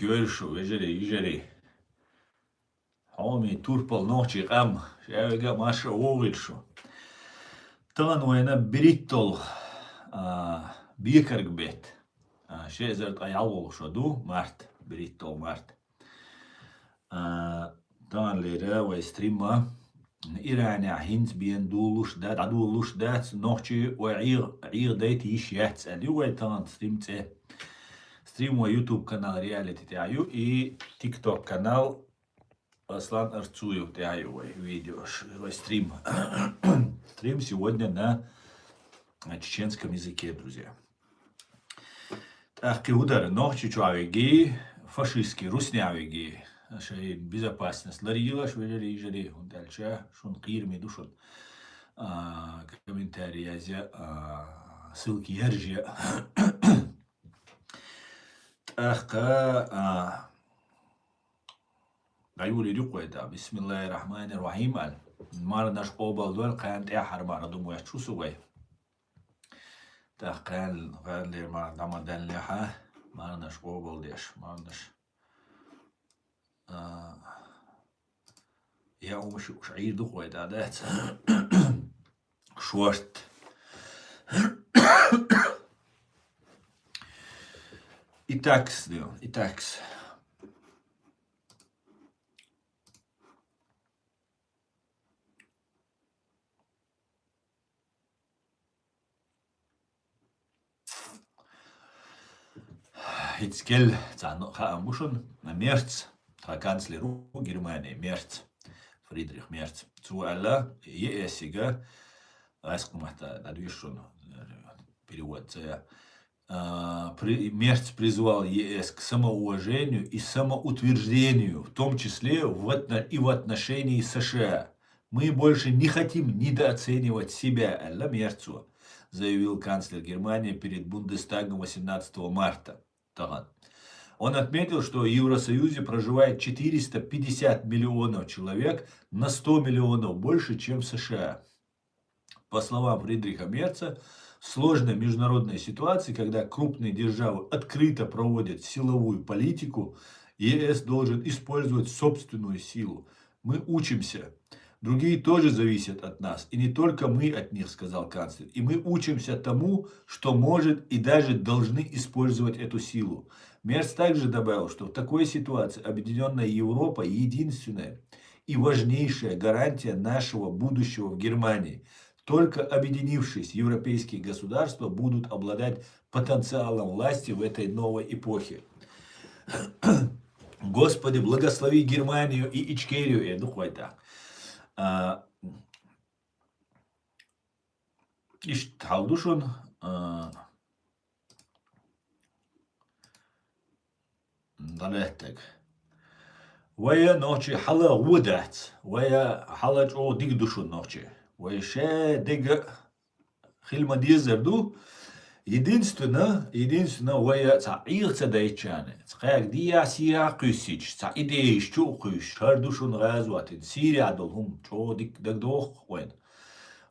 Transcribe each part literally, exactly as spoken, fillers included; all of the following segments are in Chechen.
йойла шу, вежарий, йижарий. Хьоме турпал нохчий къам, шаьвега а марша вогӀийла шу. Тахана вайна берхӀиттал, а, бекарг бетт. А, ши эзар ткъаь ялхлагӀа шо ду, март, берхӀиттал март. А, таханлера вай стримма Иранехь хӀинца бен дулуш да, дӀадулуш дац, нохчий вай Ӏех-, Ӏеха дайта йиш яц аьлла ю вай тахана стрим цӀе. Стрим вай YouTube канал Реалити тӀехь ю и TikTok канал Аслан Арцуев тӀехь ю вай видеош, вай стрим. Стрим сегодня на, на чеченском языке, друзья. ТӀаккха хӀу дара, нохчий чохь веги, фашистский руснехь веги, шайн безопасность ларйилаш, вежарий, йижарий, хӀунда аьлча шун кхераме ду шун. А, комментарий язъя, а, ссылки яржъя. ТӀаккха, а, дӀаюлийра юкъа вай, да, бисмиллахир-рахманир-рахим аьлла. Марханаш къобалдойла, кхана тӀаьххьара марха ду моьттуш ву со вай. ТӀаккха кхана, кханалера марха дӀа ма даьллехьа, марханаш къобалдеш, марханаш. А, я ума шу, уж Ӏийр ду-кх вай, да, дац? Шорт. И такс, да, и такс. ХӀинцкъа цхьа хаам бу шуна, Мерц, тхан канцлер ву Германин, Мерц, Фридрих Мерц. Цо аьлла, ЕС-ига, гӀаскхи маттахь дӀадоьшу шуна, перевод ца я. А, при-, Мерц призвал ЕС к самоуважению и самоутверждению, в том числе в отно-, и в отношении США. «Мы больше не хотим недооценивать себя», аьлла Мерцо, заявил канцлер Германии перед Бундестагом восемнадцатого марта. Тахана. Он отметил, что в Евросоюзе проживает четыреста пятьдесят миллионов человек, на сто миллионов больше, чем в США. По словам Фридриха Мерца, в сложной международной ситуации, когда крупные державы открыто проводят силовую политику, ЕС должен использовать собственную силу. «Мы учимся. Другие тоже зависят от нас. И не только мы от них», сказал канцлер. «И мы учимся тому, что может и даже должны использовать эту силу». Мерц также добавил, что в такой ситуации Объединенная Европа единственная и важнейшая гарантия нашего будущего в Германии. Только объединившись, европейские государства будут обладать потенциалом власти в этой новой эпохе. Господи, благослови Германию и Ичкерию, э, ду-кх вай тӀаккха. А, иштта хьал ду шуна, а, ДӀалаьттаг. Вай нохчий хьала гӀо дац. Вай хьала чӀогӀа дика ду шуна нохчий. Вай шадерг хила ма дезар ду. Единственно, единственно, вай цхьа Ӏеха ца дайтчарна, цхьа кхаьга дийя сийя кхуьссича, цхьа идеяш чу а кхуьйсуш, хӀара ду шуна гӀазот, Сирия долу хӀума чӀогӀа дика дагадогӀу-кх вайна.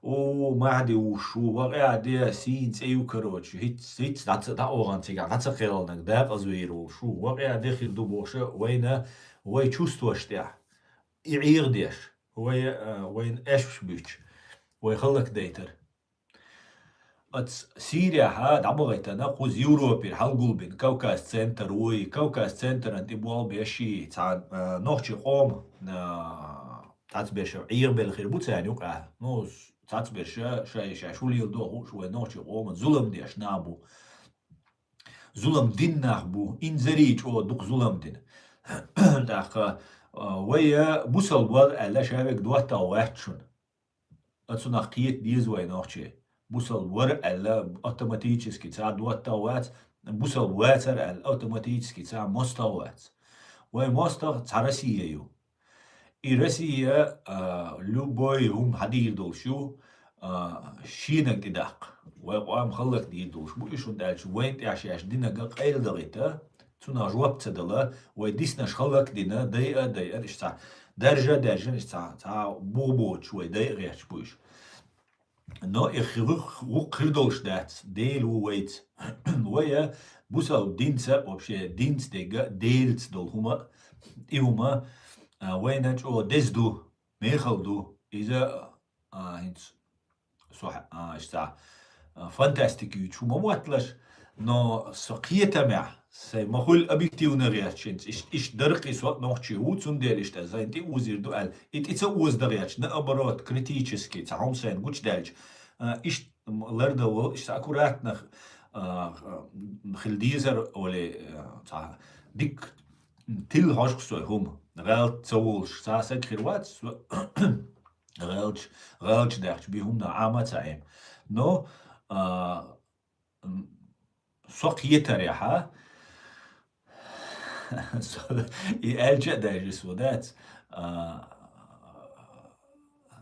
О, Махьди ву шу, вакъа де, сийна цӀе ю, короче, хӀиц, хӀиц дӀа ца, дӀаогӀан цигахь, дӀа ца кхелхинарг дакъаза вийр волу шу, вакъа де хир ду бохуша, вайна, вай чувстваш тӀехь, и Ӏеха деш, вай, а, вайна аьшпаш буьйцу, вай хӀаллакдайтар. Оцу Сирияхьа дӀабахийтина кхуза Европера хьалгулбина Кавказ центр вуй, Кавказ центран тӀе болх беш и, цхьа, а, нохчий къоман, а, цхьацберш Ӏехабелла хир бу царна юкъахь. Ну, цхьацберш шай-шаьш хӀун леладо хууш вай нохчий къоман зулам деш нах бу. Зулам дина нах бу. Инзаре чӀогӀа дукха зулам дина. ТӀаккха, а, вай бусалба вара аьлла, шаверг доттагӀа вац шуна. Оцунах кхета деза вай нохчий. Бусалба вара аьлла, автоматически цхьа доттагӀа вац, бусалба вацара аьлла, автоматически цхьа мостагӀа вац. Вай мостагӀа цхьа Россия ю. И Россия, а, любой хӀума хьадийр долуш ю, а, шенаг тӀедаккха. Вай къам хӀаллакдийр долуш бу, и шун даьлча вайн тӀехь шаьш динага къайладахита, цунах жоп ца дала, вай диснарш хӀаллакдина, дайа а дайа, иштта цхьа даржа а даьржина, иштта цхьа, цхьа бух боцуш вай дайа гӀерташ бу уьш. Но и хи-, гӀу-, гӀуллакх хир долуш дац, Дела ву вайца. Вай а бусалба динца, вообще динца дерг а, Делаца долу хӀума, и хӀума, а, вайна чӀогӀа деза ду, мехала ду. Иза, а, хӀинца со хьа-, а, иштта, а, фантастика юьйцуш хӀума мотталаш, но со кхетамехь, сайн ма хуьлу объективно гӀерташ, хӀинца иш-, иштта даркъий со а нохчий ву, цундела иштта сайн тӀе озийр ду аьлла, и тӀе ца оза дан гӀерташ, наоборот, критически, цхьа хӀума сайна гучудаьлча, а, иштта лардан волу, иштта аккуратно, а, хила дезара олий, а, цхьа дика тилла хьожуш со хӀума, гӀалат ца волуш, цхьа саг хир вац, со гӀалаташ, гӀалаташ даьхча, би хӀуманах Ӏама а ца Ӏема. Но, а, м, со кхетарехьа, со и аьлча а даже со дац, а,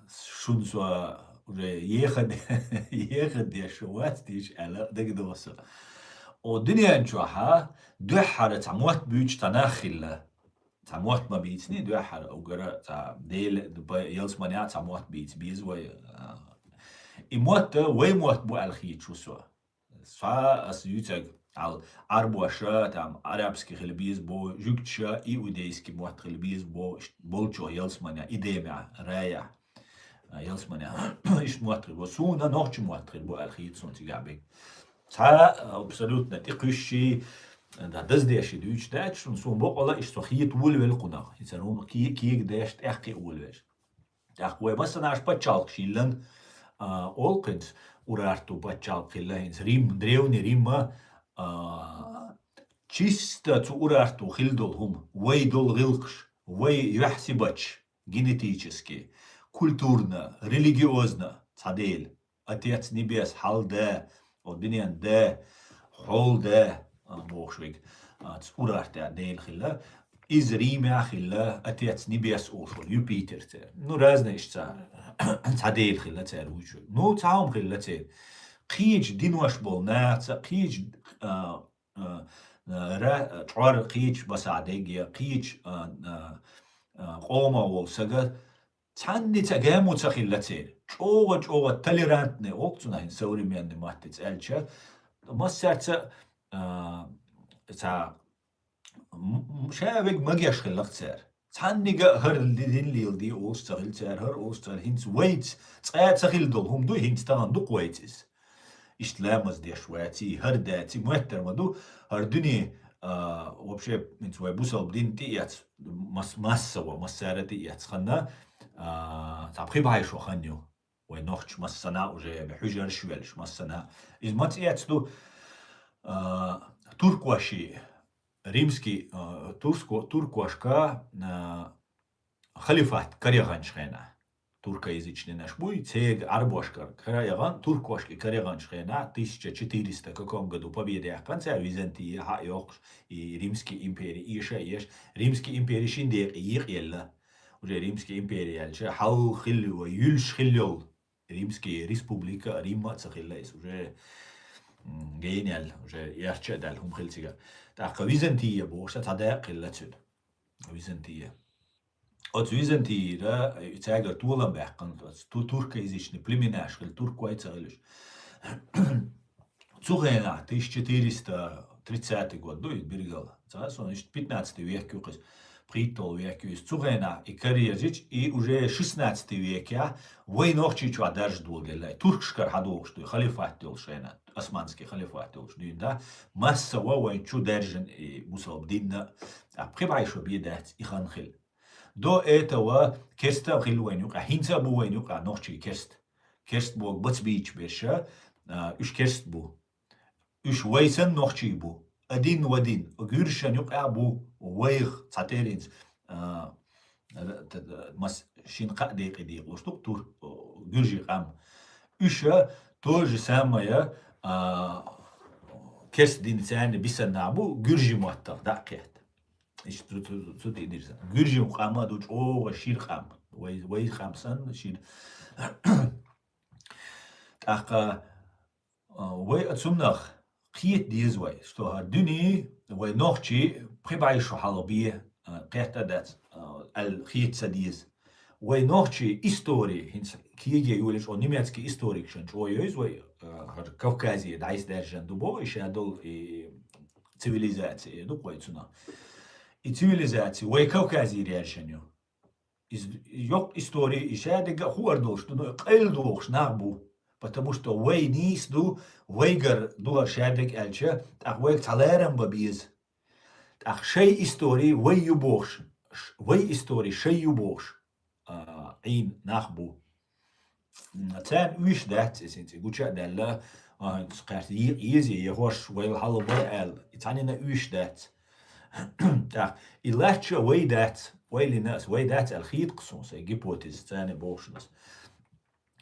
шуна со уже еха-, еха деш вац дийша аьлла дагадогӀу со. О, дуьнен чохьа дуьххьара цхьа мотт буьйцуш цхьа нах хилла. Цхьа мотт ма бийцний дуьххьара, угара цхьа Дела, ба-, ялсаманехь цхьа мотт бийца беза вай. А, и мотт вай мотт бу аьлла хеташ ву со. Ша ас юьйцург, хьал Ӏарбоша, там, арабский хила беза бо, жуьгташа, иудейский мотт хила беза бо, ш-, болчо ялсаманехь, Эдемехь, райехь, а, ялсаманехь, иштта мотт хила бо. Суна нохча мотт хила бо аьлла хета суна цигахь бен. Цхьа, а, абсолютно тӀекхуьссий, да, даздеший дуьйцуш дац шуна, суна боккъала иштта со хета волавелла кхунах. И цара хӀума ке-, кега деш, тӀаьхьа кхиа волавелла. ТӀаккха вай массанаш пачхьалкхаш йиллан, а, олу хӀинца, Урарту пачхьалкх хилла хӀинца Рим, древний Римма, а, чисто цу Урарту хилла долу хӀума, вай долу гӀиллакхаш, вай юьхь-сибаташ, генетически, культурно, религиозно, цхьа Дела. Отец Небес, хьал да, о, дуьнен да, хьол да, а, бохуш вайга, а, цу Урартехь Дела хилла. Иза Римехь хилла, Отец Небес олуш волу, Юпитер церан. Ну, разные иштта цхьа, цхьа Дела хилла церан вуьйцуш. Ну, цхьа хӀума хилла церан. Кхечу динош болу нахаца, кхечу, а, а, а, ра-, чкъор кхечу басахь дегге, кхечу, а, а, а, къомах волу сага, цхьанница гамо ца хилла церан. ЧӀогӀа-чӀогӀа толерантный олу цунах хӀинца современный маттаца аьлча, массаьрца, а, цхьа, м-, м-, ша вега магеш хилла-кх цара. Цхьаннига а хӀара ди-, дин леладе олуш ца хилла цара, хӀара олуш ца хилла. ХӀинца вайца цкъа а ца хилла долу хӀума ду, хӀинца тахана ду-кх вайца иза. Иштта ламаз деш ваций, хӀара даций, моьттар ма ду, хӀара дуьне, а, вообще, хӀинца вай бусалба дин тӀеэцна, мас-, массо а, массара а тӀеэцна ханна, а, цхьа пхи бӀе шо хан ю. Вай нохча массана а уже хьуьжарш а веллаш массана а. Иза маца эцна ду, а, туркоший, римский, а, турско-, туркошка, а, халифат карайаханчу хенахь. Туркоязычнинаш буй, церан Ӏарбошкара карайахана, туркошка карайаханчу хенахь, тысяча четыреста каком году победа яьккхина цара Византия, хьа а йоккхуш, и Римский импери эша а еш, Римский импери шин декъе екъаелла. Уже Римский импери аьлча, хьал хилла вай, юьллуш хилла йолу Римский республика, Римма а ца хилла иза, уже, м, генал, уже ярча а даьлла хӀума хилла цига. ТӀаккха Византия бохуш цхьа дакъа хилла цуьнан. Византия. Оцу Византийра, э, цаьргара толам баьккхина, оцу ту-, туркоязычный племенаш хилла, туркой а ца хилла уьш. Цу хенахь, тысяча четыреста тридцатый год ду и биргала. Ца сон иштта пятнадцатый век ю кхуьс, пхийтталгӀа век ю иза. Цу хенахь и карайирзича, и уже шестнадцатый векехь вай нохчийчохь даржа доладелла. Туркашкара хьадогӀуш ду, халифат йолуш хенахь, османский халифат йолуш дуьйна, да? Массо а вайн чу даьржина и бусалба динна, а, пхи бӀе шо бен дац и хан хилла. До этого керста а хилла вайн юкъахь, хӀинца а бу вайн юкъахь нохчий керст. Керст боху бац бийча берша, а, уьш керст бу. Уьш вай санна нохчий бу. Один в один. Гуьржашан юкъахь бу вайх цхьатеринца, а, р-, т-, т-, мас-, шина кхаа декъе декъалуш ду-кх тур-, о, гуьржийн къам. Уьш а то же самое, а, керст дина царна бисанна бу, гуьржийн маттах дӀа а кхетта. Иштта цу, цу, цу тӀе дирза. Гуьржийн къам а ду чӀогӀа шира къам. Вай, вай къам санна шира. ТӀаккха, а, вай а цунах кхета деза вай, что хӀара дуьне вай нохчий пхи бӀе шо хьалха бен, а, кхетта а дац, а, аьлла хета ца деза. Вай нохчий истори, хӀинца кеге йолаш, о, немецкий историкашна чӀоагӀа йовз вай, а, хӀара Кавказе дӀайса даьржан ду бо, и шадол и цивилизаци, э, ду кхой цунах. И цивилизаци вай Кавказе раьржан ю. Из йоккха истори, и шадега а хуур долуш ду, но къайла дохуш нах бу, потому что вай нийса ду, вайгара ду хӀара шадег аьлча, тӀаккха вайга цхьа ларам бан беза. ТӀаккха шай истори вай ю бохуш, ш-, вай истори шай ю бохуш, а, Ӏийна нах бу. М, царна уьш дац, и синца гуча а даьлла, а, кхаьрта е-, еза, е хӀорш вайл хьалабай аьлла, и цхьаннена уьш дац. ТӀаккха и лачча вай дац, вайлина ас вай дац аьлла хетакх суна, сай гипотеза, царна бохушнас.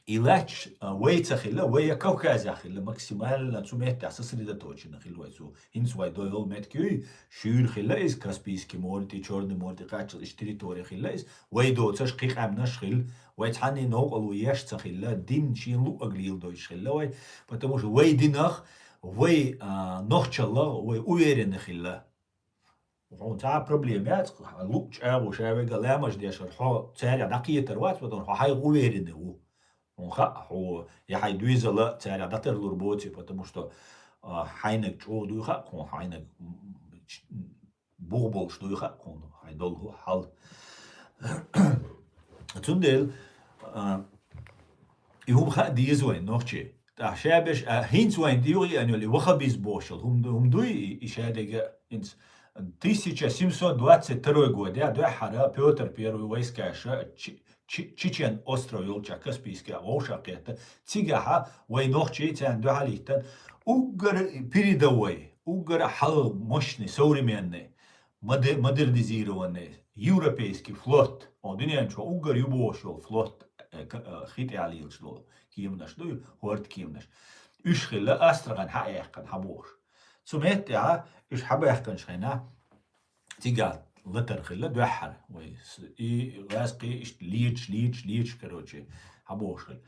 И лач, а, вай ца хилла, вай я Кавказехь хилла, максимально цу меттехь сосредоточено хилла вай цу. ХӀинца вай дойол меттиг юй, шуьйра хилла иза, Каспийский море тӀе, Чёрный море тӀе кхаччалц иштта территори хилла иза, вай доцаш кхин къаьмнаш хилла, вай цхьанне новкъарло еш ца хилла, дин шен луъаг леладойтуш хилла вай, потому что вай динах, вай, а, нохчаллах, вай уверенно хилла. Хьуна цхьа а проблема яц, луъучу агӀо ша вега ламаш дешар, хьо цаьрга дӀакхетар вац, потому хьо хьайга уверенный ву. Хьуна хаьа, хьо я хьайн дуьйзала цаьрга дӀатарлур боций, потому что, а, хьайнаг чӀогӀа дуй хаьа хьуна, хьайнаг, м, ч-, бух болуш дуй хаьа хьуна, хьайн долу хьал. Цундела, а, и хӀума хаа деза вайн нохчий. ТӀаккха ша берш, а, хӀинца вайн дийгӀа и аьнна йолу, и ваххабизм бохуш йолу хӀума ду-, хӀума дуй, и, и ша дега хӀинца. Тысяча семьсот двадцать второй годехь дуьххьара Пётр Первый войскаша Чи-, Чи-, Чечен остров йолчохь Каспийскехь вовшахкхетта. Цигахьа вай нохчий царна дуьхьал йиттан. Уггар передовой, уггар хьал мощный, современный, моде-, модернизированный, европейский флот. О, дуьнен чохь уггар ю бохуш йолу флот, э, к-, э, хи тӀехь лелаш долу кеманаш ду, хӀорда кеманаш. Уьш хилла Астрахань хьа а яьккхина, хьа бохуш. Цу меттехь уьш хьа баьхкинчу хенахь, цигахь латар хилла дуьххьара. Вай с-, и гӀаьскхий иштта леташ, леташ, леташ, короче, хьа бохуш хилла.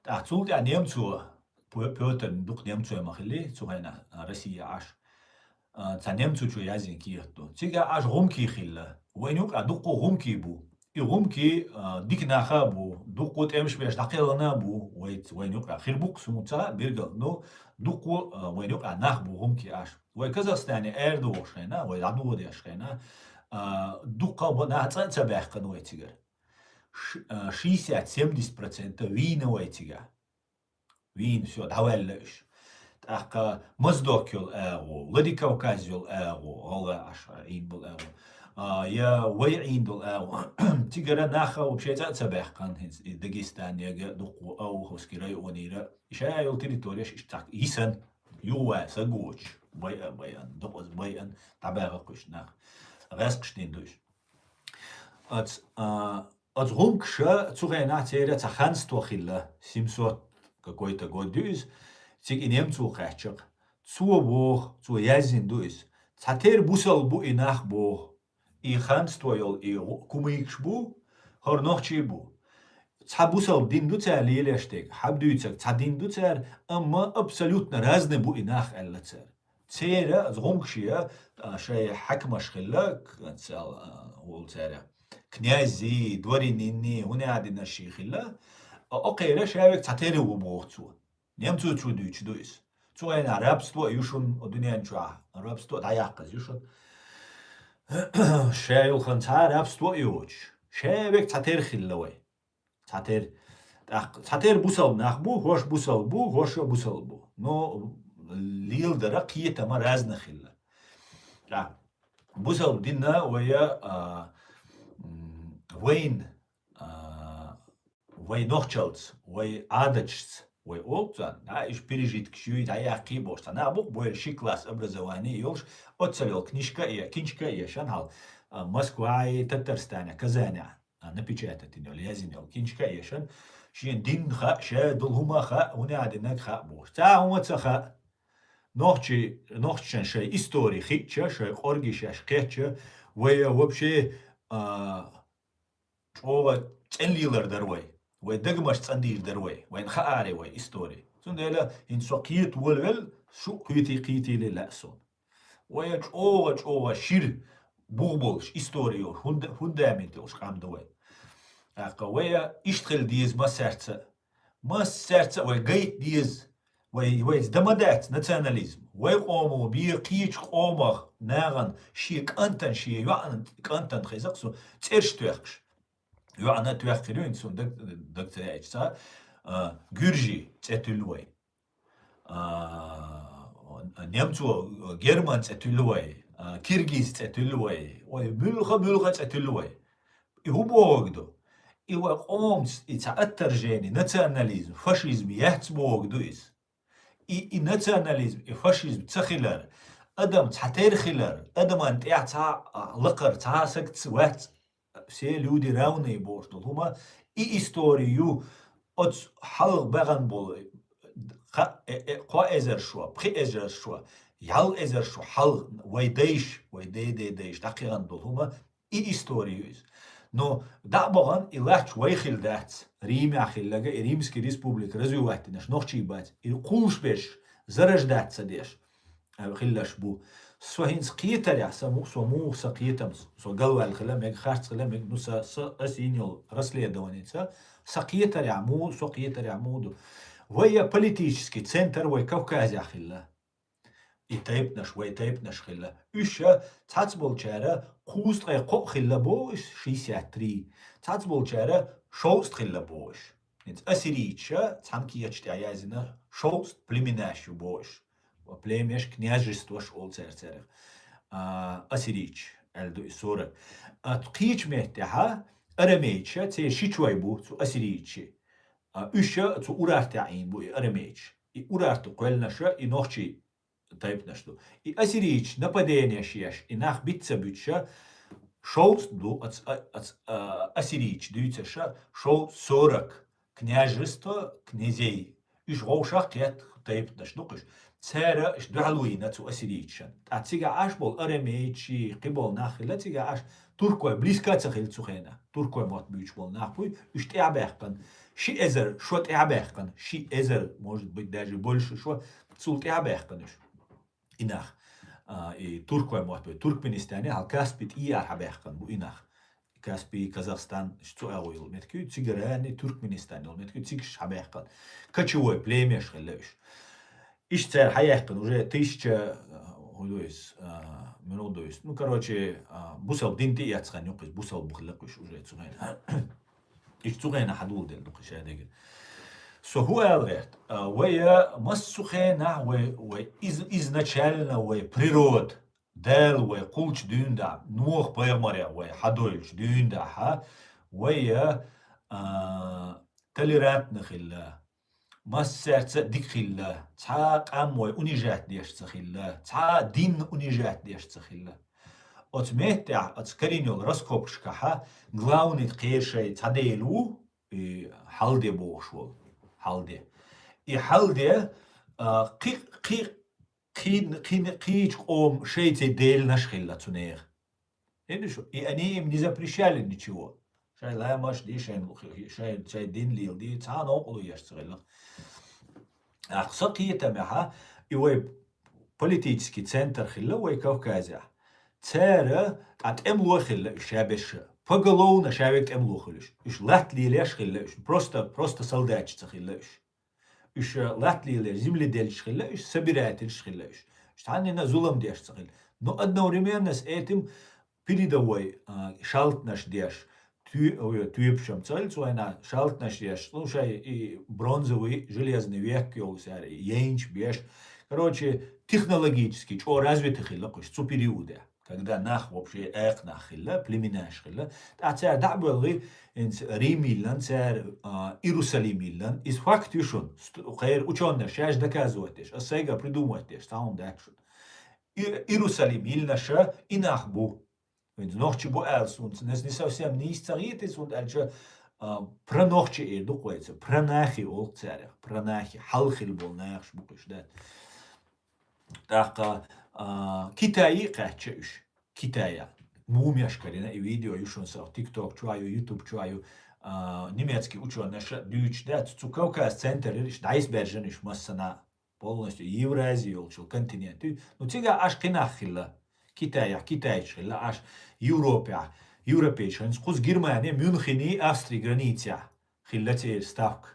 ТӀаккха цул тӀаьхьа немцо, Пё-, Пётр, дукха немцой ма хилли, цу хенахь, а, Россия Ӏаш. А, цхьа немцо чу яздина кехат ду. Цигахь Ӏаш гӀумкий хилла. Вайна юкъахь дуккха гӀумкий бу. И гӀумкий, а, дика наха а бу, дуккха тӀемаш беш дӀакхелхина а бу, вай, вайна юкъахь хир бу-кх суна ца хаьа билггал, ну, дуккха, а, вайна юкъахь нах бу гӀумкий Ӏаш. Вай Казахстане аьрда вохуш хенахь, вай дӀадоха деш хенахь, а, дуккха а бу нах цӀа а ца баьхкина вай цигара. Ш-, а, шестьдесят-семьдесят процентов вийна вай цигахь. Вийна, всё, дӀаваьлла уьш. ТӀаккха Моздок йолу агӀо, Владикавказ йолу агӀо, гӀалгӀа Ӏаш Ӏийна болу агӀо, а, я вай Ӏийна долу агӀо. Цигара нах вообще цӀа а ца баьхкина, хӀинца и Дагестан яга, дуккха Ауховский районера, и ша йолу территорияш иштта цхьаъ йисана, юха вай са гочу, байа, байан, дукъаза байан, дӀабаьгӀа кхуьш нах. ГӀаьскхаш дина ду уьш. Ац, а, Оцу гӀумкаша цу хенахь церан цхьа ханство хилла, семьсот какой-то год ю иза, цига и немцо кхаьчча-кх. Цо боху, цо яздина ду иза. Цхьатерра бусалба бу и нах боху. И ханство йолу и гӀу-, кумыкаш бу, хӀора нохчий бу. Цхьа бусалба дин ду цара лелош дерг, хьан дуьйцург цхьа дин ду цара, амма абсолютно разный бу и нах аьлла цара. Церан, оцу гӀумкаша, а, шайн хьаькамаш хилла, к-, цал, а, волу церан. Князьи, дворянинни, хӀун а динарш хилла, а, окхеран ша вега цхьатерра ву боху цо. Немцо чу дуьйцуш ду иза. Цу хенахь рабство а ю шуна, о, дуьнен чохь рабство а дӀаяккхаза ю шуна. Ша йолу хан цхьа а рабство а йоцуш, ша вега цхьатерра хилла вай. Цхьатерра. ТӀаккха цхьатерра бусалба нах бу, хӀорш бусалба бу, хӀорш а бусалба бу. Но леладара кхетама разный хилла. ТӀаккха бусалба дин вай, а, м, вайн, а, вай нохчалц, вай Ӏадаташца, вай олу царна, а, уьш пережиткаш юй, дӀаяккхий бохуш, цхьа нах бу-кх бойла ши класс образование йолуш, оццал йолу книжка а е-, кинчка а ешан хьал, а, Москвахь, Татарстане, Казане. А, напечатать йина йолу, яздина йолу кинчка а ешан, шен дин хаьа, ша долу хӀума хаьа, хӀун а динарг хаьа бохуш. Цхьа а хӀума ца хаьа. Нохчи-, нохчашна шайн истори хиъча, шайн къоргаш шаьш кхетча, вай вообще, а, чӀогӀа цӀена лелар дара вай. Вай дагамаш цӀандийр дара вай. Вайна хааре вай истори. Цундела хӀинца со кхета волавелла, шу а кхетий, кхетийле лаьа суна. Вай чӀогӀа, чӀогӀа шира бух болуш, истори йолуш, фунда-, фундамент йолуш къам ду вай. ТӀаккха вай иштта хила деза массаьрца а. Массаьрца а вай гайта деза. Вай, вайца дан ма дац национализм. Вай къомо бе кхечу къомах нахана шен кӀантана, шен йоӀана кӀантана хеза-кх со цӀераш тоьхкаш. ЙоӀана а тоьхкира ю, хӀинца суна даг, даг ца яьча цхьа, а, гуьржий цӀе туьллу вай. А, немцо, герман цӀе туьллу вай, а, киргиз цӀе туьллу вай, ой, муьлха-муьлха цӀе туьллу вай. И хӀун бохург ду? И вай къомаца, и цхьа отторжение, национализм, фашизм яц бохург ду иза. И, и национализм, и фашизм ца хилар, адам цхьатерра хилар, адаман тӀехь цхьа а лакхара цхьа а саг ца вац, все люди равные бохуш долу хӀума, и истори ю, оцу хьалха баьхна болу, кха-, э, э, кхо эзар шо, пхи эзар шо, ялх эзар шо хьалха вай дайша, вай дей-дей дайша дӀакхиъна долу хӀума, и истори ю иза. Но дӀа а бахана, и латта вай хилла дац, Римехь хилларг, и Римский республика развивать динарш нохчий бац, и кхуллуш берш зарождать ца деш а, хилларш бу. Со хӀинца кхетарехь, сан му-, со муха сан кхетамца, со галваьлла хила мега, харц хила мега, ну, са, са, аса йина йолу расследованица, сан кхетарехь муха, со кхетарехь муха ду. Вай я политический центр вай Кавказехь хилла. И тайпанаш, вай тайпанаш хилла. Уьш ша цхьацца болчара кхузткъе кхоъ хилла боху уьш, шестьдесят три. Цхьацца болчара шовзткъа хилла боху уьш. ХӀинца ассирийчаша цхьана кеча тӀехь яздина шовзткъа племенаш ю боху уьш. Племеш, княжестваш олу цара царех. А, ассирийча аьлла ду и сорок. А кхечу меттехьа арамейчаша, церан ши чой бу цу ассирийчийн. А, уьш ша цу Урартехь Ӏийна бу и арамейчаша. И Урарту кхоьллинаша и нохчий тайпанаш ду. И ассирийчаша нападенеш еш, и нах биц ца буьтуша, шовзткъа ду ац-, а-, ац-, а, ассирийчаша дуьйцуша, шовзткъа сорок княжество, князей. Уьш вовшах кхетта тайпанаш ду-кх уьш. Цара уьш дуьхьал вийна цу ассирийчашна. Ткъа цигахь Ӏаш болу арамейчий, кхин болу нах хилла цигахь Ӏаш, туркой близко ца хилла цу хенахь. Туркой мотт буьйцуш болу нах буй, уьш тӀаьхьабаьккхина. Ши эзар шо тӀаьхьабаьккхина. Ши эзар, может быть, даже больше шо цул тӀаьхьабаьккхина уьш. И нах, а, и туркой мотт буй. Туркменистане хьал Каспи тӀе арахьа баьккхина бу и нах. Каспий, Казахстан, цу агӀо йолу меттиг ю, цигара а Туркменистан йолу меттиг ю, цигахь хьабаьккхина. Кочевой племеш хилла уьш. Иштта цара хьаяьккхина уже тысяча, а, хӀун ду иза, а, муьлха ду иза. Ну, короче, а, бусалба дин тӀе эцна хан ю-кх иза, бусалба хилла-кх уьш уже цу хенахь. Иштта цу хенахь хьадоладелла ду-кх и шадерг. Со хӀун ала гӀерта? А, вай массо хенахь, вай, вай из-, изначально вай природа, Дала вай кхуллучу дуьйна дахь, Нохьа пайхамарех вай хьадойлучу дуьйна дахь, вай, а, толерантно хилла, массаьрца а дика хилла, цхьа а къам вай унижать деш ца хилла, цхьа а дин унижать деш ца хилла. Оцу меттехь, оцу карийна йолу раскопкашкахь главный кхеран шайн цхьа дела ву, и хьал де бохуш волу, хьал де. И хьал де, а, кхи-, кхи-, кхин-, кхин-, кхечу къоман шайн цхьа деланаш хилла цу нехан. Видишь, и они им не запрещали ничего. Шайн ламаш де, шайн, шайн, шайн дин леладе, цхьа а новкъарло еш ца хилла. Ахь сан кхетамехь, и вай политический центр хилла вай Кавказехь. Цара, ткъа тӀемало хилла уьш шаберш. Поголовно шаверг тӀемало хилла уьш. Уьш латта лелош хилла уьш. Просто, просто солдаташ ца хилла уьш. Уьш латта лелош земледельцаш хилла, уьш собирательш хилла уьш. Уьш цхьаннена зулам деш ца хилла. Но одновременно с этим передовой, а, шалаташ деш, туьй-, ой, туьйпаш-м ца хилла цу хенахь, шалаташ деш, ну, шайн и бронзовый, железный век йолу цара, и яйнаш беш. Короче, технологически чӀогӀа развитый хилла-кх уьш цу периоде. Когда нах вообще экха нах хилла, племенаш хилла. ТӀаккха цара дӀа а боьлхий, хӀинца Рим йиллина, цара, а, Иерусалим йиллина. Иза факт ю шуна. Ст-, кхеран учёныш шаьш доказывать деш, аса сайга придумать деш, цхьа хӀума дац шуна. И-, Иерусалим йиллинаша и нах бу. ХӀинца нохчий бу аьлла суна, не, не совсем нийса ца хета иза, хӀунда аьлча, а, пронохчий эр ду-кх вайца, пронахи олу-кх царех, пронахи, хьалха хилла болу нахаш бу-кх уьш, да. ТӀаккха, а, Китае а кхаьчча уьш. Китае. Мумеш карийна и видео ю шуна, со TikTok чу а ю, YouTube чу а ю, а, немецкий учёныша дуьйцуш дац. Цу Кавказ центр йира, иштта дӀасабаьржина уьш массанхьа. Полностью Евразия йолчул континент ю. Ну, цигахь Ӏаш кхин нах хилла. Китаехь китайцаш хилла, Ӏаш Европехь Европейчу хӀинца кхуза Германия, Мюнхени, Австрии границехь хилла церан ставка.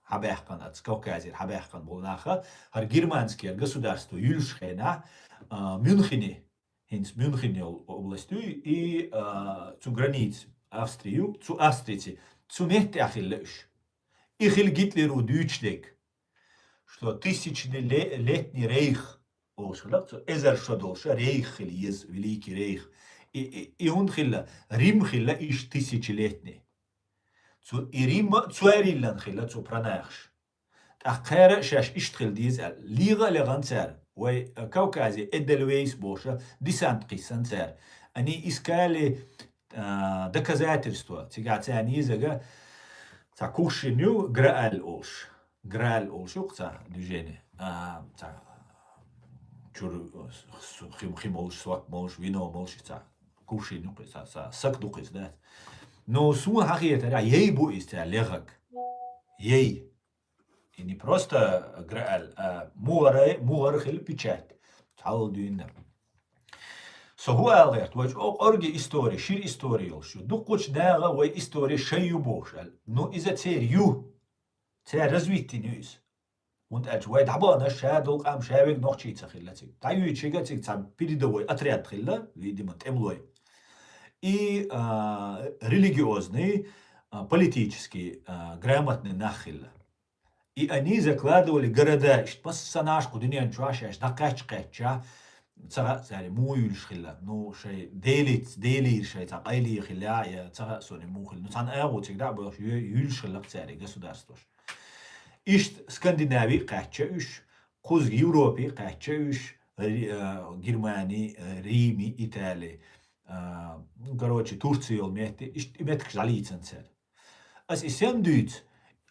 Хьабаьккхина, аца Кавказера хьабаьккхина болу наха, хӀара германское государство юьллуш хенахь, а, Мюнхени, хӀинца Мюнхен йолу область ю, и, а, цу граница Австри ю, цу Австрица, цу метте хилла уьш. И хила Гитлеро дуьйцуш дерг, что тысячелетний рейх олуш хилла, цу эзар шо долуш рейх хила еза, великий рейх. И, и, и хӀунда хилла? Рим хилла иштта тысячелетний. Цу и Рима цу ариллан хилла цу пранахаш. ТӀаккха кхара а шаьш иштта хила деза аьлла, легӀа а легӀана цара, вай, э, Кавказе Эдельвейс бохуша десант кхиссана цара. Они искали, а, доказательства. Цигахь царна йизага цхьа кувшин ю, Грааль олуш. Грааль олуш ю цхьа движение. А, цхьа чур, хи, хи молуш, сок молуш, вино молуш, цхьа кувшин ю, цхьа, цхьа сак ду кхиз, да? Но суна хьан хетарехь, яй бу иза цара легӀаг. Яй. И не просто Грааль, а мугӀара, мугӀара хила печать. Цхьалла дуьйна. Со хӀун ала гӀерта, вай чӀогӀа кӀорге истори, шира истори йолуш ю. Дуккхачу наха вай истори шай ю бохуш аьлла. Ну, иза церан ю. Церан развитие ю иза. ХӀунда аьлча вай дӀабахана ша долу къам ша вега нохчий ца хилла цига. ДӀаюьйчига цига цхьа передовой отряд хилла, видимо, тӀемалой. И, а, религиозный, а, политический, а, грамотный нах хилла. И они закладывали города, иштта массанаш кху дуьнен чохь шаьш дӀакхаьчча-кхаьчча, ца хаьа цара муха юьлуш хилла. Ну, шайн делиц-, делийра шайн цхьа къайле хилла, я ца хаьа суна муха хилла. Ну, цхьана агӀо цига дӀа а боьлхуш, ю-, юьлуш хиллакх цара государстваш. Иштта Скандинави а кхаьчча уьш, кхуза Европе а кхаьчча уьш, Ри-, а, Германи, а, Рими, Итали, а, ну, короче, Турция йолу метте, иштта и меттигаш дӀалийцина цара. Ас и сен дуьйцу,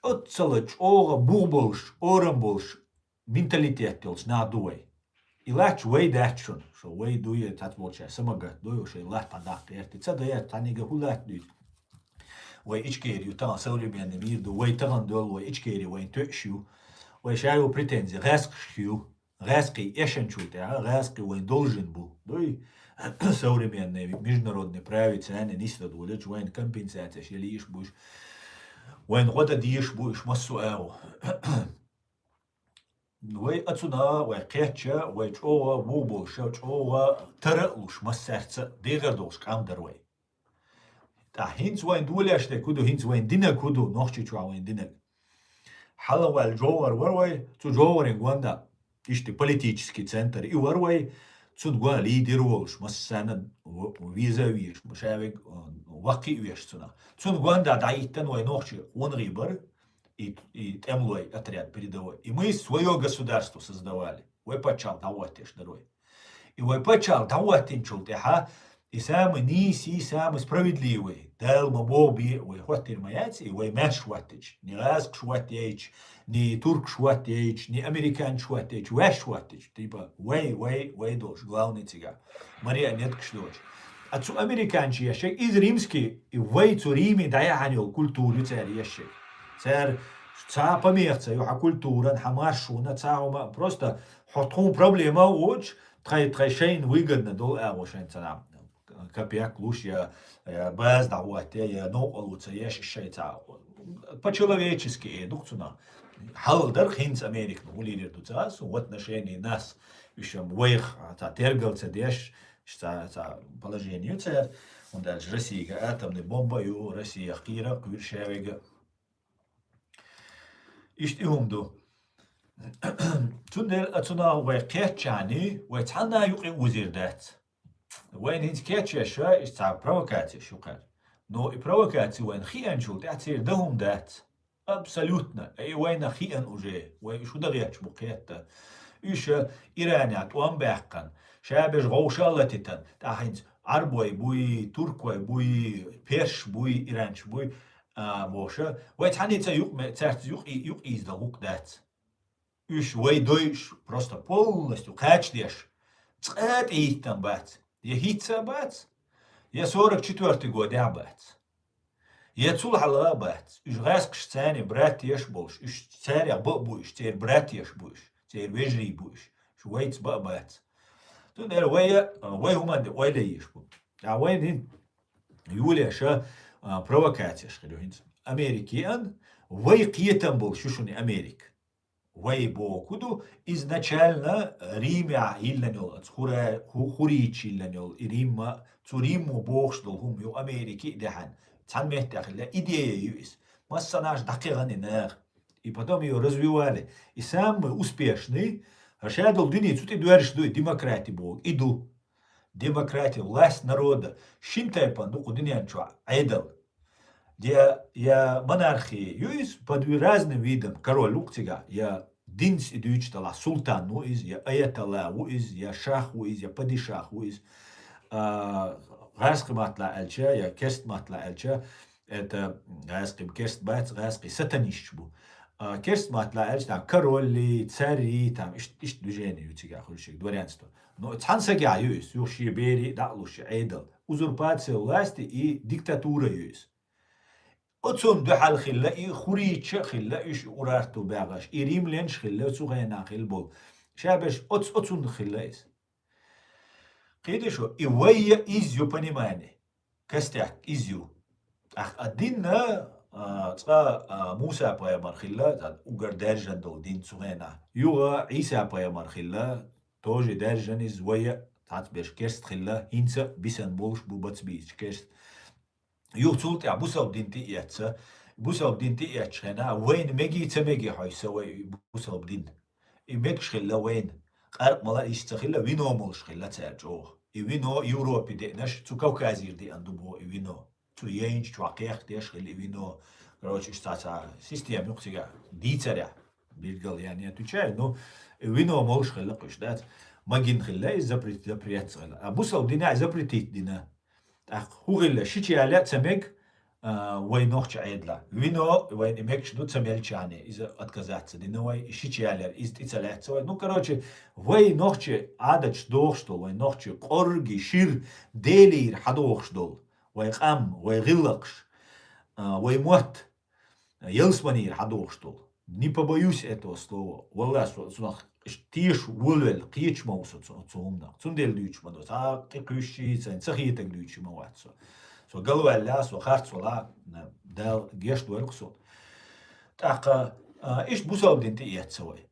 оццала чӀогӀа бух болуш, орам болуш, менталитет йолуш нах ду вай. И лач вай дац шуна, шо вай дуй, цхьацца болчаьрца самагат дуй, шайн латта даккха гӀерта. Ца даьрца цхьаьннега хӀун латта дуьйцу? Вай Ичкери ю, тахана современный мир ду, вай тахана долу, вай Ичкери вайн тоьаш ю. Вай ша ю претензи гӀаьскхашка ю. ГӀаьскхий эшначул тӀаьхьа, гӀаьскхий вайн должен бу. Дуй, современный, международный праве царна нисдан долуш, вайн компенсацеш яла йиш буш, вайн гӀо дан дезаш бу уьш массо а агӀо. Вай ацуна, вай кхечча, вай чӀогӀа ву болуш, чӀогӀа тара а луш, массаьрца а дехар долуш къам дара вай. Ткъа хӀинца вайн долеш дерг хӀун ду, хӀинца вайн динаг хӀун ду, Нохчийчохь вайн динаг. Хьалаваьлла жовгӀар вара вай, цу жовгӀарийн гонда, иштта политический центр и вара вай, цунна гон лидер волуш, массарна в-, веза а везаш, ша вега, а, ваккхий а веш цунах. Цунна гонда дӀахӀиттина вай нохчий къонахий бара, и, и тӀемалой отряд передовой. И мы своё государство создавали. Вай паччахьалкх дӀахӀоттеш дара вай. И вай паччахьалкх дӀахӀоттинчул тӀаьхьа, и самый нийса, и самый справедливый, Дала ма боху бен вай хӀоттийна ма яц, и вай маьрша хӀоттича, ни гӀазкхаша хӀоттайча, ни туркаша хӀоттайча, ни американцаша хӀоттайча, ваьш хӀоттича, типа, вай, вай, вай долуш, главный цигахь, марионеткаш долчу. А цу американцаша еш ерг, иза римский, и вай цу Риме дӀаяхьна йолу культура ю цара еш ерг. Цара цхьа помеха ца ю хьан культуран, хьан маршонан, цхьа хӀума, просто хьо тхуна проблема а воцуш, тхай, тхай шайна выгодно долу агӀо шайна ца наб. Копейк луш, я, я база дӀахӀотте, я новкъарло ца еш, шайн цхьа. По-человечески э ду-кх цунах. Хьалха дара хӀинца Американа хӀун лийр ду ца хаа суна, в отношении нас, уьш-м вайх цхьа тергал ца деш, цхьа, цхьа положение ю церан, хӀунда аьлча Россияга атомный бомба а ю, Россиях кхийра а кхуьйра ша вега. Иштта и хӀума ду. Цундела а цунах вай кхеччахьаний, вай цхьанна а юкъе узийр дац. Вайна хӀинца кечъеш а, иштта цхьа провокацеш ю кхара. Но и провокаци вайна хиъначул тӀаьхьа церан дан хӀума дац. Абсолютно. И вайна хиъна уже. Вай уьш хӀун дан гӀерташ бу кхетта. Уьш Иранехь тӀом баьккхина, ша бежа гӀовша а латитан, тӀаккха хӀинца Ӏарбой буй, туркой буй, персаш буй, иранцаш буй, а, бохуша. Вай цхьаьнца юкъ-, цаьрца юкъ-, юкъ ийзадала гӀуллакх дац. Уьш вай дойуш, просто полностью кхачадеш, цкъа а тӀеиттан бац. Я хӀинца а бац, я сорок четвёртый годехь а бац. Я цул хьалха а бац. Уьш гӀаьскхаш царна братьяш болуш, уьш царех бан а бу уьш, церан братьяш бу уьш, церан вежарий бу уьш. Уьш вайца бан а бац. Цундела вай а, вай хӀуманна ойла еш бу. Ткъа вайна хӀинца Юлеша, а, провокацияш хир ю хӀинца. Америкиан, вай кхетам болуш ю шуна Америка. Вай боху ду, изначально Римехь йиллина йолу, оцу хура-, ху-, хурийча йиллина йолу, и Римма, цу Риммо бохуш долу хӀума ю Америки а дехьан. Цхьана меттехь хилла идея ю иза. Массанаш дӀакхехана и наха. И потом её развивали. И самый успешный, а ша долу дуьне цу тӀе доьрзуш ду, и демократи боху, и ду. Демократия, власть народа. Шин тайпана ду кху дуьнен чохь Ӏедал. Я, я монархия ю иза, под ви-, разным видом, король ву-кх цигахь, я динца и дуьйцуш далахь, султан ву иза, я аятолла ву иза, я шах ву иза, я падишах ву иза. А, гӀазкхи маттала аьлча, я керст маттала аьлча, это гӀазкхи керст бац, гӀазкхи сатанисташ бу. А, керст маттала аьлча, там, королли, цари, там, ишт-, иштта движение ю цигахь хуьлуш, дворянство. Но цхьана сагехь ю иза, юха шен берийн дӀа а луш, Ӏедал. Узурпация власти и диктатура ю иза. Оцунна дуьхьал хилла и хурийча а хилла, уьш и Урарту баьгӀаш, и римлянаш хилла, цу хенахь хилла болу. Шаберш оц-, оцунна хилла иза. Кхетий шу, и вайя иза ю понимание. Костяк иза ю. ТӀаккха а динна, а, цкъа, а, Муса-пайхамар хилла, цхьа уггар даьржина долу дин цу хенахь. Юха Ӏийса-пайхамар хилла, тоже даьржина иза вайя, цхьацца берш керст хилла, хӀинца а бисина болуш бу бац бийцича керст. Юха цул тӀаьхьа бусалба дин тӀе а эцна, бусалба дин тӀе а эцчу хенахь, вайна мегий ца мегий хьой са вай бусалба дин. И мегаш хилла вайна. Къаркъа-мала иштта ца хилла, вино молуш хилла цара чӀогӀа. И вино Европе деанаш, цу Кавказера деана ду боху и вино. Цу яйнчу чохь кхехкадеш хилла и вино. Короче, уьш цхьа-цхьа система ю-кх цигахь дийцарехь. Билггал я не отвечаю, но и вино молуш хилла кхуьш дац. Магин хилла и запрет, запрет хилла. А бусалба динехь запретить дина. ТӀаккха хӀун хилла, шича яле а ца мега, а, вай нохча Ӏедалахь. Вино вайн и мегаш ду ца мелчахьане, иза отказаться дина вай, и шича ялар, иза тӀе ца лаьцна вай. Ну, короче, вай нохча Ӏадаташ дохуш долу, вай нохча къорги, шир, Делера хьадохуш долу, вай къам, вай гӀиллакхаш, а, вай мотт, ялсаманера хьадохуш долу. Не побоюсь этого слова. Валлахь, со, со нах теша волавелла, кхеташ ма ву со цу, цу хӀуманах. Цундела дуьйцуш ма ду. Цхьа тӀе кхуьссий, сайн ца хетаг дуьйцуш ма вац со. Со галваьлла, со харц вала, Дала гечдойла-кх со. ТӀаккха, а, иштта бусалба дин тӀе эцна вай.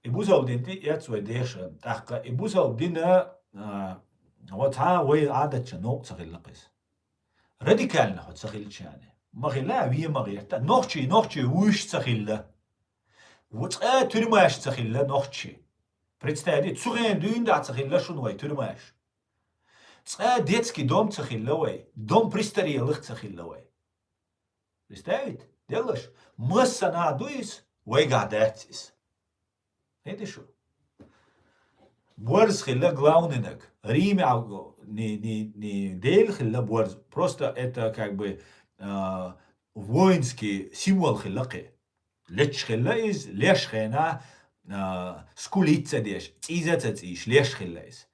И бусалба дин тӀе эцна вай деша. ТӀаккха и бусалба дина, а, вот цхьа вай Ӏадатча новкъа ца хилла-кх иза. Радикально хьо ца хилча яьне. Ма хилла, вен ма гӀерта. Нохчий, нохчий вуьйш ца хилла. Ву цкъа тюрьмаш ца хилла нохчий. Представьте, цу хенахь дуьйна дӀа ца хилла шуна вай тюрьмаш. Цкъа детский дом ца хилла вай. Дом престарелых ца хилла вай. Представить? Деллаш? Массанахь ду иза, вайгахь дац иза. Хеди шу? Борз хилла главный наг. Риме а го-, не, не, не Дела хилла борз. Просто это как бы, а, воинский символ хилла кхе. Лечча хилла иза, леш хенахь, а, скулить ца деш, цӀийза ца цӀийш, леш хилла иза.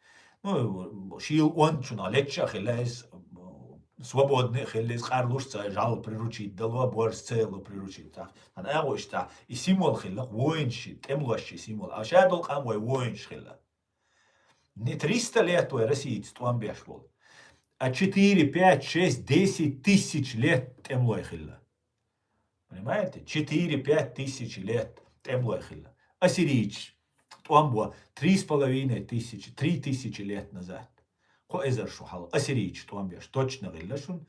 Ну, шийла онда чунах лечча а хилла иза, свободный а хилла иза, къарлуш ца жал приручить дало, борз ца ело приручить. Хан агӀо иштта, и символ хилла, воинаш ши, тӀемалош ши символ. А ша долу къам вай воинаш хилла. Не триста лет вай Россица тӀом беш болу, а четыре, пять, шесть, десять тысяч лет тӀемалой хилла. Понимаете? Четыре, пять тысяч лет тӀемалой хилла. Ассирийча тӀом бо три с половиной тысячи, три тысячи лет назад. Кхо эзар шу хьал ассирийча тӀом беш точно гӀилла шун.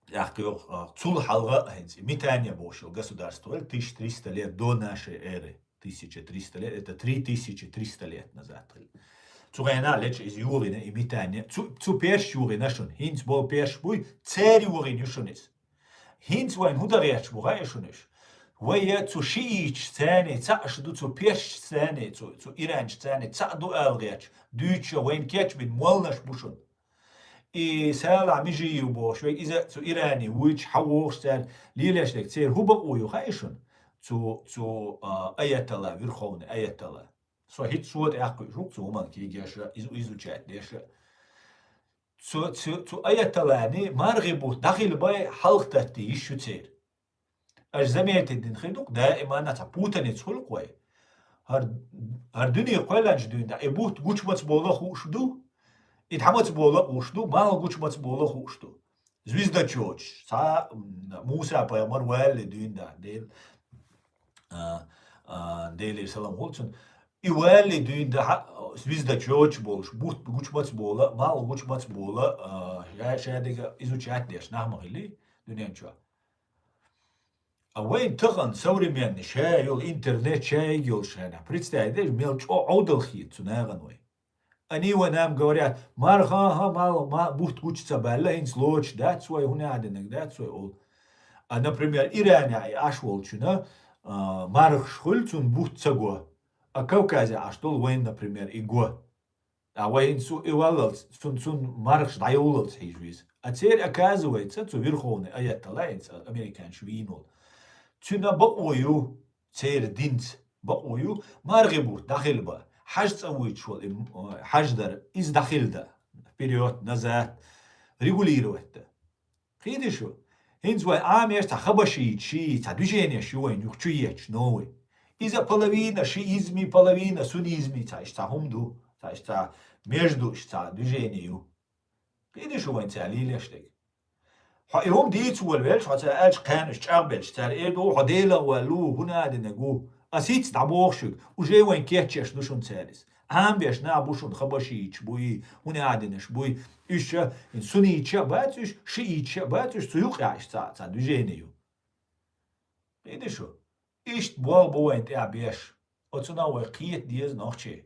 Яхка йоху, а, цул хьалха а хӀинца и Митания бохуш йолу государство вара тысяча триста лет до нашей эры. Тысяча триста лет, это три тысячи триста лет назад хилла. Цу хенахь леча иза юхийна и Митания. Цу, цу перш юхийна шуна. ХӀинца болу перш буй, церан юхийна ю шуна иза. ХӀинца вайн хӀун дан гӀерташ бу хаьа шуна уьш? Вай я цу шииташ царний цхьаъ шу ду, цу перш царний, цу, цу иранча царний цхьаъ ду ала гӀерташ, дуьйцуша вайн кечбина моллаш бу шуна. И Салахь Межиев бохуш, вай иза цу Иране вуьйцуш хьан вохуш цара лелеш дерг церан хӀун бакъо ю хаьа шуна? Цу, цу, а, аятала, верховный аятала. Со хӀинца шота аьккхуьйтуш ву цу хӀуманна кегеша, изу-, изучать деша. Цу, цу, цу аяталани маргӀи бутт дӀахилла бай хьалха татти йиш ю церан. Аша заметить дина хир ду-кх, даиман а цхьа путаница хуьлу-кх вай. ХӀара, хӀара дуьне кхоьлланчу дуьйна, и бутт гучмаца болу а хууш ду, и тхьамаца болу а хууш ду, малх гучмаца болу а хууш ду. Звездочёташ. Цхьа, м, Муса пайхамар валле дуьйна да, Дел-, а, а, Делера салам хуьлда цунна. И валле дуьйна да, хьа-, звездочёташ болуш, бутт гучмаца бола, малх гучмаца бола, а, ша, ша дега изучать деш, нах ма хилли дуьнен чохь. А вайн тахан современный ша йолу интернет ша йолу шайна. Представь, деш, мел чӀо Ӏовдал хета цу нахана вай. Они вай нам говорят, марха, ха, мал, ма, бутт гуча ца баьлла, хӀинца лоцуш дац вай, хӀуна а динарг дац вай олу. А, например, Иране и Ӏаш волчуьна, а, мархаш хуьлу цунна бутт ца го. А Кавказе Ӏаш долу вайн, например, и го. А вай хӀинца цу и валлалц, цун, цун мархаш дӀайовлалц хьийжа веза. А церан оказывается, цу верховный а еттала хӀинца американаш вийна волу. Цуьнан бакъо ю, церан динца бакъо ю, мархи бутт дӀахила бан. Хьажа цӀа вуьйцуш волу и, м, хьаждар, иза дӀахила дан. Вперёд, назад, регулировать дан. Кхийди шу? ХӀинца вай Ӏамеш цхьа хабашийча ши, цхьа движенеш ю вайн юха чу ечу новый. Иза половина шиизми, половина сунизми, цхьа иштта цхьа хӀума ду, цхьа иштта цхьа между иштта цхьа движение ю. Кхийди шу вайн цара лелеш дерг? Хьо и хӀума дийца волавелча, хьо цара аьлча кхаьнаш чӀагӀбелча, цара эр ду, хьо Делан валла ву, хӀуна а динарг ву. Ас хӀинца дӀабоху шуьга, уже вайн кечъеш ду шуна цара иза. Ӏамбеш нах бу шуна, хабашийча буй, хӀуна а динарш буй. Уьш ша, сунийча а бац уьш, шиийча а бац уьш, цу юкъехь иштта цхьа, цхьа движение ю. Кхийди шу? Иштта болх бу вайн тӀехь беш. Оцунах вай кхета деза нохчий.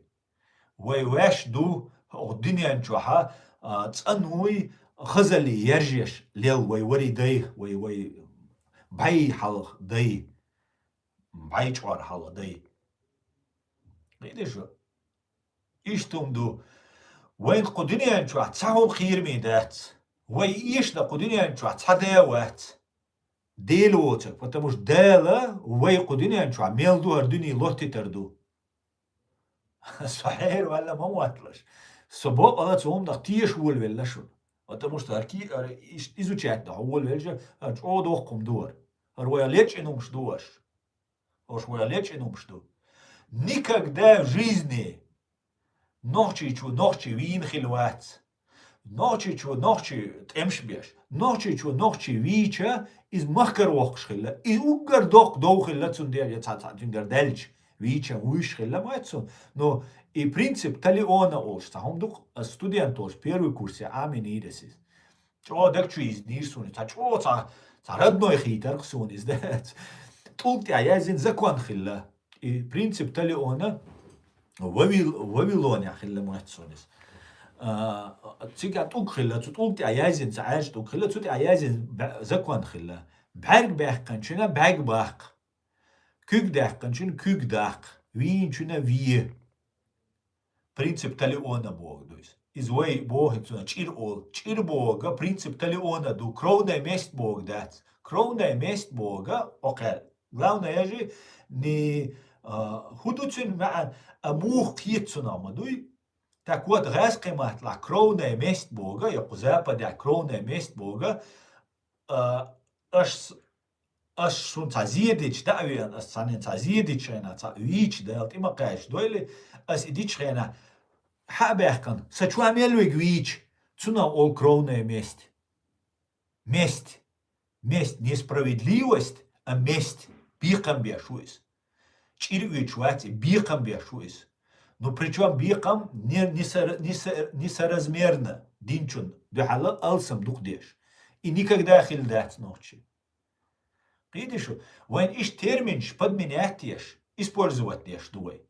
Вай ваьш ду, оха дуьнен чохьа, а, цӀанвуй, хазалле яржеш лел вай вари дай, вай, вай бӀай хьалха дай, бӀай чкъор хьалха дай. Кхийди шу? Иштта хӀума ду. Вайн кху дуьнен чохь цхьа хӀума кхераме дац. Вай эшна кху дуьнен чохь цхьа да а вац. Дела воцург, потому что Дала вай кху дуьнен чохь мел ду хӀара дуьне лоттуьйтур ду. Со хьеран ваьлла ма мотталаш. Со бакъала цу хӀуманах теша волавелла шуна. Потому что хӀара ки-, хӀара иш-, изучать дан хьо волавелча, хӀара чӀогӀа доккха хӀума ду хӀара. ХӀара вай лечкъина хӀумаш ду хӀорш. ХӀорш вай лечкъина хӀумаш ду. Никогда в жизни Нохчийчу нохчи вийна хилла вац. Нохчийчу нохчи тӀемаш беш. Нохчийчу нохчи вийча, иза махкара воккхуш хилла. И уггар доккха дов хилла цундела, я цхьа-цхьа цуьнгара даьлча, вийча вуьйш хилла ма вац цунна. Но и принцип Талиона олуш цхьа хӀума ду-кх, ас студент волуш первый курсе Ӏамийнийра ас иза. ЧӀогӀа даг чу йизнийра суна, цхьа чӀогӀа цхьа, цхьа родной хийтара-кх суна иза, да. ТӀулга тӀехь яздина закон хилла. И принцип Талиона Вавил-, Вавилонехь хилла ма вац суна иза. А, цигахь тӀулг хилла, цу тӀулга тӀехь яздина цхьа Ӏаьржа тӀулг хилла, цу тӀехь яздина бӀа-, закон хилла. БӀаьрг баьккхинчуьнан бӀаьрг баккха. Куьг даьккхинчуьнан куьг даккха. Вийначуьнан ве. Принцип Талиона бохург ду иза. Иза вай бохург цунах чӀир олу. ЧӀир бохург принцип Талиона ду. Кровная месть бохург дац. Кровная месть бохург окхаьрга. Главное же не, а, хӀун ду цуьнан маьӀна, а муха кхета цунах ма дуй. Так вот, гӀаьскхи матталахь кровная месть бохург, я кху Западехь кровная месть бохург, а, аш с-, аш шуна цхьа зе дича дӀа а веана, ас цхьанна цхьа зе дича хенахь, цхьа вийча Дала тӀе ма кхача дойла, ас и дича хенахь, хьа а баьккхина, сан чохь мел верг вийча, цунах олу кровная месть. Месть. Месть, не справедливость, а месть. Бекхам беш ву иза. ЧӀир оьцуш вац и, бекхам беш ву иза. Ну, причём бекхам не, не со-, не со-, несоразмерно динчун дуьхьал алсам дукха деш. И никогда хилла дац нохчи. Кхийди шу, вайн иштта терминаш подменять еш, использовать деш ду вай.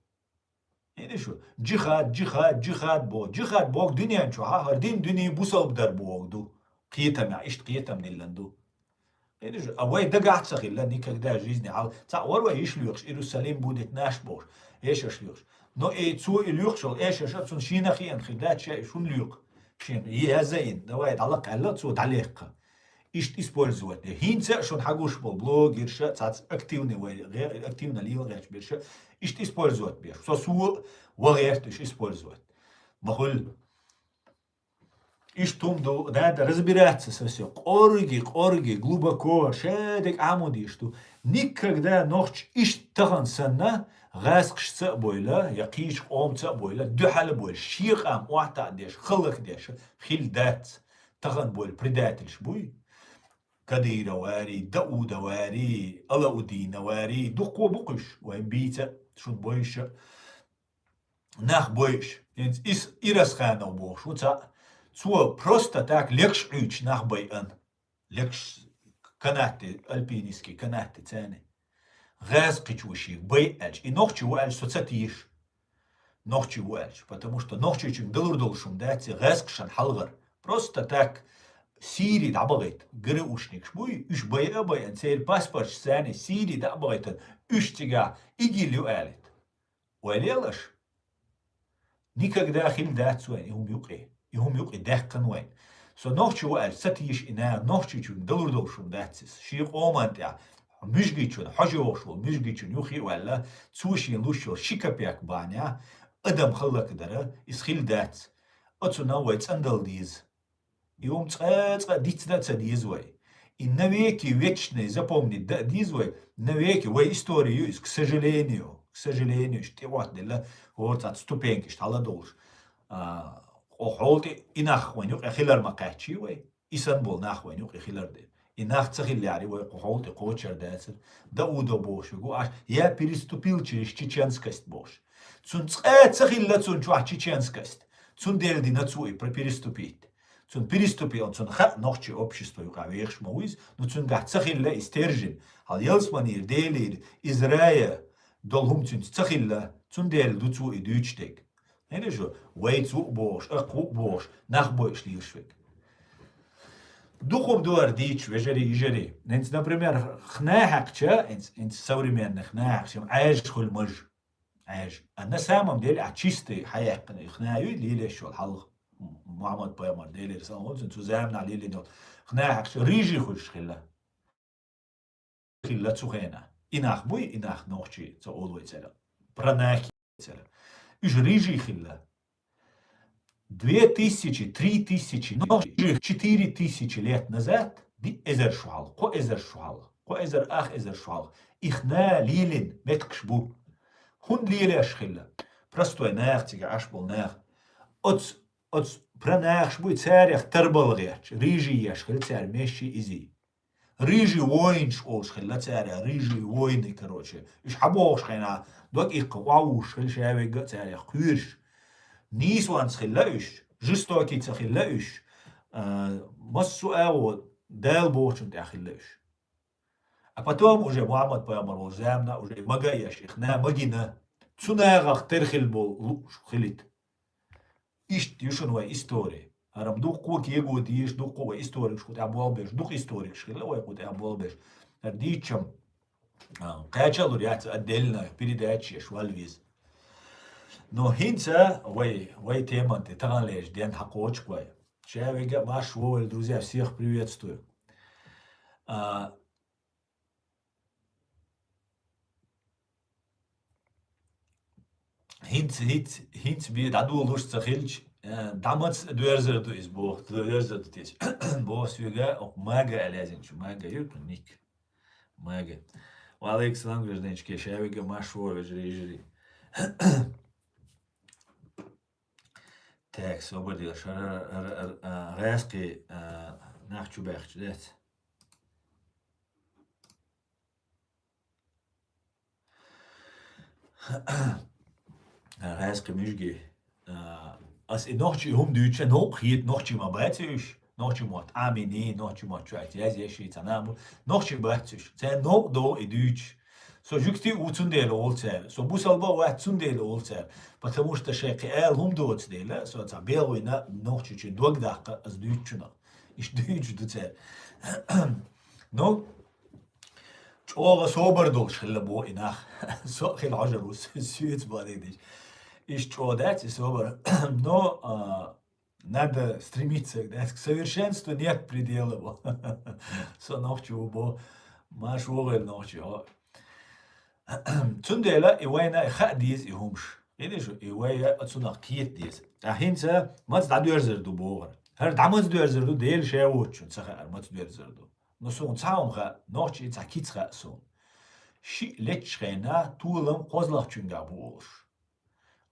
Кхийди шу, джихад, джихад, джихад боху. Джихад боху дуьнен чохь, хӀара дин дуьне бусалба дар боху ду. Кхетамехь, иштта кхетам диллина ду. Кхийди шу, а вай дагахь ца хилла никогда в жизни хьал. Цхьаъ вара вай йиш лоькхуш, Иерусалим будет наш бохуш, эшарш лоькхуш. Но и цо и лоькхуш волу эшарша цунна шена хиъна хир дац, ша и шуна лоькху. Шена яза ин, давай дӀалакха аьлла, цо дӀалекха. Иштта использовать де. ХӀинца а шуна хьагуш болу блогерша, цац активный вай, гӀе-, активно лела гӀерташ берша, иштта использовать беш. Со суо ва гӀерта уьш использовать. Ма хуьлу. Иштта хӀума ду, надо разбираться со всё. Къорги, къорги, глубоко, ша дерг Ӏамо деш ду. Никогда нохча иштта тахана санна, гӀаскхашца а бойла, я кхечу къомца а бойла, дуьхьал а бойла, шен къам охьатаӀа деш, халлак деш, хилла дац. Тахана бойла предательш буй. Кадыровари, Даудовари, Алаудиновари, дуккха бу-кх уьш, вайн бийца, шун бойша, нах бойш. ХӀинца ис Ирасханов бохуш ву цхьаъ. Цо просто так лекш Ӏуьйчу нах байъан. Лекш канатте, альпинистский канатте царна. ГӀаьз кхича вуьшига бай аьлча. И нохчи ву аьлча, со ца тийша. Нохчи ву аьлча. Потому что нохчичуьнга далур долуш хӀума дац и гӀаьз кхишан хьалхара. Просто так Сири дӀабахийта. ГРУшникаш буй, уьш байа а байан, церан паспорташ царна Сири дӀа а бахийтан, уьш цигахь ИГИЛ ю алийта. Ойла ел аша? Никогда хилла дац вайн и хӀума юкъе. И хӀума юкъе даьккхина вайн. Со нохчи ву аьлча, ца тийша и наха, нохчичунна далур долуш хӀума дац иза. Шен къоман тӀехь муьжгичунна, хьожа йогӀуш волу муьжгичунна юххе а ваьлла, цо шен луш йолу ши капек бахьанехь адам хӀаллакдара, иза хилла дац. Оцунах вай цӀандала деза. И хӀума цкъа, цкъа дицдан а ца деза вай. И навеки вечный запомнить дан а деза вай. Навеки вай истори ю иза, к сожалению. К сожалению, иштта тӀе оттаделла, хӀора цхьацца ступенькаш хьала долуш. А, кху хьола тӀе и нах вайн юкъе хилар ма кхаьччий вай. И санна болу нах вайн юкъе хилар де. И нах ца хиллехьара, вай кху хьола тӀе кхочур дацара. Даудов бохуш ву аша, я переступил через чеченскость бохуш. Цунна цкъа ца хилла цунна чохь чеченскость. Цундела дина цо и про переступить. Цунна переступил, цунна хаьа нохчи общество юкъа вехаш ма ву иза, но цуьнгахь ца хилла и стержень. Хьал ялсманера, Делера, иза рая долу хӀума цуьнца ца хилла, цундела ду цо и дуьйцуш дерг. ХӀинца шу, вайца ву а бохуш, акха ву а бохуш, нах бойуш лелаш верг. Дукха ду хӀара дийцуш, вежарий, йижарий. ХӀинца, например, хна хьаькхча, хӀинца, хӀинца современный хна хьаькхча, Ӏаьржа хуьлу маж. Ӏаьржа. А на самом деле, а чистый хьаяьккхина и хна ю, лелаш йолу хьалха. Мухьаммад пайхамар, Делера салам хуьлда цунна, цу заманахь лелийна йолу хна хьаькхча, рыжий хуьлуш хилла. Хилла цу хенахь. И нах буй, и нах нохчий, ца олу вай церан. Пранахи церан. Уьш рыжий хилла. Две тысячи, три тысячи, нохчий четыре тысячи лет назад, диъ эзар шу хьалха, кхо эзар шу хьалха, кхо эзар, ах эзар шу хьалха. И хна лелийна меттигаш бу. ХӀунда лелаш хилла? Простой наха, цига Ӏаш болу наха. Оцу, оцу пранахаш буй, царех тарбала гӀерташ, рыжий еш хилла цара, мешший, изий. Рыжий воинаш олуш хилла цара, рыжий воины, короче. Уьш хьабогӀуш хенахь, дог иккха, охьавуьйш хилла ша вегга а царех кхоьруш. Нийсонца хилла уьш, жестокий ца хилла уьш, а, массо а агӀо Дала бохучун тӀехь хилла уьш. А потом уже Мухьаммад пайхамар волчу заманахь уже и мага а еш, и хна магина, цу нахах тера хилла болу лууш хилийта. Иштта ю шуна вай истори. ХӀара-м дуккха кего дезаш, дуккха вай историкаш кху тӀехь болх беш, дукха историкаш хилла вай кху тӀехь болх беш. ХӀара дийцча-м, а, кхачалур яц, отдельно передача еш вала веза. Но хӀинца вай, вай теман тӀе таханлерчу ден хьакхочуш вай. Ша вега а марш вовелла, друзья, всех приветствую. А, ХӀинца, хӀинца, хӀинца бен дӀадолуш ца хилча, э, дӀа маца доьрзур ду иза боху, доьрзур ду теша. Боху соьга, окху мага аьлла яздинчу, мага ю кху ник. Мага. Ва алейкум салам, гражданчики, ша вега марш вовелла, вежарий, йижарий. Так, собар де, шара, ара, ара, а, гӀаьскхи, а, нах чу баьхча дац. ГӀаьскхи муьжги. А, ас и нохчий хӀума дуьйцуш, новкъа хета, нохчий ма бац уьш. Нохчий мотт Ӏамийний, нохчий мотт чу аьлча язъеш, цхьа нах бу. Нохчий бац уьш. Царна новкъа догӀу и дуьйцуш. Со жуьгти а ву, цундела олу цара. Со бусалба а вац, цундела олу цара. Потому что шайн кхин ала хӀума доцу дела, со цхьа белхийна нохчичун дог даккха ас дуьйцучунах. Иштта дуьйцуш ду цара. Ну, чӀогӀа собар долуш хилла боху и нах. Со а хила хьожур ву, соьца бахьаниг дича. Иштта чӀогӀа дац и собар. Но, а, надо стремиться, да, к совершенству нет предела. Со нохчи ву бо, марш вогӀийла нохчий, хьо. Цундела и вайна и хаа деза и хӀумаш. Видишь, и вай оцунах кхета деза. Ткъа хӀинца маца дӀадоьрзур ду бохура. ХӀара дӀа маца доьрзур ду, Дела ша воцучун ца хаьара, маца доьрзур ду. Но суна цхьа хӀума хаьа, нохчий цхьа кица хаьа суна. Шиъ леччу хенахь толам кхозлагӀчуьнгахь бу олуш.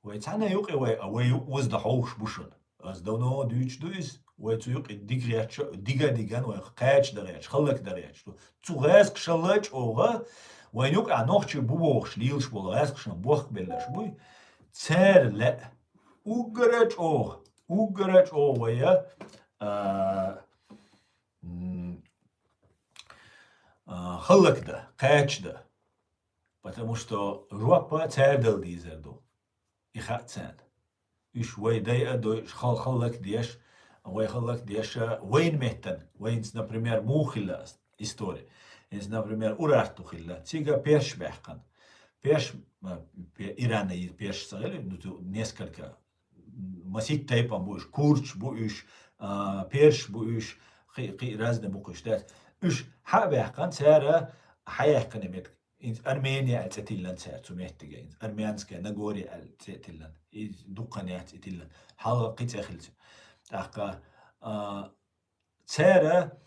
Вай цхьана юкъе вай, а вай юкъ вазда хьовш бу шуна. Ас давно дуьйцуш ду иза. Вай цу юкъе диггача, дига-диган вай кхача дарача, халлак дарача. Цу гӀаскхашалла чӀоагӀа, вайна юкъа нохчий бу бохуш лелаш болу гӀаскхашна бохк беллаш буй. Цара лаьа. Уггара чӀоагӀа, уггара чӀоагӀа вай, а, м, а, халлак да, кхача да. Потому что жоп цара дала дезар ду. И хаьа царна. Уьш вай дайа а дойуш, хал-, халлак деш, вай халлак деш, вайна меттан, вайнца, например, муха хилла история. Инца, например, Урарту хилла, цига перш баьккхина. Перш, м, пе-, Ирана и перш ца хилла, ну, ту несколько, м, масит тайпан бу уьш, курч бу уьш, а, перш бу уьш, кхи-, кхи разный бу кхуьш, да. Уьш хьа а баьккхина, цара хьаяьккхина метка. Иза Армения аьлла цӀе тиллина цара цу меттиге. Иза армянская Нагорье аьлла цӀе тиллина. Иза дуккха яц и тиллина. Хьалха кхин цӀе хилча. ТӀаккха, а, цара,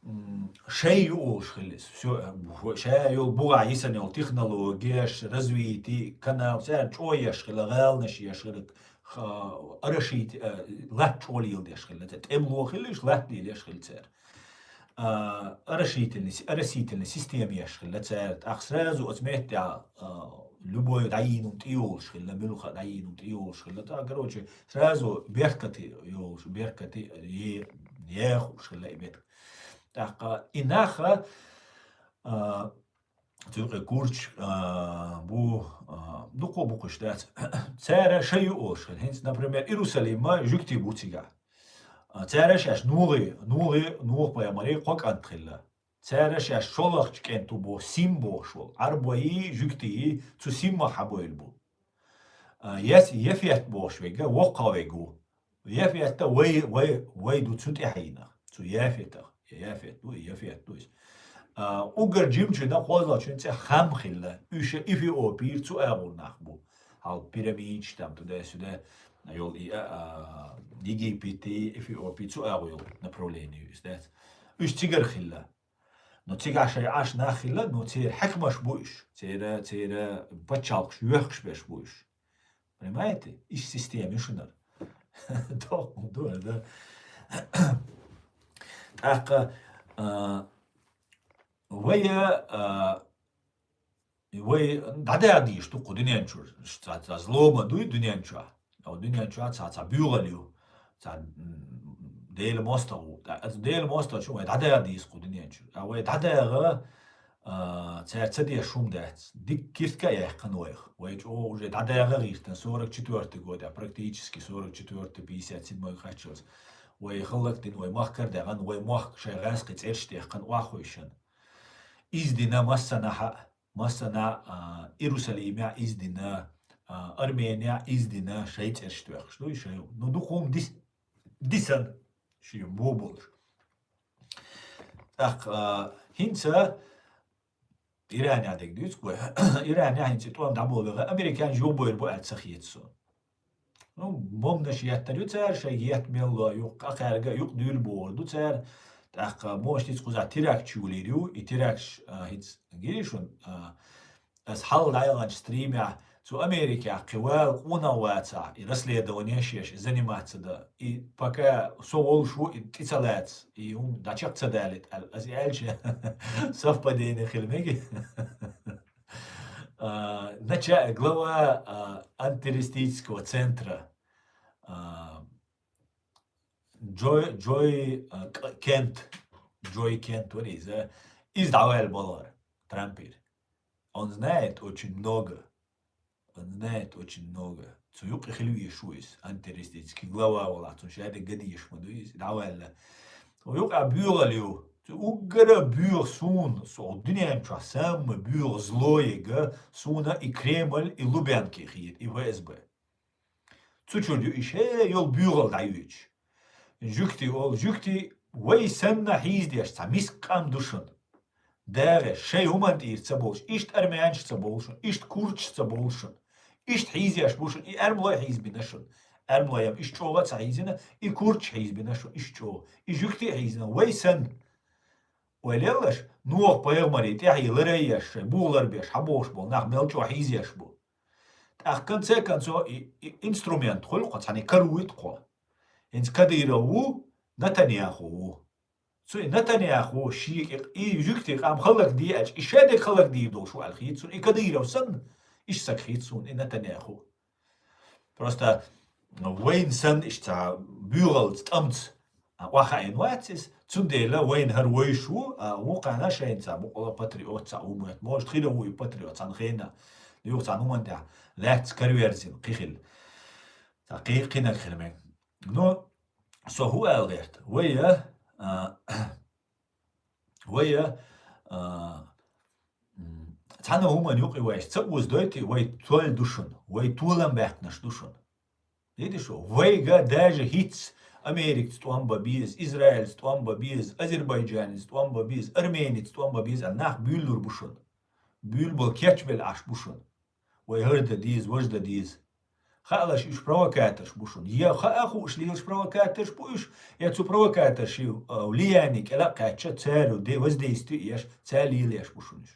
м, шай ю олуш хилла иза. Всё, ша йолу бугӀа йисана йолу технологияш, развитие, канал, цара чӀогӀа еш хилла, гӀаланаш еш хилла, ха-, орошить-, а, латта чӀогӀа леладеш хилла. ТӀемало хилла, иштта латта лелаеш хилла цара. А, орошительный, с-, оросительный система еш хилла цара. ТӀаккха сразу оцу меттехь, а, любой дӀайийна тӀе йолуш хилла, муьлхха дӀайийна тӀе йолуш хилла. ТӀаккха, короче, сразу беркате йолуш, беркате е-, ехуш хилла и меттиг. ТӀаккха и нах, а, цуьнан курч, а, бу, а, дукха бу кхуьш дац. Цара шай ю олуш хилла. ХӀинца, например, Иерусалима жуьгтий бу цигахь. А, цара шаьш нугӀи, нугӀи, нугӀа пайхамаре кхо кӀант хилла. Цара шаьш шолгӀачу кӀант ву боху, Сим бохуш волу. Ӏарбойи, жуьгтийи цу Симах хьабевлла бу. А, Яс-, Яфет бохуш верг, воккхах верг ву. Яфет вай, вай, вай ду цу тӀаьхьенах, цу Яфетах. Яфет ду, Яфет ду иза. А, уггар жимачуьнан кхозлагӀчуьнан цӀе Хам хилла. Уьш Эфиопера цу агӀор нах бу. Хьал пирамидаш там туда-сюда йолу и, а, а, Египет и Эфиопи цу агӀо йолу направление ю иза, дац? Уьш цигара хилла. Но цигахь шайн Ӏаш нах хилла, но церан хьаькамаш бу уьш. Церан, церан пачхьалкхаш йоьхкуш берш бу уьш. Понимаете? Иштта система ю шуна. Доккха ду, да. ТӀаккха, а, вай, а, вай дӀадаха дезаш ду кху дуьнен чуьра. Ца, ца зло ма дуй дуьнен чохь. Оцу дуьнен чохь цхьа, цхьа буьйгӀал ю. Цхьа, м, Делан мостагӀа ву. ТӀаккха оцу Делан мостагӀчун вай дӀадаха деза кху дуьнен чуьра. Ткъа вай дӀадаха, а, цара ца деш хӀума дац. Дика киртка а яьккхина вайх. Вай чӀогӀа уже дӀадаха гӀиртина сорок четвёртый годехь, практически сорок четвёртый, пятьдесят седьмой кхаччалц. Вай хӀаллакдина, вай махкара даьхна, вай мохк шайн гӀаьскхи цӀераш тӀехкана охьахуьйшина. Иза дина массанхьа, массанхьа, а, Иерусалимехь иза дина, а, Арменехь иза дина, шайн цӀераш тоьхкуш ду, шайн. Ну, дукха хӀума дис-, дисана, шен бо болуш. ТӀаккха, а, хӀинца Иранехь дерг дуьйцу вай. Иранехь хӀинца тӀом дӀаболабелла, американцаш юхабойр бу аьлла ца хета суна. Ну, бомбанаш еттар ю цара, шайга етта мел ло юккъе, кхаьрга а юккъе дуьйла бохур ду цара. ТӀаккха, может, иза кхузахь теракташ йолийр ю, и теракташ, а, хӀинца гири шуна, а, ас хьалха дӀаяханчу стримехь, цу Америкехь кхин вала къонах вацахь, и расследование еш, и заниматься дан. И пока со волуш ву, и тӀе ца лаца, и хӀума дӀачекх ца далийта аьлла. Ас и аьлча, совпадение хила мега. А, нача-, глава, а, антитеррористического центра, а, Джой, Джой, а, К-, Кент, Джой Кент вара иза. Иза дӀаваьлла балара Трампера. Он знает очень много. Он знает очень много. Цу юккъе хила везаш ву иза, антитеррористический глава валахь, цунна шадерг ган дезаш ма ду иза, дӀаваьлла. Цу юккъе буьйгӀал ю. Цу уггара буьйгӀа суна, со дуьнен чохь самый буьйгӀа зло ерг, суна и Кремль, и Лубянка хета, и ФСБ. Цу чуьра ю и шен йолу буьйгӀал дӀайоьдуш. Жуьгтий олу, жуьгтий вай санна хьийзадеш цхьа миска къам ду шуна. ДагӀе, шайн хӀуманна тӀера ца болуш, иштта армянаш ца болу шуна, иштта курдаш ца болу шуна. Иштта хьийзаеш бу шуна, и аьрмалой хьийзабина шуна. Аьрмалой-м иштта чӀогӀа а ца хьийзина, и курдаш хьийзабина шуна, иштта чӀогӀа. И жуьгтий хьийзина, вай санна. Вай леллаш, Нохь пайхамаре тӀаьхье ларайеш, шайн бухалар беш, хьабохуш болу нах мел чӀогӀа хьийзаеш бу. ТӀаккха конце концов и, и инструмент хуьлу кхо, цхьаьна каруйта кхо. ХӀинца Кадыров ву, Натаньяху ву. Цу и Натаньяху шийга и жуьгти къам хӀаллакде аьлча, и шадерг хӀаллакдийр долуш ву аьлла хийца суна, и Кадыров санна, иштта саг хийца суна и Натаньяху. Просто вайна санна иштта буьйгӀалца, тӀамца, а, охьахаийна вац иза. Цундела вайна хӀара вайш ву, а, вукхана шайна цхьа букъала патриот цхьа ву моьтту. Может, хила ву и патриот цхьана хенахь, юха цхьана хӀуманна тӀехь лаьцна караверзина кхин хила. Цхьа кхин-, кхинаг хила мега. Но со хӀу аьлла гӀерта? Вай, а, а, вай, а, а, м, цхьана хӀуманна юкъе вайша ца озадойтий, вай тоьлла ду шуна, вай толам баьккхинарш ду шуна. Видишь, вайга даже хӀинца Америкаца тӀом бан беза, Израильца тӀом бан беза, Азербайджанца тӀом бан беза, Арменица тӀом бан беза, а нах буьйлалур бу шуна. Буьйлабала кечбелла Ӏаш бу шуна. Вай хӀара дан деза, важа дан деза. Хаалаш уьш провокаторш бу шуна. Я хаа хууш лелаш провокаторш бу уьш, я цу провокаторшийн, а, влияние кӀел а кхаьчча, цара де воздействие еш, цара лелаеш бу шуна уьш.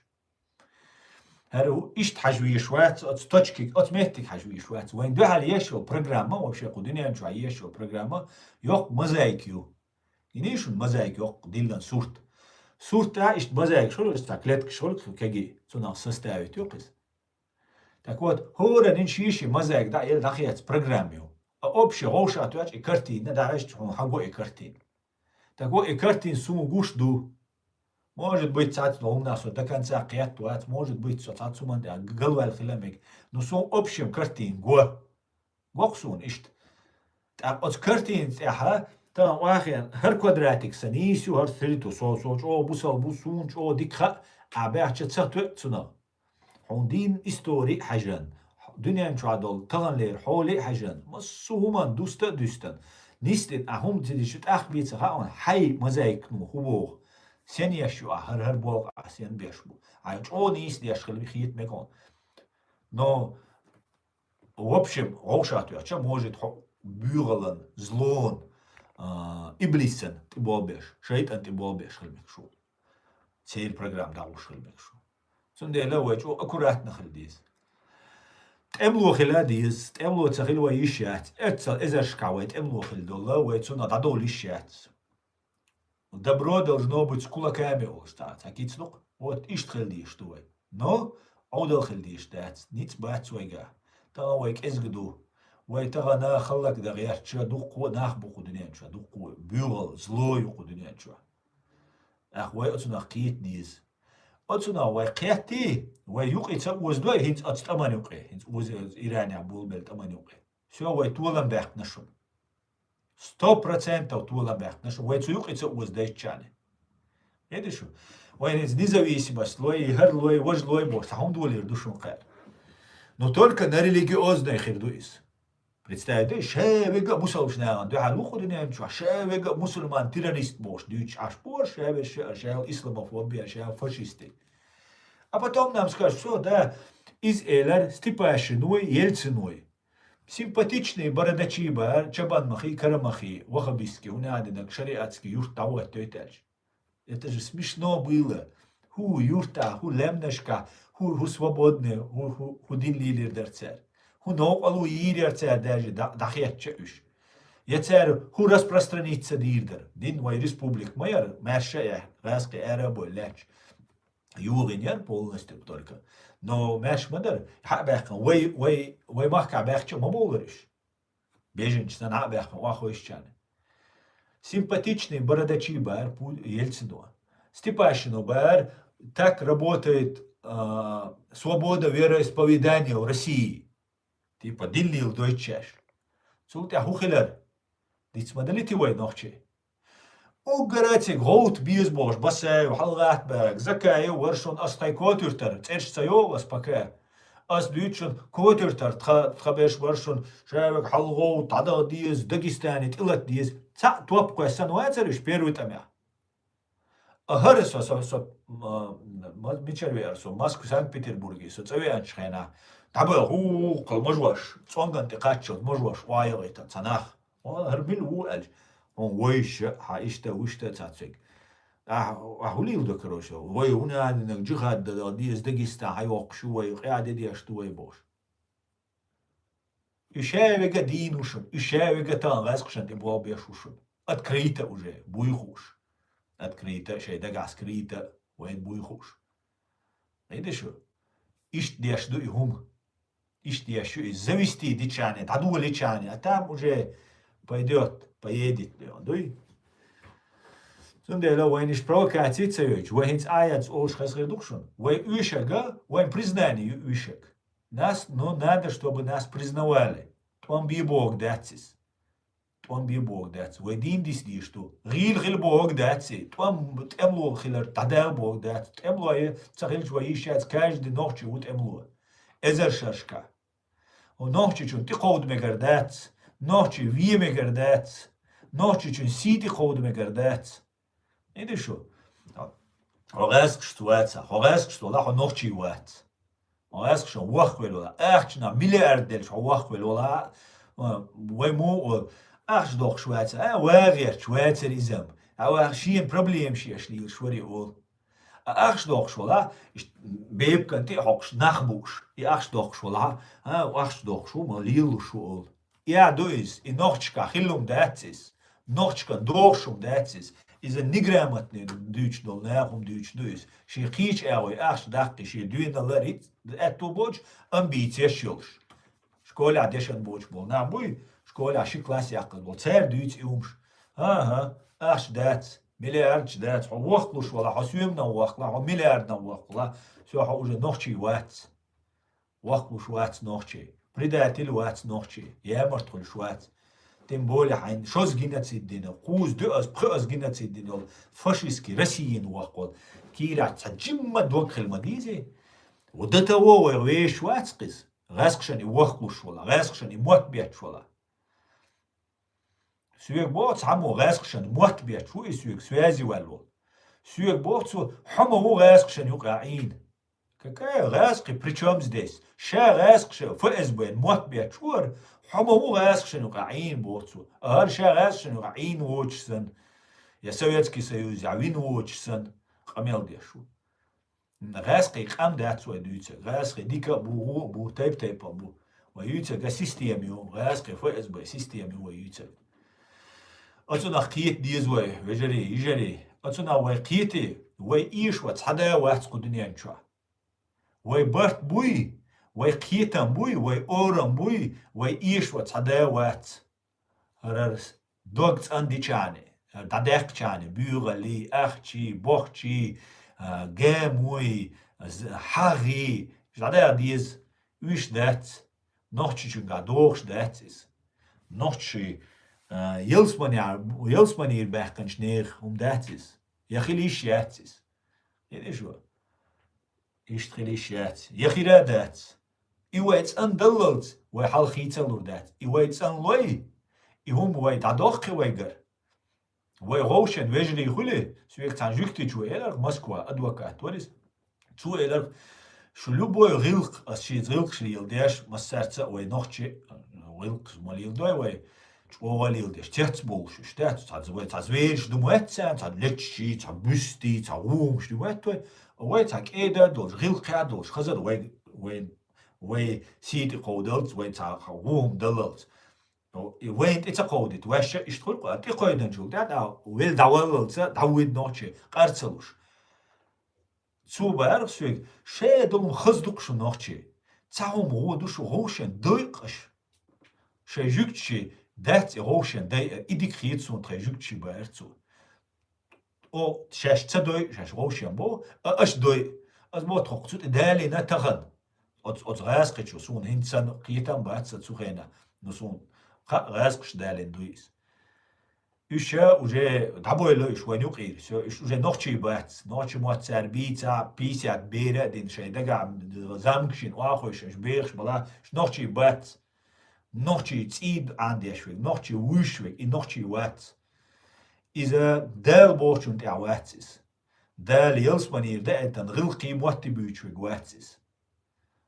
ХӀара ву иштта хьажа везаш вац, оцу точкиг, оцу меттиг хьажа везаш вац. Вайн дуьхьал еш йолу программа, вообще кху дуьнен чохь еш йолу программа, йоккха мозаика ю. Йиний шуна мозаика йоккха диллина сурт. Сурт а иштта мозаика шуна, иштта клетка шуна, кеги, цунах составить ю кхиз. Так вот, хӀоранна шен-шен мозаика дӀа а елла дӀахеца программа ю. А общий гӀовша а тоьча и картина дӀа а ваьшча хьуна хьаго и картина. Так вот, и картина суна гуш ду. Может быть, цхьацца хӀуманах со до конца кхетта вац, может быть, со цхьацца хӀуманна тӀехь г-, галваьлла хила мега. Но суна общем картина го. Го-кх суна иштта. ТӀаккха оцу картина тӀехь, тахана охьахиъна, хӀара квадратик сан нийса ю, хӀара сириту, со, со чӀогӀа бусалба ву, суна чӀогӀа дика хаьа, ахь баьхча ца тоьа цунах. Хьуна дийнна истори а хьаьжна, дуьнен чохь долу таханлера хьоли а хьаьжна, массо а хӀуманна дуста а дуьстина, нисдина, ахь хӀума ца дича тӀаккха бен ца хаьа хьуна, хьайн мозаикано хӀун боху, сен еш ю ахь, хӀара-хӀара болх ахь сен беш бу. Ахь чӀогӀа нийса деш хила хета мега хьуна. Но в общем, гӀовшах тоьхча, может, хьо буьйгӀалан, злон, а, иблисан тӀе болх беш, шайтӀан тӀе болх беш хила мега шу. Церан программа дӀалуш хила мега шу. Цундела вай чӀогӀа аккуратно хила деза. ТӀемло хила деза, тӀемло ца хила вай йиш яц. Эццал эзаршкахь вай тӀемло хила долла, вай цунах дӀадовла йиш яц. Добро должно быть с кулаками, олуш цхьа, цхьа кицнух. Вот иштта хила дезаш ду вай. Но Ӏовдал хила дезаш дац, ницкъ бац вайгахь. Тахана вай кӀезиг ду. Вай тахана хӀаллакдан гӀертача дуккха а нах бу кху дуьнен чохь, дуккха а буьйгӀал, зло ю кху дуьнен чохь. ТӀаккха вай оцунах кхета деза. Оцунах вай кхеттий, вай юкъе ца озадой, хӀинца оцу тӀаман юкъе, хӀинца оза Иранехь болабелла тӀаман юкъе. Всё, вай толам баьккхина шуна. Сто процентов толам баьккхина шуна, вай цу юкъе ца озадайтича. Хетий шу? Вайна иза независимость лой, хӀара лой, важа лой бохуш, цхьа хӀума долийр ду шуна кхаьа. Но только на религиозной хир ду иза. Представь, ша вега а бусалбачу нахана дуьхьал ву кху дуьнен чохь, ша вега а мусульман террорист бохуш дуьйцуш Ӏаш боху, ша вега ша, ша исламофобия, ша фашисты. А потом нам скажут, всё, да, иза элира Степашиной, Ельциной. Симпатичные бородачи бара, чабанмахий, карамахий, ваххабистский, хӀунда аьлла динарг шариатский юрт дӀахӀоттойту аьлча. Это же смешно было. ХӀу юртахь, хӀу лаьмнашкахь, хӀу, хӀу свободный, хӀу, хӀу, хӀу дин лелийр дара цара. ХӀу новкъарло йийр яра цара даже дӀа-, дӀахеттача уьш. Я цара хӀу распространиться дийр дара. Дин вай республика ма яра, маьрша а яхь, гӀазкхи ара а бой лаьтташ. ЮгӀин яра полностью только. Но маьрша ма дара, хьа а баьккхина, вай, вай, вай махкахь баьхча а ма бовлара уьш. Беженча санна хьа а баьккхина, охьахевшичарна. Симпатичные бородачи бара Пу-, Ельцино. Степашино бара, так работает, а, свобода вероисповедания в России. Типа, дин леладойту шаьш. Цул тӀаьхьа хӀун хилар? Диц ма далитий вай нохчий? Уггар а цига гӀовта беза бохуш, Басаев, ХьалгӀатбаьрг, Закаев вара шуна, ас тхайн котуьртара, цӀераш ца йогӀу ас пока. Ас дуьйцу шуна, котуьртара тха, тхан берш бара шуна, ша вега хьалгӀовта, дӀадаха деза, Дагестане тӀелата деза. Цхьаъ топ кхоьссина вацара уьш первый тӀамехь. А хӀара со, со, со, м, м, мичара веара со, Москва, Санкт-Петербурге со цӀа веанчу хенахь, дӀабаха, хӀу, хӀу, хӀу, кхал мажош, цӀонган тӀе кхаччалц мажош, охьайогӀуьйтан ца нах. О, хӀара мила ву аьлча, хьуна вайша, хьан иштта, вуьшта цацвег. Ахь, ахь хӀу лийла до, короче, вай хӀуна аьллинарг джихад дан деза Дагестан хьайоккхуш ю вай, къа де деш ду вай бохуш. Уьш ша вега дийна ву шуна, уьш ша вега тахана гӀазкхашна тӀе болх беш ву шуна. открыто уже, буй хууш. Открыто, шайн дагахь скрыто, вайна буй хууш. Видишь? Иштта деш ду и хӀума. Иштта деш ю и завести дичане, дӀадоличане, а там уже пойдёт, поедет, дуй? Цундела вайна иштта провокаци ца йойтуш, вай хӀинца аятца олуш хаза хир ду-кх шуна. Вай уьйшага, вайн признание ю уьйшаг. Нас, ну, надо, чтобы нас признавали. ТӀом бе боху дац иза. ТӀом бе боху дац. Вай дийна диса дийш ду. ГӀийла хила боху дац и. ТӀом, тӀемло хилар дӀадала боху дац. ТӀемло е ца хилча вай йиш яц, каждый нохчи ву тӀемло. Эзар шерашка. Нохчичун тӀекховда мегар дац. Нохчи ве мегар дац. Нохчичун сий тӀекховда мегар дац. Иди шу. Хьо гӀаьскхашца ваца, хьо гӀаьскхашца вала, хьо нохчий вац. Хьо гӀаьскхашна воххавелла вала, ахчанах миллиард делча хьо воххавелла вала, а, вай муха олу, ахча дохкуш ваца, а, вагӀерча вацара иза-м, а, ва шена проблемаш еш лелаш вари олу. А ахча дохкуш вала, иштта бепкан тӀе а хьокхуш, нах бууш, и ахча дохкуш вала, а, ахча дохкуш ву, ма лелалуш ву олу. И а ду иза, и нохчашка хилла хӀума дац иза, нохчашкан дохуш хӀума дац иза. Иза неграмотный дуьйцуш долу наха хӀума дуьйцуш ду иза. Шен кхечу агӀой ахча даккхий, шен доьналла риц-, аьтту боцуш, амбицеш йолуш. Школехь дешан боцуш болу нах буй, школехь ши класс яккхаза болу. Цара дуьйцу и хӀумаш. ХӀан-хӀа, ахча дац, миллиардаш дац, хьо вохкалуш вала, хьо соьманах вохкала, хьо миллиарднах вохкала, всё, хьо уже нохчий вац. Вохкалуш вац нохчий, предатель вац нохчий, ямарт хуьлуш вац. Тем более хьайна шозза геноцид дина, кхузза, доьазза, пхоьазза геноцид дина йолу фашистский Россияна вохкаволу. Кийрахь цхьа жимма дог хила ма дийзи. До того вай вешаш вац-кх иза, гӀаьскхашна и вохкалуш вала, гӀаьскхашна и мотт бетташ вала. Соьга боху цхьаммо гӀаьскхашна мотт бетташ ву и соьга связи ваьлла волу. Соьга боху цо, хьо ма ву гӀаьскхашна юкъа Ӏийна. Какая гӀаьскхи, при чём здесь? Ша гӀаьскхаша ФСБ-н мотт бетташ вара, хьо ма ву гӀаьскхашна юкъа Ӏийна боху цо. ХӀара ша гӀаьскхашна юкъа Ӏийна воцуш санна, я Советский Союз, я вина воцуш санна, къамел деш ву. ГӀаьскхий къам дац вай дуьйцург. ГӀаьскхий дика а бу, вон а бу, тайп-тайпа а бу. Вай юьйцург а система ю, гӀаьскхий ФСБ система ю вай юьйцург. Оцунах кхета деза вай, вежарий, йижарий. Оцунах вай кхетий, вай эшо цхьа да вац кху дуьнен чохь. Вай барт буй, вай кхетам буй, вай орам буй, вай эшо цхьа да вац. ХӀара дог цӀандичарна, дӀадаьккхичарна, буьйгӀаллий, ахчий, бохчий, а, гамой, з-, хьагӀий, дӀадаха деза, уьш дац, нохчичуьнгахь дохуш дац иза. Нохчий, а, ялсманера, ялсманера баьккхинчу нехан хӀума дац иза. Я хила йиш яц иза. Хила йиш ву. Иштта хила йиш яц. Я хира а дац. И вай цӀандаллалц вай хьалхийца а лур дац. И вай цӀанлой, и хӀума вай дӀадоккхи вайгара. Вай гӀовшен вежарий хуьлий, соьга цхьана жуьгтичо элира, Москва адвокат вара иза. Цо элира, шу любой гӀиллакх, ас шеца гӀиллакхаш леладеш, массаьрца а вай нохчи, гӀиллакхаш ма леладой вай, чӀогӀа леладеш, цец болуш уьш дац, цхьа вай цхьа зверш ду ма аьтту царна, цхьа леччий, цхьа буьстий, цхьа гӀумаш ду ма аьтту вай, вай цхьа кӀеда а долуш, гӀиллакхехь а долуш, хазар вай, вай, вай сий тӀе кховдалц, вай цхьа гӀум даллалц. И вайна тӀе ца кховдийта, ваьшша иштта хуьлу-кх, тӀе кхойдинчул тӀаьхьа, вел дӀаваллалца, дӀавуьйда нохчий, къар ца луш. Цо баьрра соьга, шайн долу хаза ду-кх шу нохчий. Цхьа хӀума гӀо ду шу гӀовшен дойкъаш. Шайн жуьгташий дац и гӀовшен дайа, и дика хета суна тхайн жуьгташий баьрра цо. О, шаьш ца дой, шаьш гӀовшен бо, а аш дой. Ас бо тхо цу тӀе далийна тахана. Оц-, оцу гӀаскхичо суна хӀинца санна кхетам бац сан цу хенахь, но суна хаьа гӀаскхаш далийна дуй иза. Уьш ша уже дӀабойла уьш вайн юкъера, всё, уьш уже нохчий бац, нохчий мотт цара бийца, пятьдесят бер а дина шайн дагахь замкашна охьахуьйсуш, уьш бехаш бала, уьш нохчий бац. Нохчий цӀий Ӏандеш верг, нохчий вуьйш верг, и нохчий вац. Иза Дала бохучунна тӀехь вац иза. Дала ялсаманера даийтина гӀиллакхий мотт буьйцуш верг вац иза.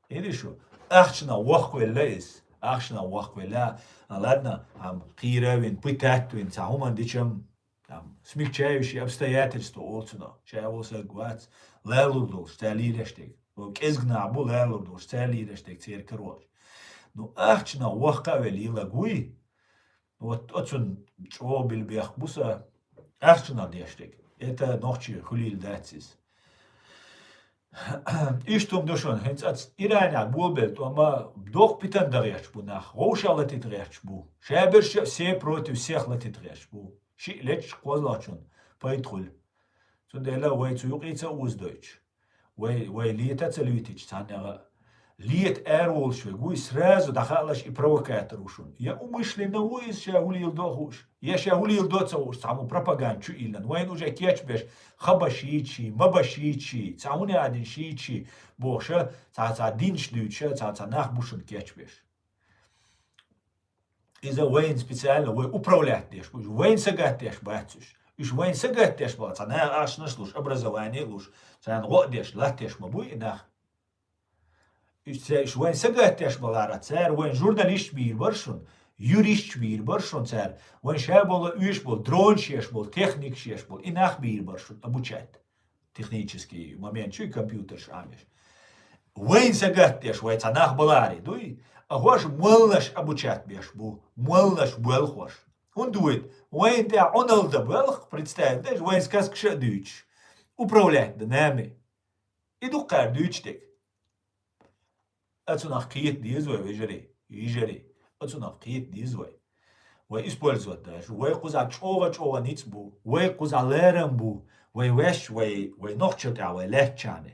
Иди шу, ахчанах вохкавелла иза. Ахчанах вохкавелла. А, ладно, хьан кхийра а вина, пытать а вина, цхьа хӀуманна дича-м, там, смягчающие обстоятельства олу цунах. Ша ву саг вац, лалур долуш, цара лелаш дерг. КӀезиг нах бу лалур долуш, цара лелаш дерг, церан карош. Ну, ахчанах вохка а велла йилаг вуй. Вот оцун чӀогӀа билбех бу са, аьрчунах деш дерг. Это нохчий хуьлийла дац иза. Иштта хӀума ду шуна, хӀинца аца Иранехь болабелла тӀома доккха питана дан гӀерташ бу нах, вовшах латита гӀерташ бу. Шаберш а все против всех латита гӀерташ бу. Шиъ лечча кхозлагӀчун пайда хуьлу. Цундела вай цу юкъе ца узадойтуш, вай, вай лета ца луьйтича цхьаннега а, лета араволуш верг вуй, сразу дӀахаалаш и провокатор ву шуна. Я умышленно ву иза ша хӀулийла до а хууш, я ша хӀулийла до а ца хууш, цхьаммо пропаганда чу иллина. Вайна уже кечбеш, ха баш йийчий, ма баш йийчий, цхьа хӀуна а дина шийчий, бохуша, цхьа, цхьа динаш дуьйцуша, цхьа, цхьа нах бу шуна кечбеш. Иза вайна специально, вай управлять деш бу. Уж вайна сагатдеш бац уж. Уж вайна сагатдеш бац. Цхьа наха ашнаш луш, образование луш, царна гӀо а деш, латтеш ма буй и нах. Уж ца-, уж вайна сагатдеш балара, цара вайна журналисташ бийр бар шуна, юристаш бийр бар шуна цара, вайна ша болу, уьш болу, дронаш еш болу, техникаш еш болу, и нах бийр бар шуна, обучать. Технический момент чуй компьютерш Ӏамеш. Вайн сагатдеш вай цхьа нах баларе дуй, а хӀорш моллаш обучать беш бу, моллаш боьлху хӀорш. ХӀунда вуйта? Вайн тӀехь Ӏуналда боьлху, представь, деш, вайн сказкаш а дуьйцуш, управлять дан нами. И ду кхара дуьйцуш дерг. Оцунах кхета деза вай, вежарий, йижарий. Оцунах кхета деза вай. Вай использовать даш. Вай кхузахь чӀогӀа-чӀогӀа ницкъ бу. Вай кхузахь лерам бу. Вай ваьш, вай, вай нохчо тӀехь вай лаьттачарна.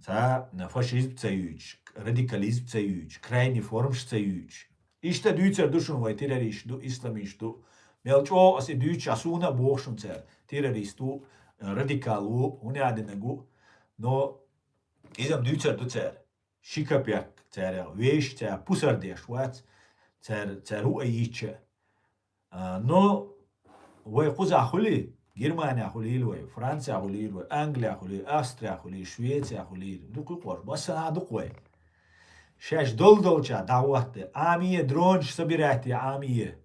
Цхьа фашизм ца юьйцуш, радикализм ца юьйцуш, крайний формаш ца юьйцуш. Иштта дуьйцур ду шуна вай террорист ду, исламист ду. Мел чӀогӀа аса и дуьйцуш, а суна а боху шуна цара. Террорист ву, радикал ву, хӀуна а динарг ву. Но иза-м дуьйцур ду цара. Ши капек цаьрга веш, цара пусар деш вац, цара, цара хӀу а йича. А, но вай кхузахь хуьлий, Германехь хуьлийла вай, Францехь хуьлийла вай, Англехь хуьлийла, Австрехь хуьлийла, Швецехь хуьлийла, дукха юкъош, массанхьа дукха вай. Шаьш долу-долчохь дӀахӀотта, Ӏамае дронаш собирать е, Ӏамае.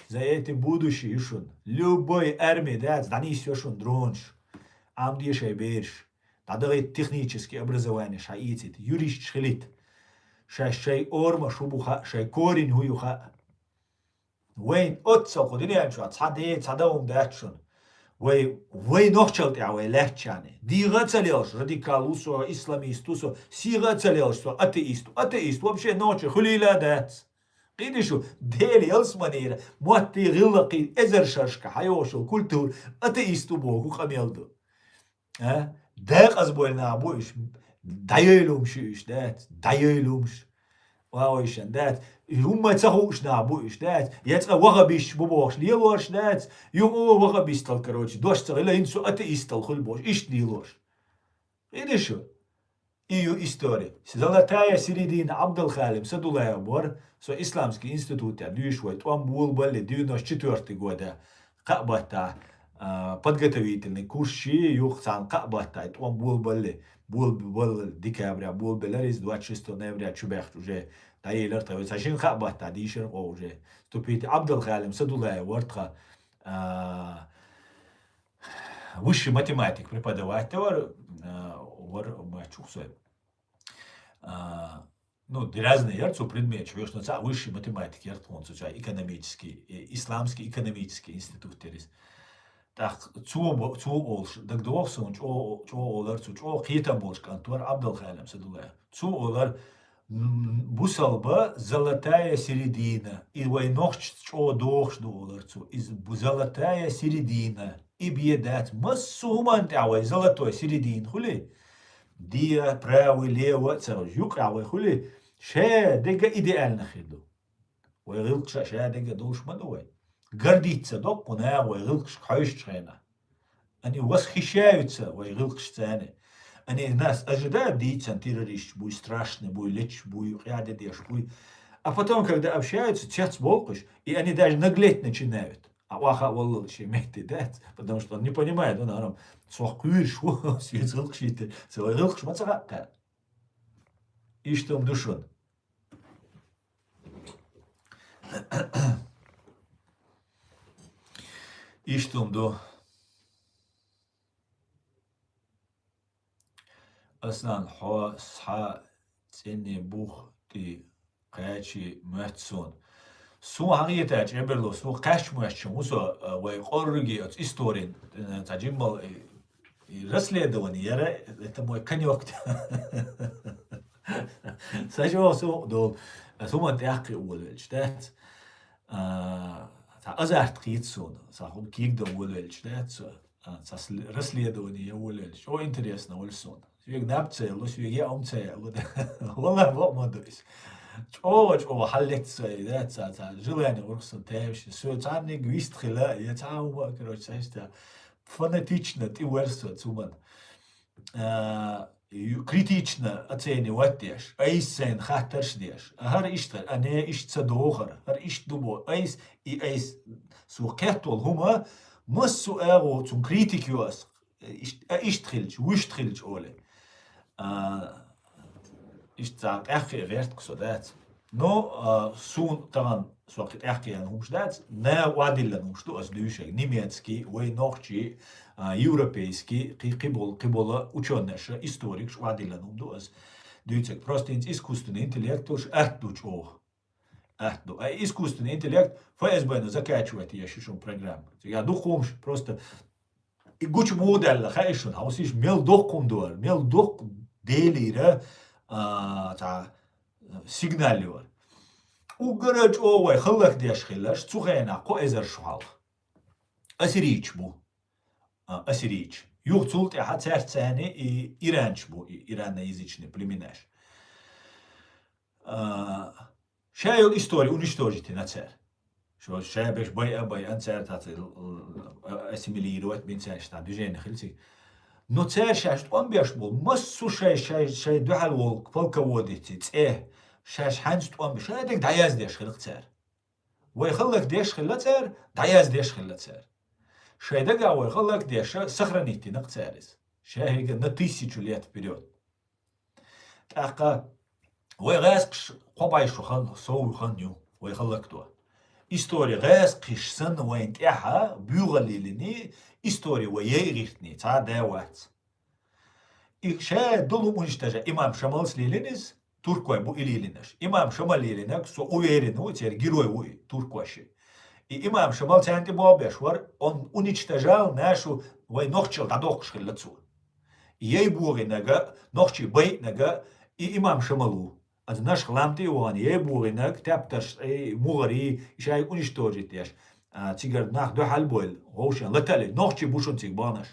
За этим будущее ю шуна. Любой арми дац, дӀанисйо шуна дронаш. Ӏамаде шайн бераш. ДӀадахийта технический образованеш, хьаэцийта, юристаш хилийта. Шаьш шайн орамаш хӀу бу хаьа, шайн корень хӀу ю хаьа. Вайн оццал кху дуьнен чохь цхьа де, цхьа дан хӀума дац шуна. Вай, вай нохчалла тӀехь вай лаьттачарна. ДегӀа а ца лелаш, радикал ву со, исламист ву со, сийгӀа а ца лелаш со, атеист ву. Атеист вообще нохчо хуьлийла а дац. Кхидишу, Дела ялсаманера, моттий гӀиллакхий эзар шаршка хьайогӀуш йолу культура атеист ву боху къамел ду. А? Декъаза бойла нах бу уьш, дӀайойла хӀумаш ю уьш, дац, дӀайойла хӀумаш. Ваойшан, дац, хӀумма ца хууш нах бу уьш, дац, я цкъа вахабисташ бу бохуш лелош, дац, юха вахабистал, короче, дош ца хила, хӀинца со атеистал хуьлу бохуш, иштта лелош. Иди шу? И ю истори. Золотая середина, Абдалхалим Садулаев бора, со исламский институтехь дуьйш вай, тӀом болабалли девяносто четвёртый года, кхаъ баттахь, а, подготовительный курс ши, юха царна кхаъ баттахь, тӀом болабалли, болабалли декабря болабеллера иза, двадцать шестого ноября чу баьхча уже дӀаелира тхо, вай цхьа шина кхаъ баттахь дийшира кхо уже. Вступить Абдалхалим Садулаев вара тхан, а, высший математик преподаватель вара, а, вара, ма чухсой. А, ну, ди разный яра цу предметаш, вешна цхьа высший математик яра тхуна цу чай, экономический, э, исламский экономический институт терис. ТӀаккха цо бо-, цо олуш, дагадогӀу суна, чӀо-, чӀо олар цу, чӀо кхетам болуш кӀант вара Абдалхалим Садулаев. Цо олар, м, бусалба золотая середина, и вай нохчаца чӀо дохуш ду олар цо. Иза бу-, золотая середина. И бен дац, массо а хӀуманна тӀехь вай золотой середина хуьлий, де, правый, лево а ца хуьлуш, юккъехь вай хуьлий, ша дерг а идеально хир ду. Вай гӀиллакхаш а ша дерг а долуш ма ду вай. Гордиться доккху наха вай гӀиллакхашка хьоьжучу хенахь. Они восхищаются вай гӀиллакхашца. Они нас ожидают, дийцан террористаш буй, страшный буй, лечаш буй, къаьда деш буй. А потом, когда общаются, цец болкъуш, и они даже наглеть начинают. А ваха валлал ши метте дац, потому что он не понимает, он арам, сох куьйраш ву, сец гӀиллакхаш йитар, ца вай гӀиллакхаш ма ца хаьа. Иштта хӀума ду шуна. Иштта хӀума ду. Аслан, хьо схьа цӀенне бух тӀе кхачи моьтту суна. Сун хьагӀетача эберло, сун кхаьчмаьчча, мусо, а, вай къорриги оцу историн, э, цхьа жиммал, э, и расследование яра, это мой конёк. Сан чӀогӀа сов долу, ас хӀуманна тӀаьххе волавелча дац. А, цхьа азарт хийца суна, сан хӀума кийгда волавелча дац. А, ца сли-, расследование я волавелча. ЧӀогӀа интересно волу суна. Соьга наб ца ялло, соьга яа хӀума ца яалло. Валлахь, бакъ ма ду иза. ЧӀогӀа, чӀогӀа хьаллетта ца, да, ца, ца, желание гӀурх сан тевши. Со царниг вист хила, я цхьа хӀума, короче, ца иштта. Фанатично тӀе вер со цу хӀуманна. А, ю-, критично оценивать деш, айса сайна хаттарш деш. А хӀара иштта хир, а не иштта ца дохар, хӀара иштта ду бо, айса, и айса. Со кхетта волу хӀума, массо а агӀо цунна критика ю ас, ишт-, а, иштта хилча, вуьшта хилча олий. А, иштта цхьа тӀаьххе гӀерта-кх со, дац. Но, а, суна тахана со кхин тӀаьххе яьлла хӀумаш дац, наха охьадиллина хӀумаш ду ас дуьйцург. Немецкий, вай нохчий, а, европейский, кхи-, кхибола, кхибола учёнайша, историкаша охьадиллина хӀума ду ас дуьйцург. Просто хӀинца искусственный интеллект уж атта ду чӀогӀа. Атта ду. А искусственный интеллект ФСБ-на закачивать еш ю шун программа. Цига дукха хӀумаш просто и гучу муха даьлла хаьа шуна, хьовсийша, мел доккха хӀума ду хӀара, мел доккха Делера, а, цхьа сигнал ю хӀара. Уггара чӀогӀа вай хӀаллакдеш хиларш цу хенахь кхо эзар шо хьалха. Ассирийча бу. А, ассирийча. Юха цул тӀаьхьа цаьрца цхьаьна и иранча бу, и иранноязычные племенаш. А, ша йолу истори уничтожить йина цара. Шо ша беш байа, байа, цара таца, э, ассимилировать бин цара шта движение хилла цига. Но цара шаьш тӀом беш болу, массо шай, шай, шай дуьхьал волу полководеций цӀе, шаьш хьаьнца тӀом беш, шай дерг дӀаяздеш хилла цара. Вай хӀаллакдеш хилла цара, дӀаяздеш хилла цара. Шай дагахь вай хӀаллакдеш сохранить йина цара иза. Шаьш на тысячу лет вперёд. ТӀаккха вай гӀаьскхаш кхо бӀе шо хан, сов хан ю, вай хӀаллакдо. Истори гӀаьскхаш санна вайна тӀаьхьа буьйгӀаллийлина, истори вай яй гӀиртина, цхьа а да вац. И ша долу уничтожа имам Шамалс лийлина иза, туркой бу и лийлинарш. Имам Шамал лийлинарг, со уверен ву, церан герой ву и, туркойши. И имам Шамал царна тӀе боху беш вара, он уничтожал нашу вай нохчал дӀадоккхуш хилла цо. Яй богӀинарг, нохчий байинарг, и имам Шамал ву. Аса нашха лам тӀе а вахана, яй богӀинарг, тептарш, и мухӀарий, и шайга уничтожить деш. А, цигара нах дуьхьал бойла, вовшен латале, нохчий бу шуна цига баханарш.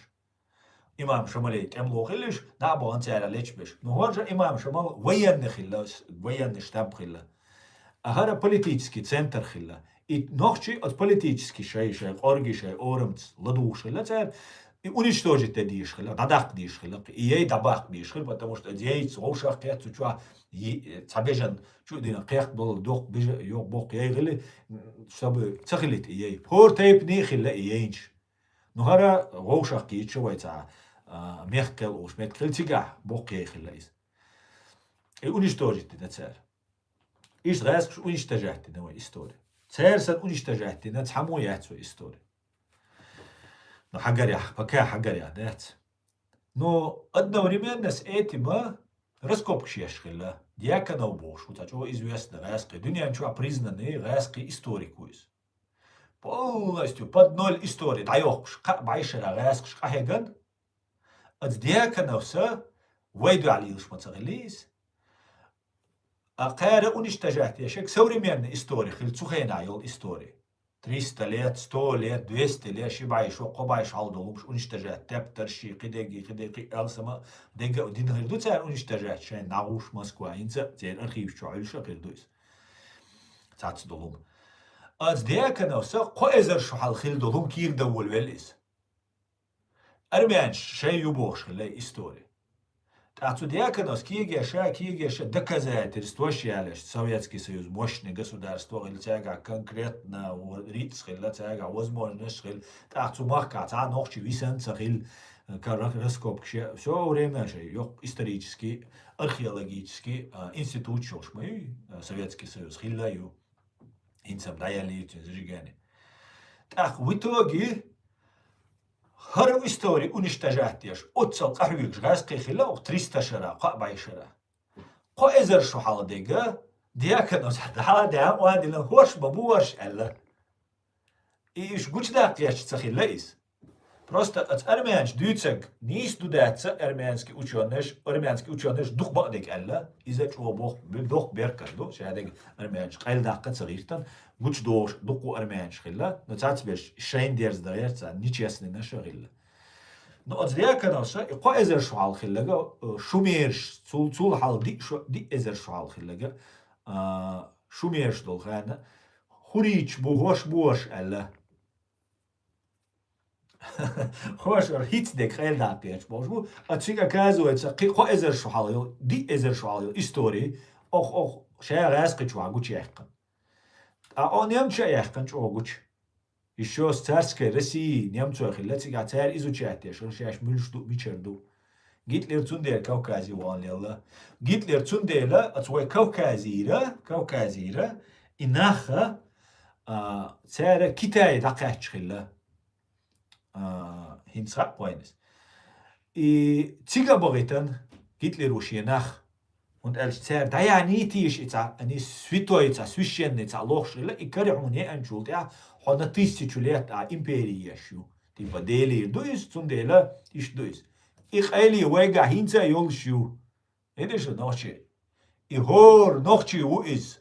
Имам Шамале тӀемло хилиш, дӀа а бахана цара лечбеш. Ну, хӀоржа имам Шамал военный хилла, военный штаб хилла. А хӀара политический центр хилла. И нохчий оцу политический шай, шай къорги, шай орамца ладугӀуш хилла цара, и уничтожить де дийш хилла, дӀадаккха дийш хилла, и яй дӀабаккха дийш хилла, потому что яйца вовшах кхетта цу чохь, цхьа бежан чу а дина кхехк болу доккха бежа, йо-, боккха яй хили, чтобы ца хилийта и яй. ХӀора тайпане а хилла и яйнаш. Ну, хӀара вовшах кийча вай цхьа, а, мехкал уш меттиг хилла цигахь, боккха яй хилла иза. И уничтожить дина цара. Иштта гӀаьскхаш уничтожать дина вай истори. Цара санна уничтожать дина цхьаммо яц вай истори. Ну, хьагарехь, пока хьагарехь дац. Но одновременно с этим раскопкаш еш хилла. Дьяконов бохуш ву цхьа чӀогӀа известный гӀаьскхи. Дуьнен чохь признанный гӀаьскхи историк ву иза. Полностью под ноль истори дӀайоккхуш, кхаа бӀе шарахь гӀаьскхаш къахьеган, оцу Дьяконовса вай дуьхьа лелаш ма ца хилла иза. А кхара уничтожать ешарг современный истори хилла цу хенахь йолу истори. Триста лет, сто лет, двести лет, ши бӀе шо, кхо бӀе шо хьалха долу хӀумаш уничтожать, тептарш, кхидерг, кхидерг, кхин алсама, дерг а дина хир ду цара уничтожать, шайн нагӀуш Москва, хӀинца а церан архиваш чохь Ӏуьллуш а хир ду иза. Цаца долу хӀума. Оцу Дьяконовса кхо эзар шо хьалха хилла долу хӀума кийрда волавелла иза. Армянаш шайн ю бохуш хилла истори. ТӀаккха цу Дьяконовс кегеша, кегеша доказательстваш ялеш, Советский Союз мощный государство хилла цаьргахь, конкретно рицкъ хилла цаьргахь, возможностьш хилла. ТӀаккха цу махкахь цхьа нохчи висанца хилла, ка-, ра-, раскопкаш, всё время шайн йоккха исторический, археологический, а, институт йолуш ма ю, а, Советский Союз хилла ю. ХӀинца-м дӀаяьлла ю цуьнан зажигание. ТӀаккха в итоге хӀара истори уничтожать деш, оццал къахьоьгуш гӀаьскхи хилла окху триста шара, кхаа бӀе шара. Кхо эзар шо хьалха дерг, Деканас дӀа-дӀа а дилла, хӀорш ма бу варш аьлла. И уьш гучудаккха гӀерташ ца хилла иза. Просто оцу армянчу дуьйцург нийса ду дац, армянский учёныш, армянский учёныш дукха бакъдерг аьлла, иза чӀогӀа боху, доккха беркат ду, шадерг армянчу къайладаккха ца гӀиртина, гучудохуш дукха армянаш хилла, но цацберш шайна дерза дан гӀерта царна, нечестныйнаш а хилла. Но оцу деканаса и кхо эзар шо хьалха хилларг, э, шумераш, цул, цул хьалха диъ шо, диъ эзар шо хьалха хилларг, а, шумераш долу хенахь, хӀорш бу, хӀорш бу варш аьлла. ХӀорш вара хӀинца дерг къайладаккха гӀерташ болуш бу. А цига, оказывается, кхин кхо эзар шо хьалха йолу, диъ эзар шо хьалха йолу истори, ох, ох, ша гӀаьскхи чохь гучуяьккхина. Ткъа оха немцаша а яьккхина чӀогӀа гучу. Ещё с царской Россией немцой хилла цигахь, цара изучать деш, шаьш муьлш ду, мичара ду. Гитлер цундела Кавказе вахана лелла. Гитлер цундела, оцу вай Кавказера, Кавказера, и нах, а, цара Китае дӀакхаьчча хилла. А, хӀинца хаьа вайна иза. И цига а бахийтина Гитлеро шен нах, хӀунда аьлча цара дӀаяьхьний тийша и цхьа, ани святой цхьа, священный цхьа лохуш хилла, и кара хьуна еанчул тӀаьхьа хьо на тысячу лет а импери еш ю. Типа, Делера ду иза, цундела иштта ду иза. И къайле вайгахь хӀинца а йолуш ю. ХӀинца шу нохчий. И хӀора нохчий ву иза.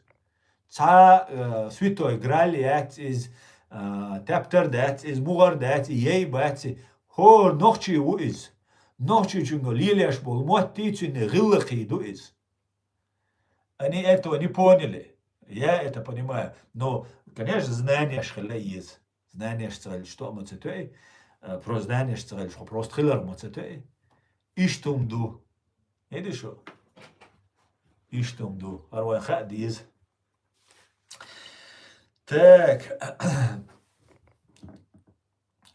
Цхьа, э, святой Грааль яц иза, э, тептар дац иза, мухӀар дац иза, яй бац иза. ХӀора нохчий ву иза. Нохчийчуьнга лелош болу моттий, цуьнан гӀиллакхий ду иза. Они этого не поняли. Я это понимаю. Но, конечно, знаниеш хила еза. Знаниеш ца хилча, тоъ ма ца тоьи. Э, просто знаниеш ца хилча, хьо просто хилар ма ца тоьи. Иштта хӀума ду. ХӀинца шу? Иштта хӀума ду. ХӀара вайн хаа деза. Так.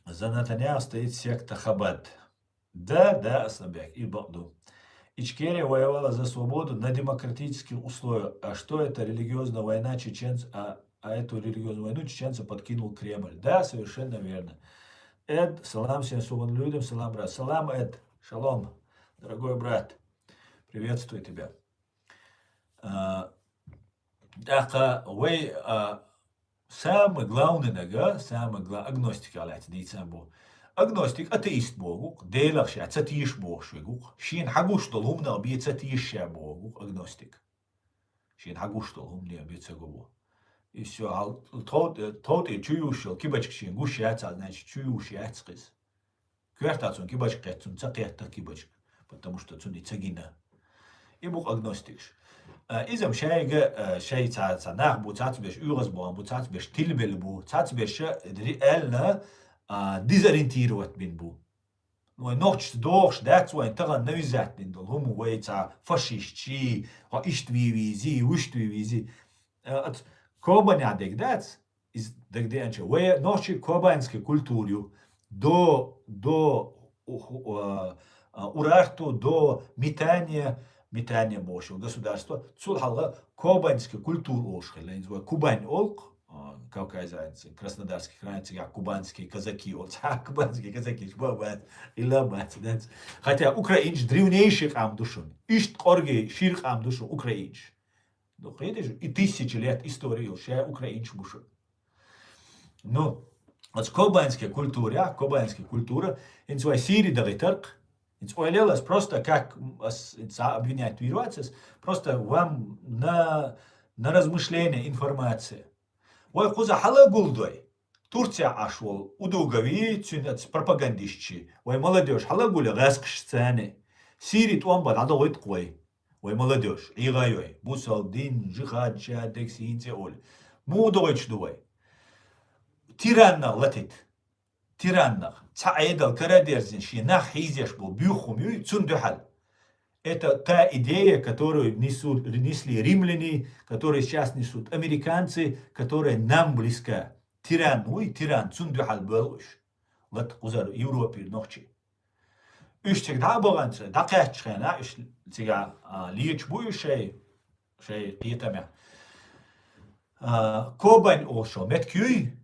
За Натаньяху стоит секта Хабад. Да, да, Асланбек, и бакъду. Ичкерия воевала за свободу на демократических условиях. А что это религиозная война чеченцев, а, а эту религиозную войну чеченцев подкинул Кремль? Да, совершенно верно. Эд, салам всем свободным людям, салам, брат. Салам, Эд, шалом, дорогой брат. Приветствую тебя. А, тӀаккха вай, а, самый главный нага, самый гла-, агностик аьлла дийцан бу. Агностик атеист боху, Делах ша ца теша бохуш вегу. Шена хьагуш долу хӀуманах бен ца теша ша боху агностик. Шена хьагуш долу хӀуманах бен ца го бу. И всё, хьал-, тхов-, тховтӀе чу юуш йолу кибачка шена гуш яц, а, значит, чу юуш яц кхиза. Коьрта цунна кибачка кхетта, цунна ца кхетта кибачка, потому что цунна и ца гина. И бу агностикаш. А, иза-м шайга, а, шай ца, ца нах бу, цацбеш оьгӀазбахана бу, цацбеш тилбелла бу, цацбеш реально, а, дезориентировать бина бу. Вай нохчашца догӀуш дац вайн тахана навязать дина долу хӀума, вай ца фашистчий, хьо иштта вий везий, вуьшта вий везий. А, оцу Кобанехь дерг дац, иза дагадеанча, вай нохчий кобанский культура ю. До, до, уху-, а, а, Урарту, до Митания, Митания бохуш йолу государство, цул хьалха кобанский культура олуш хилла. Иза вай Кубань олу, а, Кавказан, Краснодарский край, цигахь кубанские казаки олу. Ца кубанские казаки, ба, бац, илла бац, дац. Хотя украинчаш древнейший къам ду шуна. Иштта кӀорге шира къам ду шуна украинчаш. Ну, кхеташ, и тысячи лет история йолуш, ша украинчаш бу шу. Ну, оцу кобанский культура, кобанский культура, хӀинца вай Сири дахийтарх, хӀинца ойла ел ас просто как, м, ас хӀинца обвинять вийр вац ас, просто вам на, на размышление информация. Вай кхуза хьала гулдой. Турция Ӏаш волу Удугови, цуьнан оцу пропагандистчи, вай молодёжь хьала гуле гӀаьскхаш царна. Сири тӀом бан дӀадохуьйту-кх вай. Вай молодёжь, ӀийгӀа йой, бусалба дин, жихад, шадерг, сийна цӀе олу. Муха дохуьйтуш ду вай? Тираннах латийта. Тираннах. Цхьа Ӏедал карадерзина, шен нах хьийзеш болу буьйху хӀума юй, цунна дуьхьал. Это та идея, которую несут, несли римляне, которые сейчас несут американцы, которая нам близка. Тиран вуй, тиран, цунна дуьхьал боьлху уьш. Лата кхузара Европера нохчий. Уьш цига дӀа а баханца, дӀакхаьчча хенахь, уьш цига, а, леташ бу уьш шай, шай кхетамехь. А, Кобань олуш йолу меттиг юй,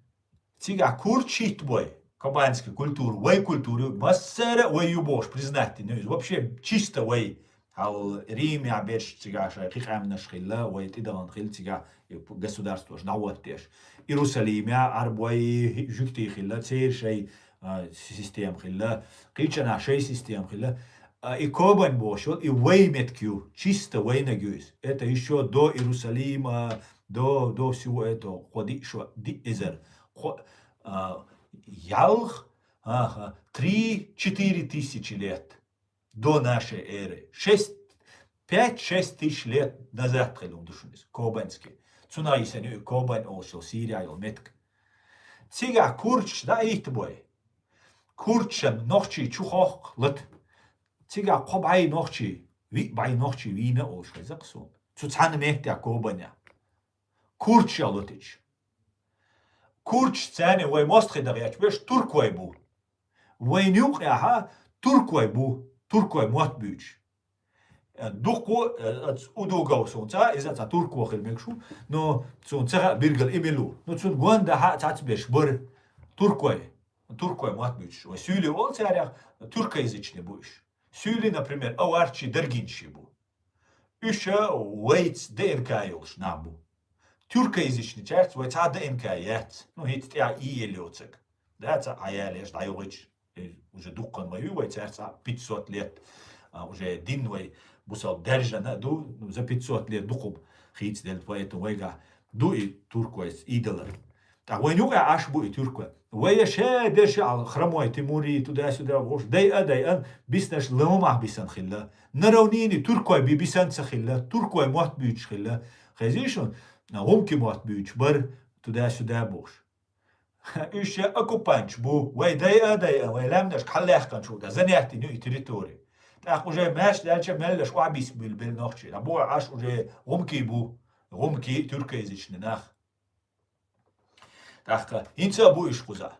цигахь курчит бой, кобаньский культура, вай культура ю, массара а вай ю бохуш признать дина иза. Вообще чисто вай. Хьал Римехь берш цигахь шайн кхин къаьмнаш хилла, вай тӀедагӀан хилла цигахь и государствош дӀахӀоттеш. Иерусалимехь Ӏарбой, жуьгтий хилла, церан шайн, а, система хилла, кхечанахь шайн система хилла. А, и Кобань бохуш йолу, и вай меттиг ю, чисто вайнаг ю иза. Это ещё до Иерусалима, до, до всего этого, кхо диъ шо, диъ эзар. Кхо, а, ялх, аха, три-четыре тысячи лет до нашей эры. Шесть, пять-шесть тысяч лет назад хилла хӀума ду шуна иза, Кобаньский. Цунах йисина ю и Кобань олуш йолу Сирия йолу меттиг. Цигахь курдаш дӀа а хӀиттабой. Курдашна нохчий чу хохку лата. Цигахь кхо бӀе нохчий, виъ бӀе нохчий вийна олуш хеза-кх суна. Цу цхьана меттехь Кобанехь. Курдаш а латича. Курдаш царна вай мостагӀий дан гӀерташ берш туркой бу. Вайна юкъехь туркой бу, туркой мотт буьйцуш. Дуккха, э, аца Удугов суна ца, иза цхьа турко хила мегаш ву, но суна ца хаьа билггал и мила ву. Ну, цунна гондахьа а цхьацца берш бара туркой, туркой мотт буьйцуш. Вай суьйли олу царех, тюркоязычный бу уьш. Суьйли, например, аварчий, даргинчий бу. Уьш вайца ДНК йолуш нах бу. Тюркоязычный цаьрца вай цхьа ДНК яц. Ну, хӀинца тӀехь и елла йоцург. Да, цхьа а ялеш, дӀайогӀуьйтуш. Э, уже дуккха ма ю вай цаьрца пятьсот лет. А, уже дин вай бусалба даьржина ду, ну, за пятьсот лет дукха хийцаделла, поэтому вайгахь ду и туркойс идолар. ТӀаккха вайна юкъа Ӏаш бу и тюркой. Вай я ша дерш а хромой Тимури, туда-сюда, гӀуш, дайа а дайан, биснарш ломах бисан хилла. На равнине тюркой би бисан ца хилла, тюркой мотт буьйцуш хилла. Хезий шуна, гӀумки мотт буьйцуш бар, туда-сюда бохуш. Уьш я оккупанташ бу, вай дайа а дайан, вай лаьмнашка хьаллаьхканчул тӀе занятийна ю и территори. ТӀаккха уже маьрша даьлча меллаш охьабисса буьйлабелла нохчий. Ткъа боху Ӏаш уже гӀумки бу, гӀумки тюркоязычный нах. ТӀаккха хӀинца а бу уьш кхуза.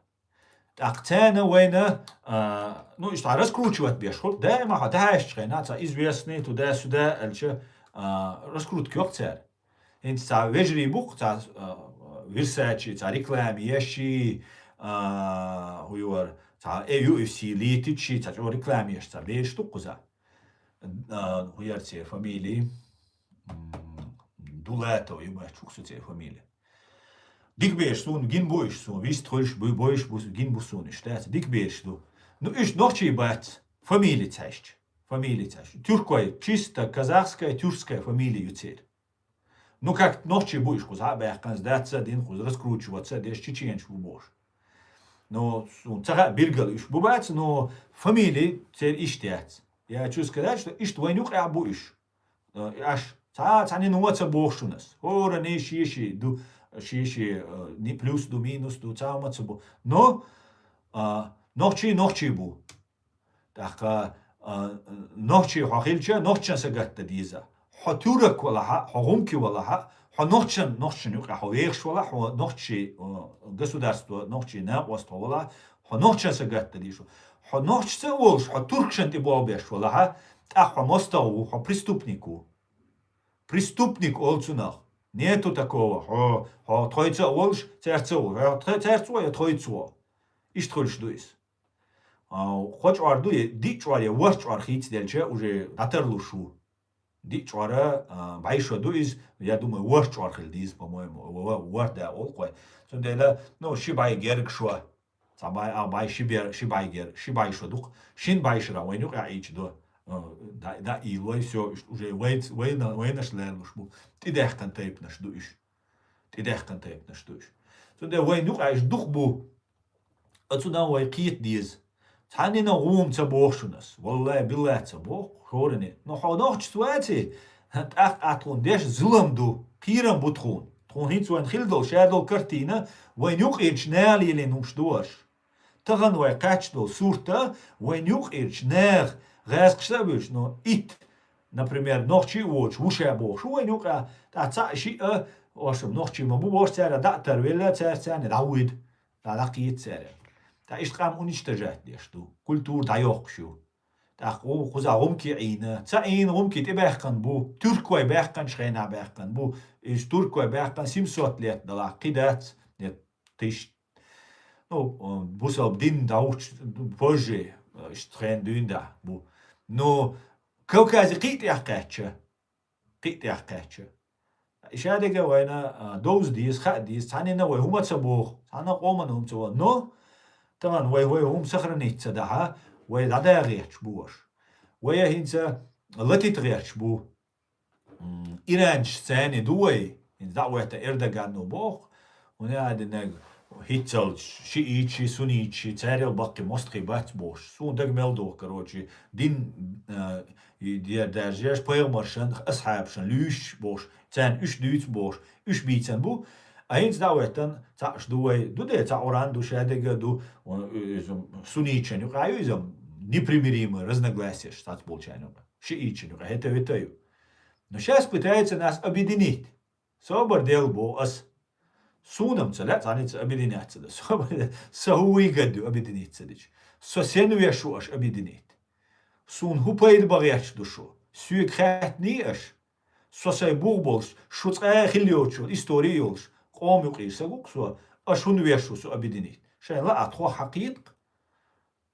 ТӀаккха царна вайна, а, ну, иштта раскручивать беш хуьлу. Даима хьо дӀахьаьжча хенахь, цхьа известный, туда-сюда аьлча, а, раскрутка йоккху цара. ХӀинца цхьа вежарий бу-кх, цхьа, а, Версачи, цхьа реклама еш, а, хӀун ю вара, цхьа U F C летичи, цхьа чӀогӀа реклама еш, цхьа бераш ду-кх кхуза. А, хӀун яра церан фамилия? М, Дулатов ю моьттуш ву-кх со церан фамилия. Дика бераш суна гина бу уьш, суна вист хуьлуш бу, бойуш бу, гина бу суна уьш, дац? Дика бераш ду. Ну, уьш нохчий бац, фамилия ца хьаьжча. Фамилия ца хьаьжча. Тюркой, чисто казахская, тюркская фамилия ю церан. Ну, как нохчий бу уьш кхуза а баьккхина, сдаться а дина, кхуза раскручиваться а деш, чеченаш бу бохуш. Ну, суна ца хаьа билггал уьш бу бац, но фамилия церан иштта яц. Я хочу сказать, что иштта вайна юкъахь бу уьш. Э, аш цхьа, цхьанна вон ца боху шуна ас. ХӀоранна шен-шен ду, шен-шен, э, ни-, плюс ду, минус ду, цхьа а ма ца бо. Но, а, нохчий, нохчий бу. ТӀаккха, а, нохчий хьо хилча, нохчан сагатта деза. Хьо тюрок валахьа, хьо гӀумки валахьа, хьо нохчан, нохчан юкъа хьо вехаш валахь, хьо нохчий, а, государство, нохчий накъост хьо валахь, хьо нохчан сагатта деза. Хьо нохчца а волуш, хьо туркшан тӀе болх беш валахьа, тӀаккха хьо мостагӀа ву, хьо преступник ву. Преступник олу цунах. Нету такого. Хьо, хьо тхойца а волуш, цаьрца а волуш. Хьо тхе-, цаьрца а ву, я тхойца а ву. Иштта хуьлуш ду иза. А, кхо чкъор ду, я диъ чкъор, я ворхӀ чкъор хийцаделча, уже дӀатарлуш ву. Диъ чкъор, а, бӀе шо ду иза, я думаю, ворхӀ чкъор хила деза, по-моему, ва-, ва-, ворхӀ да олу кхой. Цундела, ну, ши бӀе герга шо. Цхьа бӀе, а, бӀе ши бер-, ши бӀе гер-, ши бӀе шо ду-кх. Шин бӀе шо вайна юкъахь ийча ду. А, да, да, и лой, всё, уж-, уже вай-, вайна-, вайнаш лерлуш бу. ТӀедаьккхина тайпанаш ду уьш. ТӀедаьккхина тайпанаш ду уьш. Цундела вайна юкъахь уьш дукха бу. Оцунах вай кхета деза. Цхьаннина гӀума ца боху шуна ас. Валлай, билла ца боху, хӀоранна. Но хьо нохчаца ваций, тӀаккха ахь тхуна деш зулам ду, кхерам бу тхуна. Тхуна хӀинца вайна хила долу, ша долу картина, вайна юкъерчу наха лелийна хӀумаш ду аша. Тахана вай кхаьчна долу сурт а, вайна юкъерчу наха гӀаскхаш а буьйцу, но итт, например, нохчий а воцуш, ву ша бохуш ву вайна юкъа, тӀаккха цхьаъ-шиъ а, аша нохчий ма бу бохуш, цара дӀа а тарвелла, цара царна дӀавуьйда. ТӀаккха дӀакхета цара. ТӀаккха иштта къам уничтожать деш ду. Культура дӀайоккхуш ю. ТӀаккха гӀу-, кхуза гӀумки Ӏийна. Ца Ӏийна гӀумки тӀебаьккхина бу. Тюркой баьккхинчу хенахь баьккхина бу. Иза тюркой баьккхина семьсот лет далахь. Кхин дац. Нет, тыщ-, ну, бусалба дин дӀахӀуттуш позже, иштта хенан дуьйна дахь бу. Ну, Кавказе кхиъ тӀехкхаьчча, кхиъ тӀехкхаьчча. И шадерг вайна, а, довза деза, хаа деза, цхьаннена вай хӀума ца боху, цхьана къомана хӀума ца боху. Но, тахана вай, вай хӀума сохранить ца дахьа, вай дӀадаха гӀерташ бу уьш. Вай хӀинца латита гӀерташ бу. М, иранцаш царна ду вай, хӀинца дӀа а ваьтта Эрдогано боху, хӀунда аьлла динарг хӀинццалц шиитчий, суннитчий, царел баккхий мостагӀий бац бохуш. Суна дага мел доху, короче, дин, а, и дер даржеш, пайхамаршан, асхьабашан луьйш бохуш, царна уьш дуьйцу бохуш, уьш бийцан бу. А хӀинца дӀа а ваьттан, цхьаъш ду вай, ду де, цхьа Къуръан ду, шадерг а ду, он, э, иза, суннитчан юкъа ю иза, непримиримые разногласияш цхьацца болчарна юкъа. Шиитчан юкъа, хӀета-вета ю. Но щас пытаются нас объединить. Собар делла боху ас. Суна-м ца лаьа цхьаьнца объединяться дан. Собар, са хӀун выгода ю объединиться дича? Со сенна веш ву аша объединить? Суна хӀун пайда бан гӀерташ ду шу? Соьга хаьттиний аша? Со сайн бух болуш, шу цкъа а хилла йоцуш йолу истори а йолуш, къоман юкъера саг ву-кх со, аша хӀунда веш ву со объединить? Шайн лаахь хьакхета-кх.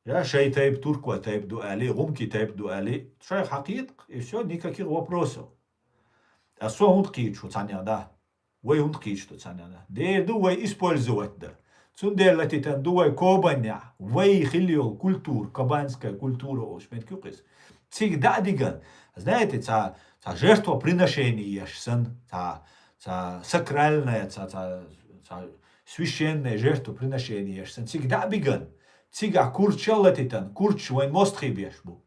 Я шай тайпа, туркой тайпа ду али, гӀумкий тайпа ду али, шайх хьакхета-кх, и всё, никаких вопросов. Ткъа со хӀунда кхийчу цхьаннех дӀа? Вай хӀунда кхийчу цхьаннех дӀа? Дера ду вай использовать дан. Цундела латитан ду вай Кобанехь, вай хилла йолу культура, кобанская культура олуш меттиг ю-кх иза. Цига дӀа а диган, знаете, цхьа, цхьа жертвоприношение еш санна, цхьа, цхьа сакральная, цхьа, цхьа, цхьа священное жертвоприношение еш санна, цига дӀа а биган, цигахь курдаш а латитан, курдаш вайн мостагӀий беш бу.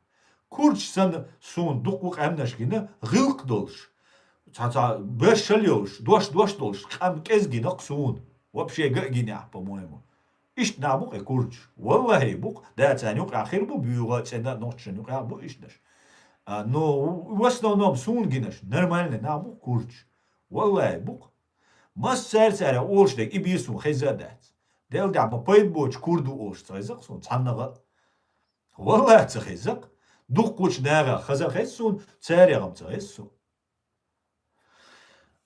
Курдаш санна суна дуккха къаьмнаш гина, гӀиллакх долуш, цхьа-цхьа бешшал йолуш, дош-дош долуш, къам кӀезиг гина-кх суна, вообще га а гинехь, по-моему. Иштта нах бу-кх и курдаш. Валлахьи, бу-кх, да, царна юкъахь хир бу, буьйгӀа а, цӀена а, нохчашна юкъахь бу ишттанаш. А, но в основном суна гинарш нормальный нах бу-кх курдаш. Валлахьи, бу-кх. Массаьрца аьлла олуш дерг, и бийр суна хеза а дац. Делла дуьхьа ма пайда боцуш курд ву олуш ца хеза-кх суна, цхьаннах а. Валлахьи, ца хеза-кх. Дуккхачу нахах хаза хеза суна, царех-м ца хеза суна.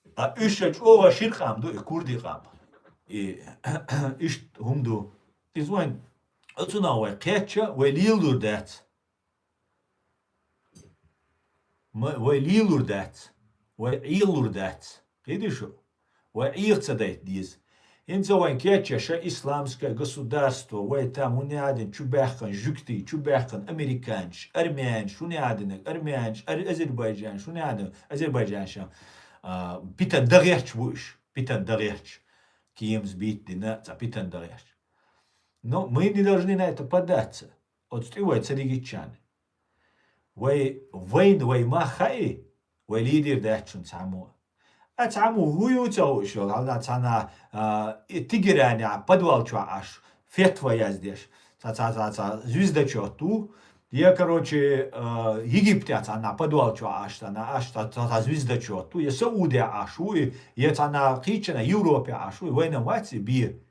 Ткъа уьш ша чӀогӀа шира къам ду и курди къам. И иштта хӀума ду. Иза вайн, оцунах вай кхечча, вай лелалур дац. Ма, вай лелалур дац. Вай Ӏелалур дац. Кхийтий шу? Вай Ӏеха ца дайта деза. ХӀинца вайн кечъеш исламское государство, вай там хӀун яа дина чубаьхкина жуьгтий, чубаьхкина американцаш, армянцаш, хӀун яа динарг, армянцаш, ар-, азербайджанцаш, хӀун яа дина, азербайджанцаш, а, питана дан гӀерташ бу уьш, питана дан гӀерташ. Кеманаш бийца дина, цхьа питана дан гӀерташ. Но мы не должны на это поддаться. Оцу тӀе вай ца дигиччарна. Вай, вайна вай мах хаьий, вай лидер дац шуна цхьаммо. А цхьаммо хӀун ю ца хууш йолу, хьалха цхьана, а, и Тегеранехь подвал чохь Ӏаш, фетва яздеш, цхьа, цхьа, цхьа, цхьа звездочет ву, я, короче, а, Египтехь цхьана подвал чохь Ӏаш, цхьана Ӏаш, цхьа, цхьа, цхьа звездочет ву, я Саудехь Ӏаш ву, и, я цхьана кхечанхьа Европехь Ӏаш ву, и вайна вац и бен.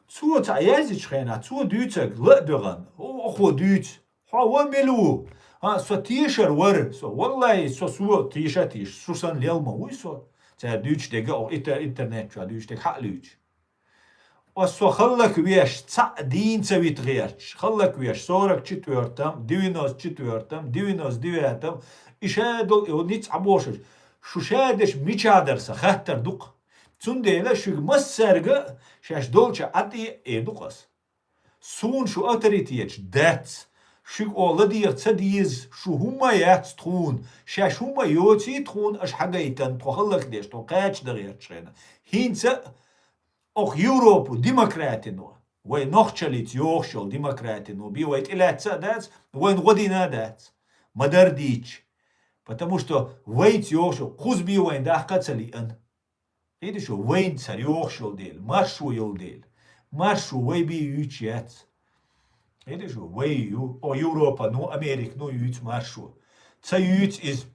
Цо цхьаъ яздечу хенахь, цо дуьйцург ла а доьгӀна, оха дуьйцу. Хьо ван мила ву? А, со тешар вара. Со, валлахьи, со, со теша а теша. Шу санна лел ма вуй со. Цара дуьйцуш дерг а, оха интер-, интернет чохь дуьйцуш дерг хьа а луьйчу. Ас со хӀаллаквеш, цхьаъ дийна ца вита гӀерташ. ХӀаллаквеш, сорок четвёртом, девяносто четвёртом, девяносто девятом, и ша долу, и ницкъ Ӏа бошуш. Шу ша деш мичахь дара сан хаттар ду-кх. Цундела шуьга массаьрга а шаьш долчу Ӏа тӀе а эр ду-кх ас. Суна шу авторитеташ дац. Шуьга оха ладегӀа ца деза, шу хӀумма а яц тхуна, шаьш хӀумма а йоций тхуна, аша хьагайтан, тхо хӀаллакдеш, тхо кхача дан гӀерташ хенахь. ХӀинца а оха Европу демократино, вай нохчаллица йохуш йолу демократино бен вай тӀелаьцна а дац, вайна гӀо дина а дац. Ма-дарра дийцча. Потому что вайца йохуш йолу кхуза бен вайна даккха а ца лиъна. Кхийтий шу, вайна цара йохуш йолу дела, маршо йолу дела. Маршо вай бен юьйцуш яц. Кхийтий шу, вай ю, о, Европано, Американо юьйцу маршо. Ца юьйцу иза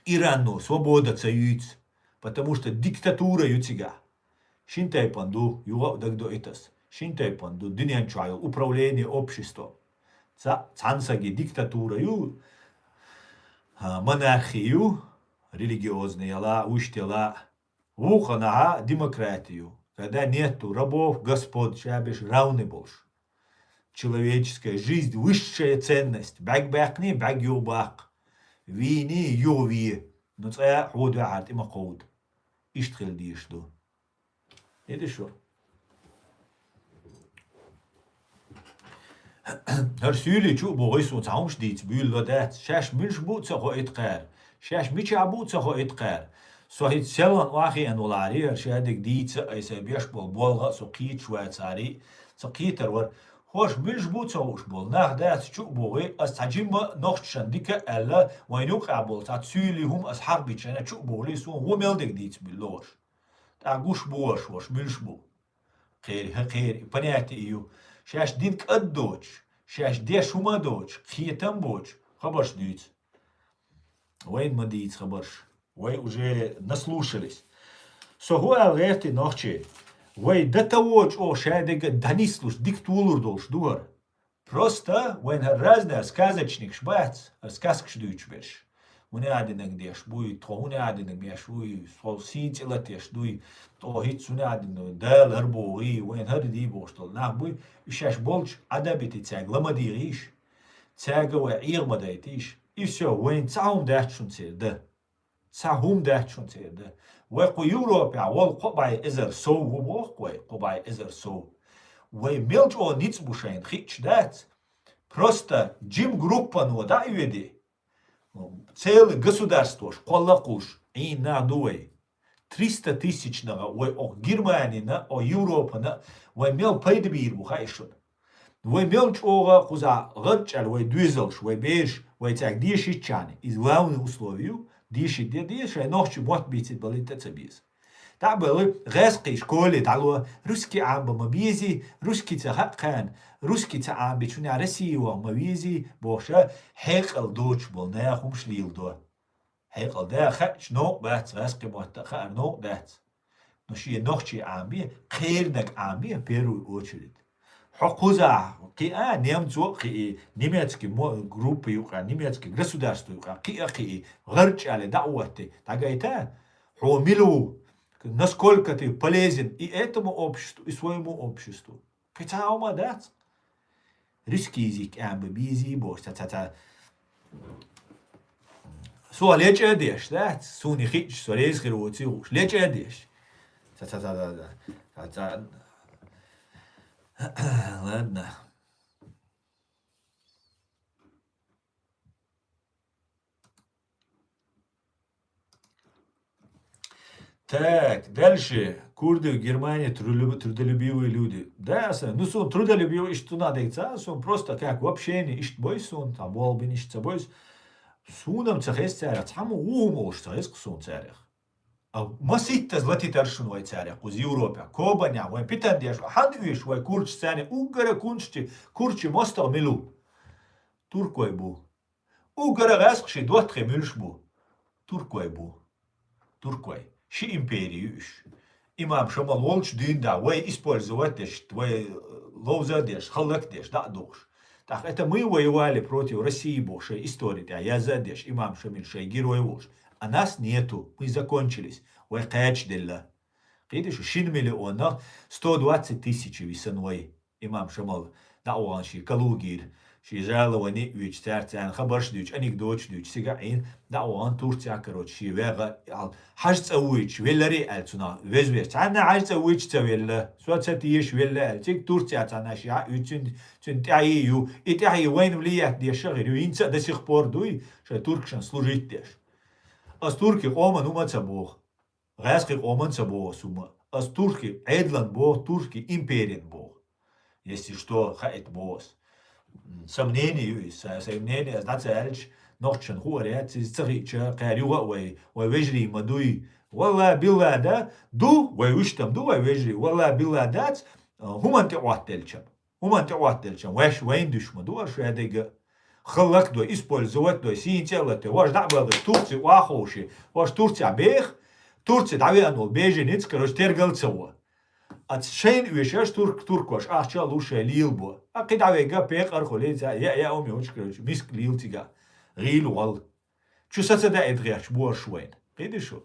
Ирано, свобода ца юьйцу. Потому что диктатура ю цигахь. Шин тайпана ду, юха а дагадоуьйту ас. Шин тайпана ду, дуьнен чохь йолу управление обществом. Ца, цхьана саги диктатура ю, а, монархия ю, религиозный яла, вуьшта яла. Вукханахьа демократию, когда нету рабов, господ, ша берш равны болуш. Человеческая жизнь, высшая ценность. БӀаьрг баьккхиний, бӀаьрг юха баккха. вийний, юха ве. Ну, цкъа а хьо дуьхьара тӀе ма кховда. Иштта хила дезаш ду. Иди шу. ХӀара суьйлий чу а богӀий суна цхьа хӀумаш дийца буьйлало дац. Шаьш муьлш бу а ца хоуьйту кхара. Шаьш мичахь бу а ца хоуьйту кхара. Со хӀинца селлан охьахиъна валари, хӀара шадерг дийца а, ай сайн беш болу болх а со кхеташ вацари, ца кхетар вара. ХӀорш муьлш бу а ца хууш болу нах дац чу а богӀий, ас цхьа жимма а нохчашна дика а аьлла, вайн юкъахь болу цхьа суьйлий хӀума ас хьахбича чу а богӀий, суна вон мел дерг дийца буьйлало хӀорш. ТӀаккха гуш бу хӀорш, хӀорш муьлш бу. Кхера, хӀа, кхера, и понятие ю. Шаьш дин кӀад доцуш, шаьш деш хӀума доцуш, кхетам боцуш, хабарш дуьйцу. Вайна ма дийца хабарш. Вай уже наслушались. Со хӀун аьлла гӀерти нохчий? Вай до того чӀогӀа шадерг а дӀанислуш, дика толур долуш ду хӀара. Просто вайн хӀара разный сказочникаш бац, хӀара сказкаш дуьйцуш берш. ХӀуне а динарг деш буй, тхо хӀуне а динарг беш вуй, тхо сийна цӀе латеш дуй, тхо хӀинца хӀуне а динарг, Дала хӀара богӀий, вайн хӀара дий бохуш долу нах буй, уьш шаьш болчу Ӏадабити цаьрга ла ма дийгӀийша, цаьрга вай Ӏеха ма дайтийша. И всё, вайн цхьа хӀума дац шуна церан дан. Цхьа хӀума дац шуна церан дан. Вай кху Европехь волу кхо бӀе эзар сов ву боху вай, кхо бӀе эзар сов. Вай мел чӀогӀа ницкъ бу шайна хиъча дац. Просто жим группано дӀа а оьдий, целый государствош кхолла а кхуллуш, Ӏийна нах ду вай. Триста тысяч наха вай окху Германина, окху Европана вай мел пайда бийр бу хаьий шуна. Вай мел чӀогӀа кхузахь гӀарчӀаьлла вай доьзалш, вай бераш, вай цаьрга дешийтчарна, иза главный условие ю, дешийта де деза, шайн нохчийн мотт бийцийта балийта а ца беза. ДӀа а баьлла, гӀаьскхий школе дӀало, русский Ӏамабан ма безий, русский ца хаьа кхарна, русский ца Ӏамабича хӀуна России ваха ма везий, бохуша, хьекъал доцуш болу нах хӀумаш леладо. Хьекъал да хаьача новкъа бац, гӀаьскхи мотт а хаар новкъа дац. Но шен нохчий Ӏамабе, кхерниг Ӏамабе, первую очередь. Хьо кхузахь кхиа, немцо а кхии, немецкий мо-, группа юкъа, немецкий государство юкъа, кхиа а кхии, гӀарчӀ аьлла дӀа а ватти, дӀагайта, хьо мила ву, насколько ты полезен и этому обществу, и своему обществу. Кхин цхьа хӀума дац. Русский язык Ӏамабан безий бохуш, ца, ца, ца. Со лечкъа а деш, дац? Суна хиъча, со реза хир воций хууш. Лечкъа а деш. Ца, ца, ца, ца, ца. Ца, ца. Ладно. Так, дальше. Курды в Германии трудолюб-, трудолюбивые люди. Да, аса, ну, сон трудолюбивый, иштта надо, ца, сон просто как в общении, иштта бойс сон, там, болбин, иштта ца бойс. Сунам ца хез царах, цхьамма ву молуш ца хез сон царах. А маситтаз латитар шуна вай царах, кхуз Европа. Кобаня, вай питан деш, хан уьш, вай курчу царни, уггара кунччи, курчи мостагӀа милу. Туркой бу. Уггара гӀаьскхи ши доттагӀий муьлш бу? Туркой бу. Туркой. Ши импери ю уьш. Имам Шамал волчу дуьйна да, вай использовать деш, вай, э, ловза а деш, халлак а деш, дӀа а дохуш. ТӀаккха это мы воевали против России боху шайн истори тӀехь язза а деш, имам Шамил шайн герой волуш. А нас нету, мы закончились, вай кхача делла. Кхийтий шу, шина миллионах сто двадцать тысяч висан вай. Имам Шамал дӀа а вахана шен калугийра, шен жалований а оьцуш, цаьрца царна хабарш а дуьйцуш, анекдоташ а дуьйцуш, цига а Ӏийна, дӀа а вахана Турцехь, короче, шен вегӀа аьлла, хьажа цӀа вуьйцуш велларий аьлла, цунах веза верг. Цхьанна а хьажа цӀа вуьйцуш ца велла, со ца теша велла аьлла, цига Турцехь цхьанна шен хьаоьцуш, цуьнан, цуьнан тӀаьхье ю, и тӀаьхье вайна влиять деш а хир ю, хӀинца а до сих пор дуй, шайн туркашна служить деш. Ас туркий къоман хӀума а ца боху. ГӀаьскхи къоман ца боху ас хӀума. Ас туркий Ӏедалан боху, туркий империян боху. Если что, хаийта боху ас. М, сан мнение ю иза, са-, сайн мнение ас дӀа ца аьлча, нохчашна хуур яц иза, ца хиъча, кхара юха а вай, вай вежарий ма дуй. Валла, билла, да, ду, вай вуьштам ду, вай вежарий. Валла, билла, дац, а, хӀуманна тӀе Ӏоттаделчам. ХӀуманна тӀе Ӏоттаделчам, ваьш вайна дуьш ма ду, аша ваьдайга. Халлак дой, использовать дой, сийна цӀе а латтой, ваьш дӀа а балгӀе, Турци охьаховше, ваьш Турцехь беха, Турци дӀавеана волу беженец, короче, тергал а ца во. Ас шайна оьшуш турк-, туркош ахча а луш шайн лелабо. А кхин дӀавегга пекъар а хуьлий, цхьа яа-яа хӀума йолуш, короче, миска лела цига. ГӀийла вал. Чу са ца даийта гӀерташ бу аша вайна. Кхийтий шу?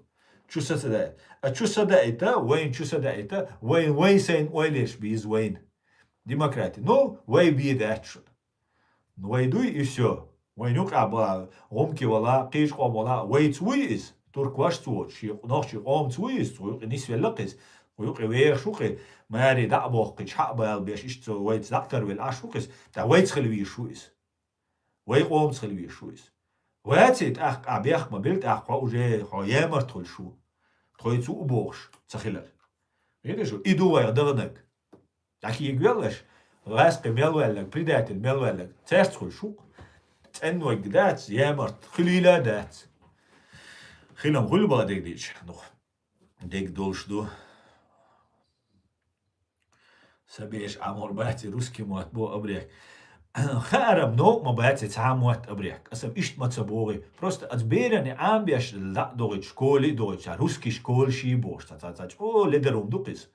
Чу са ца даийта. А чу са даийта, вайна чу са даийта, вайн, вайн сайна ойла еш беза вайна. Демократи. Ну, вай бен дац шуна. Ну, вай дуй, и всё. Вайн юкъа ба гӀумки вала, кхийча къом вала, вайца вуй из, турк вашца воцуш, ши нохчий къомца вуй из, цу юкъе нисвелла кхиз, цу юкъе вехаш ву кхи, маре дӀа а бохкхича, хьа а бала беш, иштта цу вайца дӀа а тарвелла Ӏаш ву кхиз, тӀаккха вайца хила везаш ву из. Вай къомца хила везаш ву из. Ваьций тӀаккха, а бехк ма билла тӀаккха, хьо уже, хьо ямарт хуьлуш ву. Тхоьца ву бохуш ца хилар. Видишь, и ду вайх даханарг. ДӀакийга веллаш, гӀаьскхи мел ваьлларг, предатель мел ваьлларг, цаьрца хуьлуш ву-кх. ЦӀеннойга дац, ямарт, хилийла а дац. Хилам хуьлу бакъдерг дийча, ну, дерг долуш ду. Сан беша Ӏамор бац и русский мотт бо абрек. Хаарам новкъа ма бац и цхьа а мотт абрек. Аса иштта ма ца боху. Просто аса беране Ӏамбеш дӀа а догӀуьйту, школе а догӀуьйту, цхьа русский школа ший бохуш, цхьа, цхьа, цхьа чӀогӀа ледар хӀума ду-кх иза.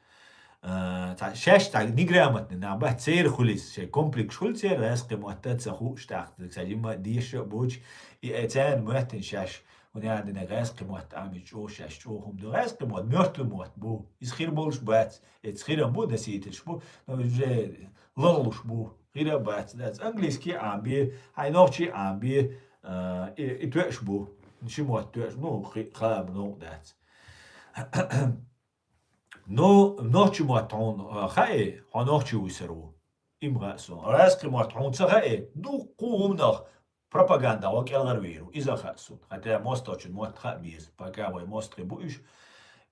А, цхьа, шаьш цхьа неграмотный нах бац, церан хуьлу иза, шайн комплекс хуьлу церан, гӀаьскхи мотт а ца хууш тӀаккха, цхьа жимма деша а боцуш, и, э, царна моьттина шаьш, хӀунда аьлла дина гӀаьскхи мотт Ӏамийча чӀогӀа шаьш чӀогӀа хӀума ду. ГӀаьскхи мотт мертвый мотт бу, иза хир болуш бац, эца хирам бу, носительш бу, но уже лахлуш бу, хир а бац, дац. Английский Ӏамбе, хьайн нохчий Ӏамбе, а, и, и тоьаш бу, ши мотт тоьаш, ну, хи-, хала новкъа дац. Ну, нохчий мотт хьуна, а, хаьий, хьо нохчи вуьсур ву. Им хаьа суна. ГӀаьскхи мотт хьуна ца хаьий, дуккха а хӀуманах пропаганда гӀо кӀелгӀар вийр ву. Иза хаьа суна. Хотя мостагӀчун мотт хаа беза. Пока вай мостагӀий бу уьш.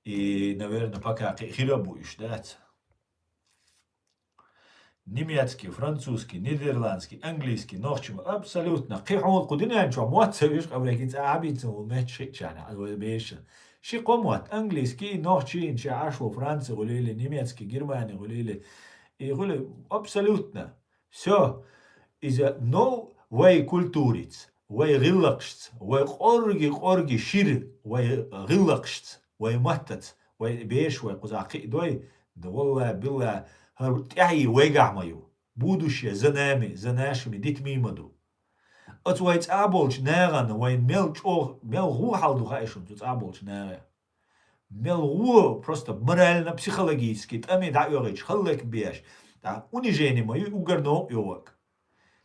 И, наверное, пока кхин хир а бу уьш, дац? Немецкий, французский, нидерландский, английский, нохчий ма-, абсолютно. Кхин хьуна кху дуьнен чохь мотт ца вуьш, къамеле кхин цӀа а бийца ву метташ хиъчарна, а вай беша. Ши кхо мотт, английский, нохчий, ин ша Ӏаш ву Франци гӀулийли, немецкий, германи гӀулийли. И гӀули абсолютно. Всё. Иза, ну, вай культурица, вай гӀиллакхашца, вай къорги-къорги шира, вай гӀиллакхашца, вай маттаца, вай беша вай кхузахь кхиъ дой, да валла, билла, хӀара тӀаьхье вайгахь ма ю. Будущее за нами, за нашими детьми ма ду. Оцу вай цӀа болчу нахана вайн мел чӀогӀа, мел гӀо хьал ду хаьий шуна цу цӀа болчу нахе? Мел гӀо просто морально, психологически тӀаме дӀаоьгӀуьйтуш, хӀаллакбеш, тӀаккха унижение ма ю, уггар новкъа йогӀург.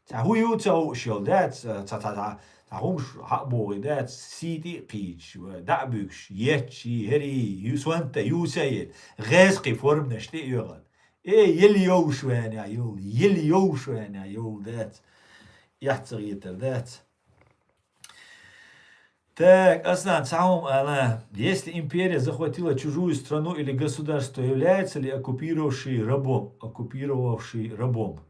Цхьа хӀун ю ца хууш йолу, дац, цхьа, цхьа, цхьа, цхьа хӀумаш хьа а бохий, дац, сий тӀе а кхийдаш, дӀа а буьгуш, етташ, хӀерий, ю-, сонта, юса а елла, гӀаьскхи форманаш тӀе а йоьгӀна. Э, ел йовш вайна йолу, ел йовш вайна йолу, дац. Эхь ца гӀетар, дац. Так, Аслан, цхьа хӀума ала. Если империя захватила чужую страну или государство, является ли оккупировавший рабом? Оккупировавший рабом.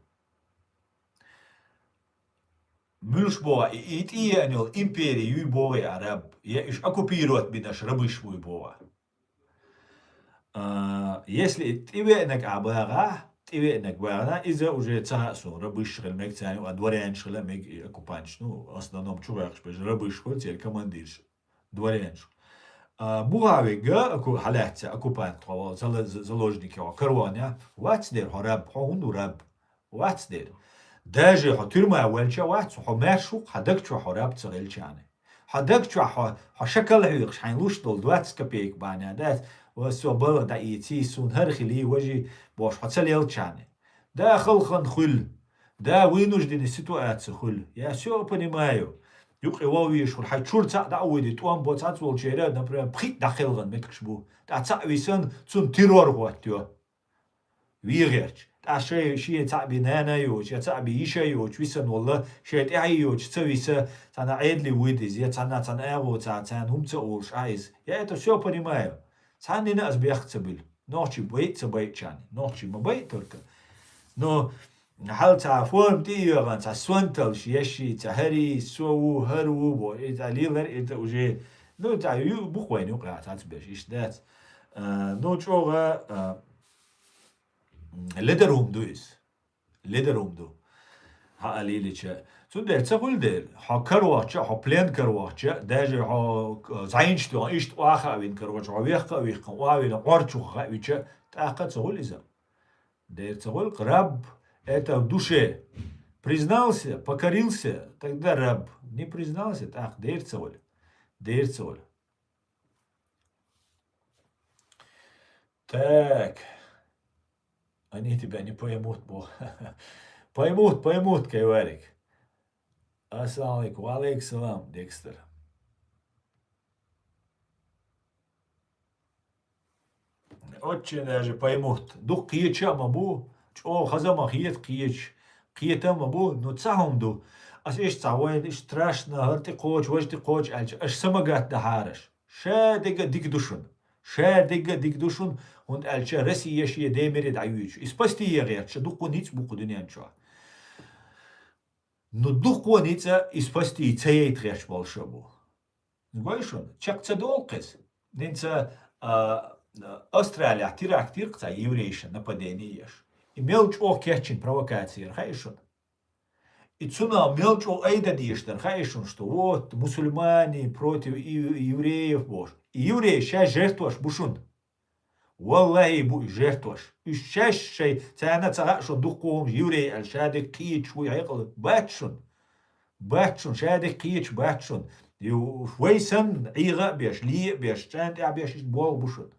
Муьлш боху, и, и тӀееана йолу импери юй боху а раб, я уьш оккупировать бинарш рабыш буй боху? А, если и тӀевеанарг а багӀахь, тӀевеанарг багӀана, иза уже ца хаьа суна, рабыш хила мега царна, а дворянаш хила мега и оккупанташ. Ну, в основном чу ваьккхаш берш рабыш хуьлу, церан командирш, дворянаш. А, бухавига, оку-, хьалаьцця, оккупант хьо, зала-, з-, заложник хьо, карван я, вац дера хьо раб, хьо хӀун ду раб? Вац дера. Даже хьо тюрьма ваьлча вац, хьо маьрша ву, хьан даг чохь хьо раб ца хилчарна. Хьан даг чохь хьо, хьо шакал хьоькхуш, хьайн луш долу двадцать копеек бахьана дац, ва со балха дӀаийций, суна хӀара хилий, важий, бохуш, хьо ца лелчарна. Да, халхана хуьлу. Да, вынужденная ситуация хуьлу. Я всё понимаю. Юкъе воввийш хуьлу. Хьайн чуьра цхьаъ дӀа а вуьйди, тӀом бо цхьацца волчеран, например, пхиъ дӀакхелхина меттигаш бу. ТӀаккха цхьаъ висана, цунна террор хӀоттайо. ВегӀерчу. ТӀаккха шайн, шен цхьаъ бен нана а йоцуш, я цхьаъ бен йиша а йоцуш, висана волла, шайн тӀаьхье а йоцуш, ца виса, цхьана Ӏедале вуьйда иза, я цхьана, цхьана агӀо ца, царна хӀума ца олуш Ӏа иза. Я это всё понимаю. Цхьаннина аса бехк ца буьллу. Нохчий байа ца байачарна. Нохчий ма байа только. Но хьал цхьа форма тӀе а йоьгӀна, цхьа сонталш, ешший, цхьа хӀарий, со ву, хӀара ву, бо, и цхьа лелар, это уже, ну, цхьа ю-, бух вайна юкъа, цхьацца берш, иштта дац. А, ну, чӀогӀа, а, ледар хӀума ду иза. Ледар хӀума ду. Хьа а лелича. Цундела ца хуьлу дела, хьо каравахча, хьо плен каравахча, даже хьо, э, зӀенчу тоьхна, иштта охьа а вина каравахча, хьо вехка а вихкина, охьа а вина, Ӏорчух хаавича, тӀаккха ца хуьлу иза. Дера ца хуьлу, раб, это в душе. Признался, покорился, тогда раб. Не признался, тӀаккха дера ца хуьлу. Дера ца хуьлу. Так. Они тебя не поймут, бо. Поймут, поймут, кайварик. Ассаламу алейкум. Ва алейкум салам, Декстер. Очень даже поймут. Дукха кхеташ а ма бу, чӀогӀа хаза а ма хета кхеташ, кхетам а ма бу, ну цхьа хӀума ду. Ас иштта цхьа вайна иштта страшно, хӀара тӀе кхочу, важа тӀе кхочу аьлча, аш са ма гатдахьара аш. Ша дерг а дика ду шуна. Ша дерг а дика ду шуна, хӀунда аьлча Россия шен ден мире дӀайоьдуш. И спасти е гӀерташ, дуккха ницкъ бу кху дуьнен чохь. Ну, дуккха ницкъ а и спасти ца яйта гӀерташ болуш а бу. Гой шуна, чекх ца долу кхеза. ХӀинца, а, Австралияхь теракт йира-кх цхьа еврейша нападение еш. И мел чӀогӀа кечйина провокаци яра, хаьий шуна? И цунах мел чӀогӀа айда дезаш дара, хаьий шуна, что вот, мусульмане против и-, евреев бохуш. И евреи шаьш жертваш бу шуна. Валлахьи, бу уьш жертваш. Уьш шаьш шайн, царна ца хаьа шуна дуккха хӀумаш еврей аьлла, ша дерг кхеташ вуй хьекъал. Бац шуна. Бац шуна, ша дерг кхеташ бац шуна. Ю-, вай санна, ӀийгӀа а беш, ле а беш, чӀен тӀехь беш, иштта болх бу шуна.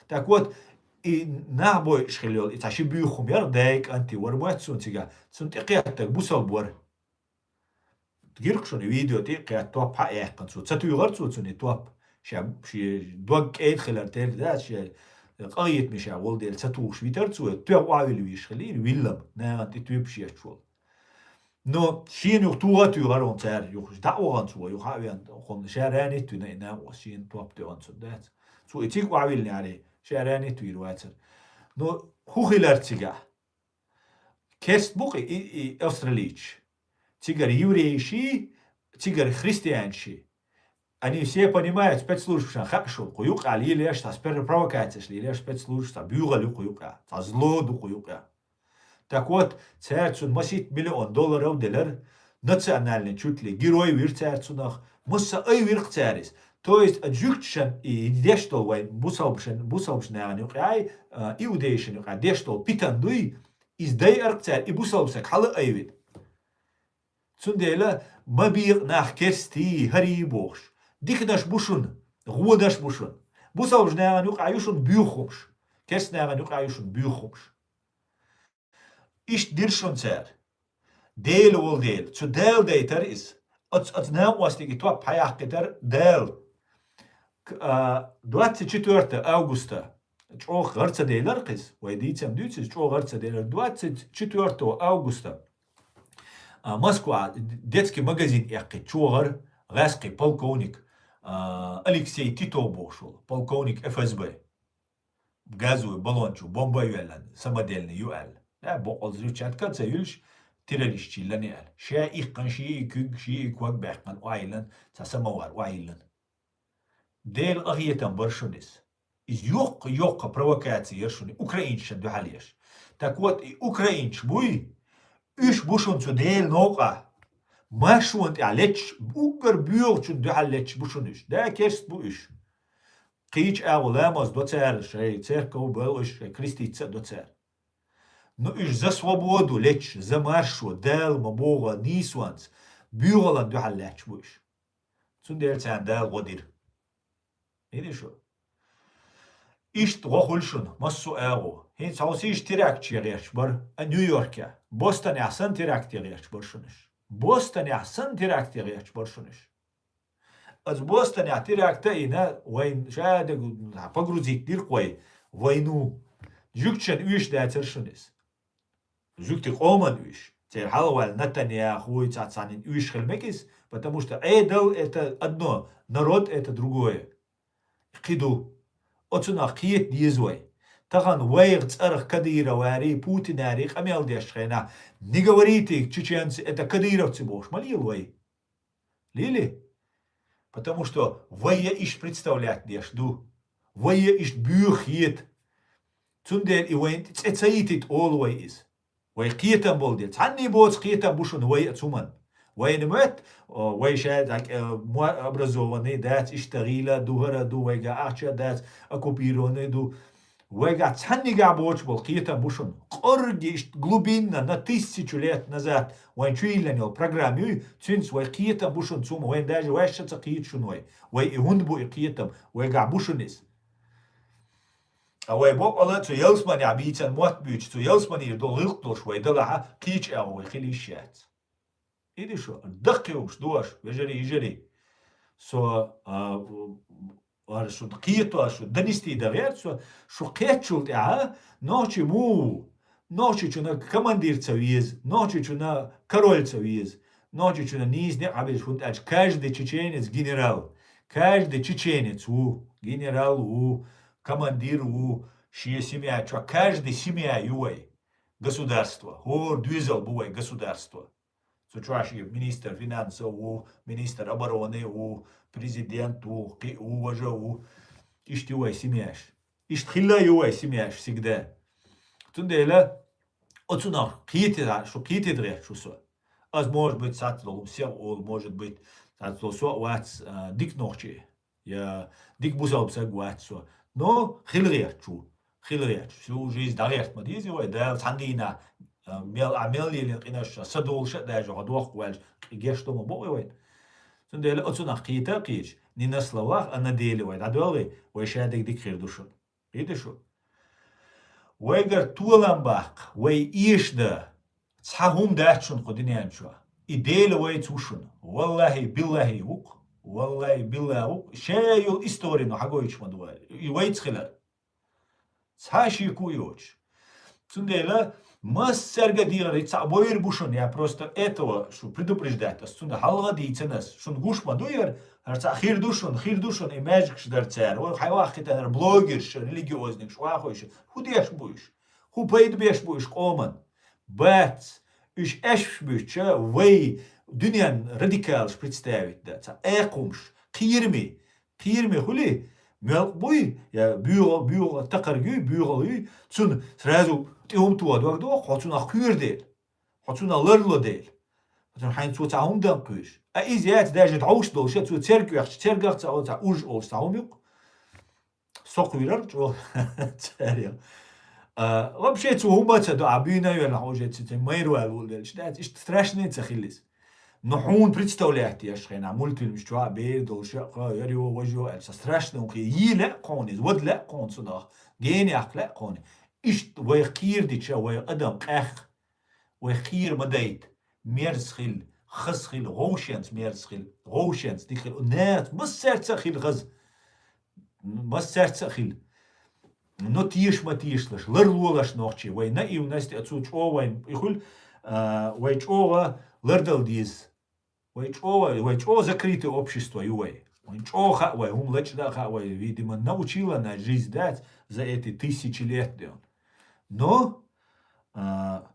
Так вот, и нах бойуш хила йолу, и цхьа ши буьйху хӀума яра, дай кӀанти вара моьтту суна цигахь, цунна тӀекхеттарг бусалба вара. Гира-кх шуна видео тӀе а кхетта, топ хьа а яьккхина цо. Ца туьйхира цо цунна и топ. Ша, шен дог кӀеда хилар терра дац, шен къахетаме ша волу дела ца тухуш витара цо, тоьхна охьавилла везаш хилира, виллам, нахана тӀе тоьпаш етташ волу. Но шена юха туха а туьйхира хьуна цара, юха дӀа а вахана цо, юха а веана, хьуна ша ранить вина и накъост, шена топ тоьхна цунна дац. Цо и цига охьавиллинехьара, ша ранить вийр вацара. Но хӀун хилар цигахь? Керст бу-кх и, и, и австралийцаш. Цигара еврейши, цигара христианши. Они все понимают, спецслужбашна хаьа шу, кху юккъехь лелош цхьа спер-, провокацеш лелош спецслужбаш цхьа буьйхал ю кху юккъехь, цхьа зло ду кху юккъехь. Так вот, цара цунна масийтта миллион долларов делара, национальный чуть ли герой вира цара цунах, масса а айвира-кх цара иза. То есть, а жуьгташна и деш долу вайн бусалбашна, бусалбаш нахана юкъехь, а, иудейшна юкъехь деш долу питана дуй, иза дайара-кх цара, и бусалба стаг хьала а айвина. Цундела ма бекъа нах керстий, хӀарий бохуш. Диканаш бу шуна, гӀодаш бу шуна. Бусалбаш нахана юкъахь ю шуна буьйху хӀумаш. Керст нахана юкъахь ю шуна буьйху хӀумаш. Иштта дира шуна цара. Дела волу дела. Цу Дала дайтара иза. Оцу, оцу накъостиг и топ хьаяккхийтара Дала. К-, а, двадцать четвёртого августа. ЧӀогӀа гӀар ца делара кхиза. Вай дийцам дуьйцу иза, чӀогӀа гӀар ца делара. Двадцать четвёртого августа. А, Москва, детский магазин эккхийта чӀогӀа гӀар, гӀаьскхи полковник, а, Алексей Титов бохуш волу, полковник Ф С Б. Газовый баллон чу бомба а йоьллина, самодельный ю аьлла. Э, боккъал взрывчатка а ца юьллуш, террорист йиллина аьлла. Ша иккхина, шиъ и куьг, шиъ и ког баьккхина, охьайиллина, цхьа самовар охьайиллина. Делан къахетам бара шуна иза. Иза йоккха-йоккха провокаци яра шуна, украинцашна дуьхьал еш. Так вот, и украинцаш буй, уьш бу шуна цу Делан новкъахь. Маршонна тӀехь леташ, уггар боьхачунна дуьхьал леташ бу шуна уьш. Да, керст бу уьш. Кхечу агӀо ламаз до цара, шайн церков бо уьш, шайн креститься а до цара. Но уьш за свободу леташ, за маршо, Дала ма боху нийсонца, боьхалан дуьхьал лаьтташ бу уьш. Цундела царна Дала гӀо дира. Хиъна шу? Иштта гӀо хуьлу шуна, массо а агӀо. ХӀинца хьо сийша терактче гӀерташ бара, а, Нью-Йорке. Бостонехь санна теракте гӀерташ бара шуна уьш. Бостонехь санна теракте гӀерташ бара шуна уьш. Аса Бостонехь теракт а йина, вайн ша дерг погрузить дира-кх вай, вайну. Жуьгташна оьшуш дацара шуна иза. Жуьгти къоман оьшуш. Церан хьалхаваьлла Натаньяхуй, цхьацца цхьанна оьшуш хила мега иза, потому что Ӏедал это одно, народ это другое. Кхин ду. Оцунах кхета деза вай. Тахана вайх цӀарах Кадыровари, Путинари къамел деш хенахь, не говорите, чеченцы, это кадыровцы бохуш ма лела вай. Лели? Потому что вай я иштта представлять деш ду. Вай я иштта буьйху хета. Цундела и вайна цӀе ца йитийта олу вай иза. Вай кхетам болу дела. Цхьанний боцу кхетам бу шуна вай а цуман. Вайна моьтту, о, вай ша дӀа, э, мо-, образованный дац, иштта гӀийла ду, хӀара ду, вайга ахча дац, оккупированный ду. Вайгахь цхьаннигахь боцуш болу кхетам бу шуна. Къорги иштта глубинно, на тысячу лет назад вайн чу йиллина йолу программа юй, цуьнца вай кхетам бу шуна цума, вайн даже ваьшша ца кхета шуна вай. Вай и хӀунда бу и кхетам, вайгахь бу шуна иза. Ткъа вай боккъала цу ялсаманехь бийцан мотт буьйцу, цу ялсаманера долу гӀиллакх долуш вай далахьа, кхечу агӀо вай хила йиш яц. Иди шу, даккхи угуш, дош, вежарий, йижарий. Со, а, ара шу кхеташ, шу донести дан гӀерт со, шу кхетачул тӀаьхьа, нохчи му ву. Нохчичунна командир ца веза, нохчичунна король ца веза, нохчичунна нийса некъ хьабеза, фунтӀач каждый чеченец генерал, каждый чеченец ву, генерал ву, командир ву, шен семья чу, каждый семья ю вай государство, хӀора доьзал бу вай государство. Цу чу ши министр финансов ву, министр обороны ву, президент ву, кхи ву, важа ву. Иштта ю вай семьяш. Иштта хилла ю вай семьяш всегда. Цундела оцунах кхетира, шу кхетира гӀерт шу со. Аз, может быть, сацло, се ол, может быть, сацло со вац, а, дик нохчи. Я дик бусалба саг вац со. Но хила гӀерт шу. Хила гӀерт шу. Всю жизнь дӀагӀерт ма деза вай. Дала цхьан дийнахь, а, мел, а мел лелийна къинаш, са долуш а даже, хьо дохку ваьлча, геш до ма боху вай. Цундела оцунах кхета а кхеташ, не на словах, а на деле вай дӀадоьлхий, вай шадерг дика хир ду шуна. Кхетий шу? Вайгара толам баккха, вай эшадан цхьа хӀума дац шуна кху дуьнен чу. И Дела вайца ву шуна. Валлахи, биллахи ву-кх. Валлахи, биллахи ву-кх. Ша йолу историна хьагойтуш ма ду вай. И вайца хилар. Цхьа а шеко йоцуш. Цундела массаьрга а дегӀан, и цхьаъ бойр бу шуна, я просто этого шу предупреждать ас, цунна хьалха а дийцина ас, шуна гуш ма ду яра, хӀара цхьаъ хир ду шуна, хир ду шуна, и маьждигаш дара цара, вай хьайваккхийтинера блогерш, религиозникаш, вахойш, хӀун деш бу уьш? ХӀун пайда беш бу уьш къоман? Бац, уьш аьшпаш буьйцуча вай дуьненна радикалаш представить дан, цхьа экха хӀумаш, кхераме, кхераме хуьлий, мелкъа буй, я буьйгӀа, буьйгӀа такхарг юй, буьйгӀал юй, цунна сразу тӀе хӀума тоха дог доху, хьо цунах кхоьру дела, хьо цунах ларло дела. Хьо цунна хьайна цо цхьа хӀума дан кхуьйсуш. А иза яц даже дӀовш долуш, цо церг оьхча, цергах ца, цхьа уж олуш цхьа хӀума юкъу. Со кхуьйрар чӀогӀа царех. А, вообще цо хӀума ца до, а буьйна а йоьллахь уже ца, ца майра ваьлла вула делча, дац, иштта страшный ца хилла иза. Но хьуна представлять еш хенахь, мультфильмаш чохь а бер долуш а, кхо, яр йо, вож йо аьлла, сан страшно хи, йий лаьа кхуна иза, вада лаьа кхуна цунах, гена яккха лаьа кхуна. Иштта вайх кхийр дича, вай адам къаьхка, вайх кхийр ма дайта. Мерза хила, хаза хила, гӀовшенца мерза хила, гӀовшенца дика хила. Нахаца массаьрца а хила хаза. Массаьрца а хила. Но теша ма тешалаш, ларлолаш нохчий. Вай наивность, а цу чӀогӀа вайн и хуьлу, а, вай чӀогӀа лардала деза. Вай чӀогӀа, вай чӀогӀа закрытое общество ю вай. Вайн чӀогӀа хаьа вай, хӀума лачкъа дан а хаьа вай, видимо, научила нас жизнь дац за эти тысячи лет, ден. Но, а,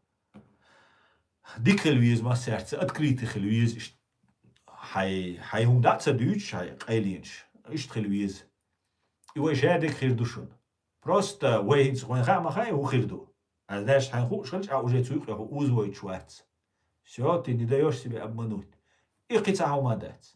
дика хила веза массаьрца, открытый хила веза иштта. Хьай, хьай хӀума дӀа а ца дуьйцуш, хьай къайленаш. Иштта хила веза. И вай шадерг хир ду шуна. Просто вай хӀинца вайн хаа ма хаьа, хӀун хир ду. Ас даш хьайн хууш хилча, а уже цу юкъе хьо узавойтуш вац. Всё, ты не даёшь себя обмануть. И кхин цхьа хӀума дац.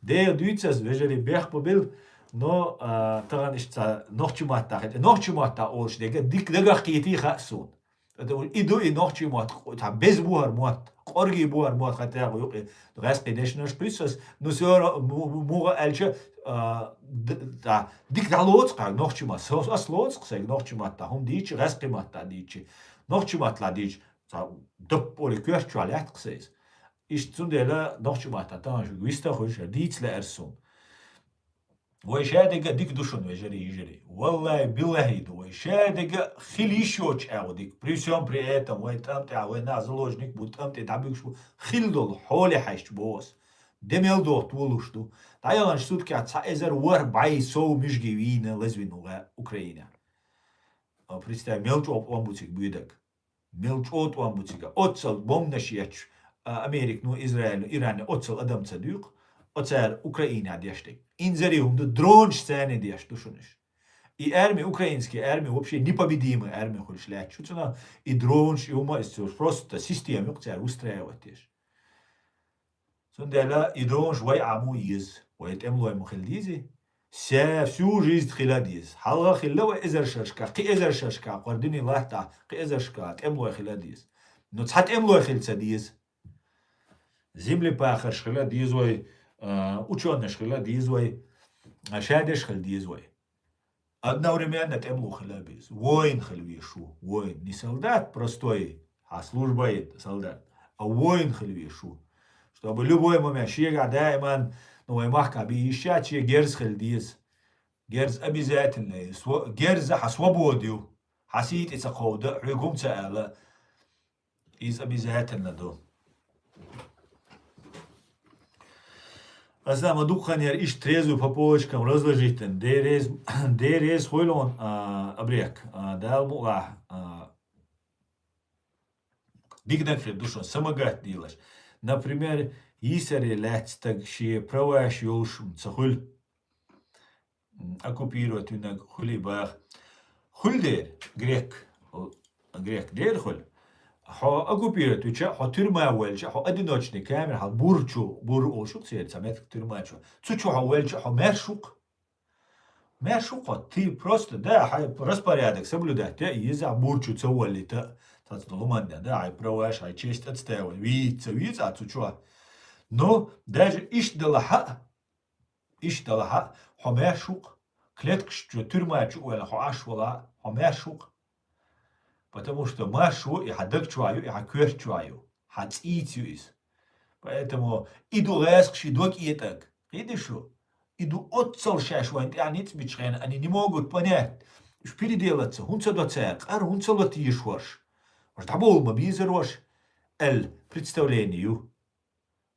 Дера дуьйцу ас, вежарий, бехк ма билла, но, а, тахана иштта цхьа нохчи матта хетта. Нохчи матта олуш дерг дика дагах кхетий хаьа суна. ХӀета и ду и нохчи мотт, цхьа беза бу хӀара мотт, къоргий бу хӀара мотт, хӀета юкъе гӀаьскхи дешнаш кхуьссу ас, ну, всё равно, му-, му-, муха аьлча, а, д-, да, дика дӀалоцу кхаьа нохчи мотт. Со, ас лоцу кхаьа сайга нохчи матта хӀума дийча, гӀаьскхи матта дийча, нохчи маттала дийча, цхьа даппа олий коьрта чохь лаьтта кхаьа сайца. Иштта цундела нохчи матта тахана шуьга виста хуьлуш, дийца лаьара суна. Вай шадерг а дика ду шуна, вежарий, йижарий. Валлахи, биллахи ду. Вай шадерг а хила йиш йоцуш агӀо дика. При всём при этом вай тӀам тӀехь, вай нах заложник бу, тӀам тӀе дӀабуьгуш бу. Хила долу хьоле хьаьжча боху ас. Де мел доху толуш ду. ДӀаяханчу суткехь цхьа эзар ворхӀ бӀе сов муьжги вийна лазвина ву гӀа Украинехь. А, представь, мел чӀогӀа тӀом бу цига буьйдаг. Мел чӀогӀа тӀом бу цига. Оццал бомбанаш етташ, а, Америка, ну, Израиль, ну, Иран, оццал адам ца дуьйкху, оцара Украинехь деш дерг. Инзаре хӀума ду, дронаш царна деш ду шуна уьш. И арми, украинский арми, вообще непобедимая арми хуьлуш лаьтташ ю цунах, и дронаш, и хӀума, и цо просто система юкъа цара выстраивать деш. Цундела и дронаш вай Ӏамо еза, вай тӀемалой ма хила дезий. Ша всю жизнь хила деза. Хьалха хилла вай эзар шерашка, кхин эзар шерашка, кхара дуьне латтахь, кхин эзар шерашка тӀемалой хила деза. Но цхьа тӀемалой хила ца деза. Землепахарш хила деза вай, а, учёныш хила деза вай, а, шадеш хила деза вай. Одновременно тӀемало хила беза. Воин хила веза шу. Воин. Не солдат простой, а служба солдат. А воин хила веза шу. Чтобы любой момент, шегахь даиман, ну, вай махкахь бен йиш яц, шен герз хила деза. Герз обязательно. Сво-, герз хьан свобода ю. Хьан сий тӀе ца кховда, хьоьга хӀума ца ала. Иза обязательно ду. Аса ма дукха хан яр иштта трезво по полочкам разложить дан. Дерез, дерез хуйлон, а, абрек, а, Дала мукъалахь, а, диканаг хир ду шун, самагат дийлаш. Например, йийсаре лаьцна стаг шен праваш йолуш ца хуьлу. М, оккупировать винарг хуьлий баха. Хуьлу дера, грек, грек дера хуьлу. Хьо оккупировать вича, хьо тюрьма ваьлча, хьо одиночный камера, хьо бур чу, бур олуш ю церан, цхьа меттиг тюрьма чу. Цу чу хьо ваьлча, хьо маьрша ву-кх. Маьрша ву-кх хьо, ты просто, да, хьайн распорядок соблюдать де а еза, бур чу ца воллийта, цаца луман де, да, хьайн праваш, хьайн честь отстаивать, вийца, вийца а цу чу. Но даже иштта далахь а, Иштта далахь а, хьо маьрша ву-кх. Клеткаш чу, тюрьма чу а ваьлла, хьо Ӏаш валахь а, хьо маьрша ву-кх. Потому что маршо и хьан даг чохь ю, и хьан коьрта чохь ю, хьан цӀийца ю иза. Поэтому и ду гӀазкхаший дог этӀаг. Кхийдаш шу? И ду оццал шаьш вайн тӀехь ницкъ бичу хенахь, они не могут понять. Уьш переделаться, хӀунда ца до цара, къар хӀунда ца ло тешаш? Уьш дӀабовла ма безара уьш, аьлла, представление ю.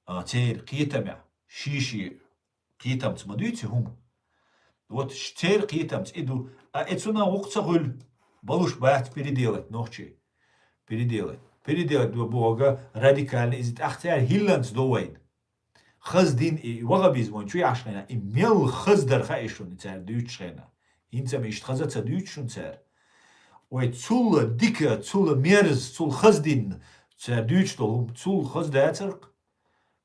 А, церан кхетамехь, ший-ший кхетамца ма дуьйцу хӀума. Вот ш-, церан кхетамца и ду, а э цунах вукху ца хуьлу, балуш бац переделать нохчий. Переделать. Переделать ду бохург радикально иза тӀаккха цара хӀилланца до вайна. Хаза дин и вахабизм вайн чу яхьаш хенахь, и мел хаза дара хаьий шуна цара дуьйцучу хенахь. ХӀинца-м иштта хаза ца дуьйцу шуна цара. Вай цул дика, цул мерза, цул хаза дин цара дуьйцуш долу хӀума цул хаза дацара-кх.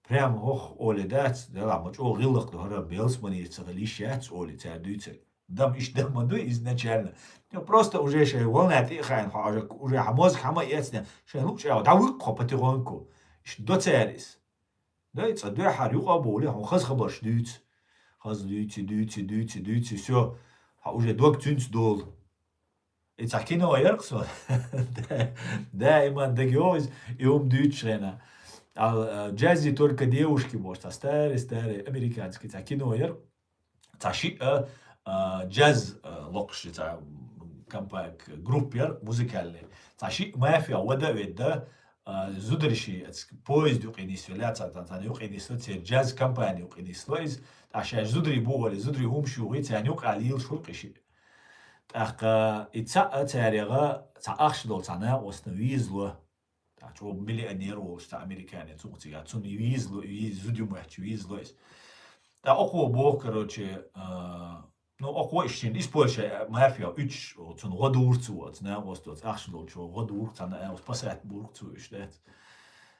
Прямо хӀокху олий дац, делахь ма чӀогӀа гӀиллакх ду хӀара, белсманийца ца хила йиш яц олий цара дуьйцург. Дам иштта дам ма ду изначально. Ну, просто уже шайн волна тӀе а хаийна хьо, уже, уже хьан мозга хьан ма эцна, шайн луъучу агӀор дӀавуьгу хьо потихоньку. Иштта до цара иза. Дай, цкъа дуьххьара юкъа а бовлий, хьуна хаза хабарш дуьйцу. Хаза дуьйцу, дуьйцу, дуьйцу, дуьйцу, всё. Хьан уже дог цуьнца долу. И цхьа кино яра-кх со. Да, даиман дага йогӀу иза, и хӀума дуьйцучу хенахь. Ал, а, «В джазе только девушки» бохуш, цхьа старый, старый, американский цхьа кино яра. Цхьа шиъ, а, джаз, а, локхуш, цхьа компа-, группа яра, музыкальный. Цхьа шиъ мафия вада а ведда, а, зударий шиъ, оцу поезд юкъе нисвелла, цхьа, цхьа, цхьана юкъе нисло, церан джаз компания юкъе нисло иза. ТӀаккха шаьш зударий бу олий, зударий хӀумаш юхий, царна юкъахь лелаш хуьлу-кх и шиъ. ТӀаккха и цхьаъ а цаьргахь цхьа ахча долу цхьа накъостана виза ло. ТӀаккха чӀогӀа миллионер волуш цхьа американец ву-кх цигахь. Цунна виза ло, виза, зуда ю моьттуш, виза ло иза. ТӀаккха окхо боху, короче, а, ну, окхо иштта шена используй мафия, уьш, цунна гӀо дора цо, оцу накъосто, оцу ахча долчо гӀо дора, цхьана аьлла, спасать бора-кх цо уьш, дац.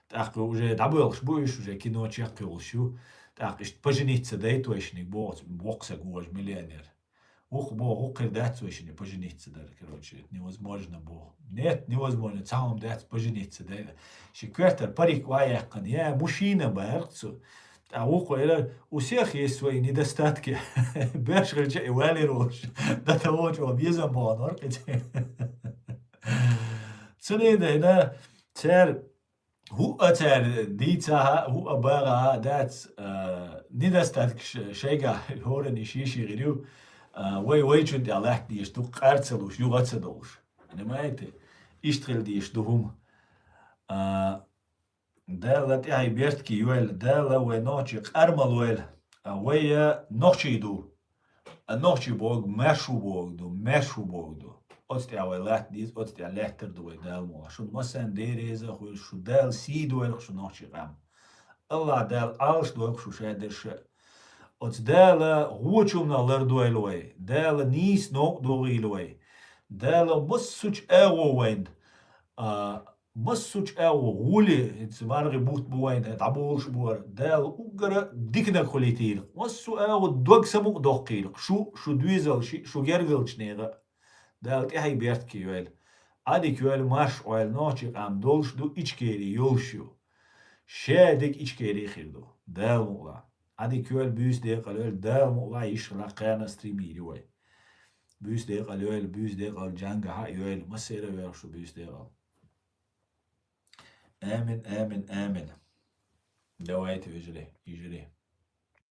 ТӀаккха уже дӀабоьлхуш бу уьш, уже кино чекхйолуш ю. ТӀаккха иштта пожениться дайта вай шиниг боху, воккха стаг ву, важа миллионер. Вукхо боху, вукхо хир дац вай шине пожениться дар, короче, это невозможно боху. Нет, невозможно, цхьа хӀума дац пожениться дар. Ши коьртара парик охьаяьккхина, я мужчина бара-кх цо. ТӀаккха вукхо элира: «У всех есть свои недостатки». Боьрша хилча и валийра волуш. Дан тахана чӀогӀа безам баханор кхин. Цундела цара хӀуъа цара дийцахьа, хӀуъа багӀахьа дац, а, недостаткаш шайгахь хӀоранна ший-ший гӀир ю, а, вай вайчун тӀехь латта дезаш ду, къар ца луш, юха ца долуш. Понимаете? Иштта хила дезаш ду хӀума. А, Дала тӀаьхье беркате йойла, Дала вай нохчий къар ма лойла. А, вай, а, нохчий ду. А нохчий бохург маьрша ву бохург ду, маьрша ву бохург ду. Оцу тӀехь вай латта деза, оцу тӀехь лаьттар ду вай, Дала мукъалахь. Шуна массарна Дела реза хуьлда шу, Дала сий дойла шу нохчийн къам. АллахӀ Дала Ӏалаш дойла шу шадерш а. Оцу Дала гӀочунах лардойла вай, Дала нийса новкъа дохийла вай. Дала массо а агӀо вайна, а, Массо а чӀагӀо гӀули, хӀинца маргӀи бутт бу вайна, дӀаболуш бу хӀара. Дала уггара диканаг хуьлийтийла. Массо а агӀо дог самукъадоккхийла. Шу, шу доьзалши, шу гергарчу нехан а. Дала тӀаьхье беркате йойла. Ӏадика йойла, марша Ӏойла, нохчийн къам долуш ду, Ичкери йолуш ю. Шадерг Ичкери хир ду. Дала мукъалахь. Ӏадика йойла, буьйса декъала йойла, Дала мукъалахь, йиш хилахь кхана а стример ю вай. Буьйса декъала йойла, буьйса декъала джангахьа а йойла. Массеран а йойла шу буьйса декъала. Амин, амин, амин. Давайте, ежели, ежели.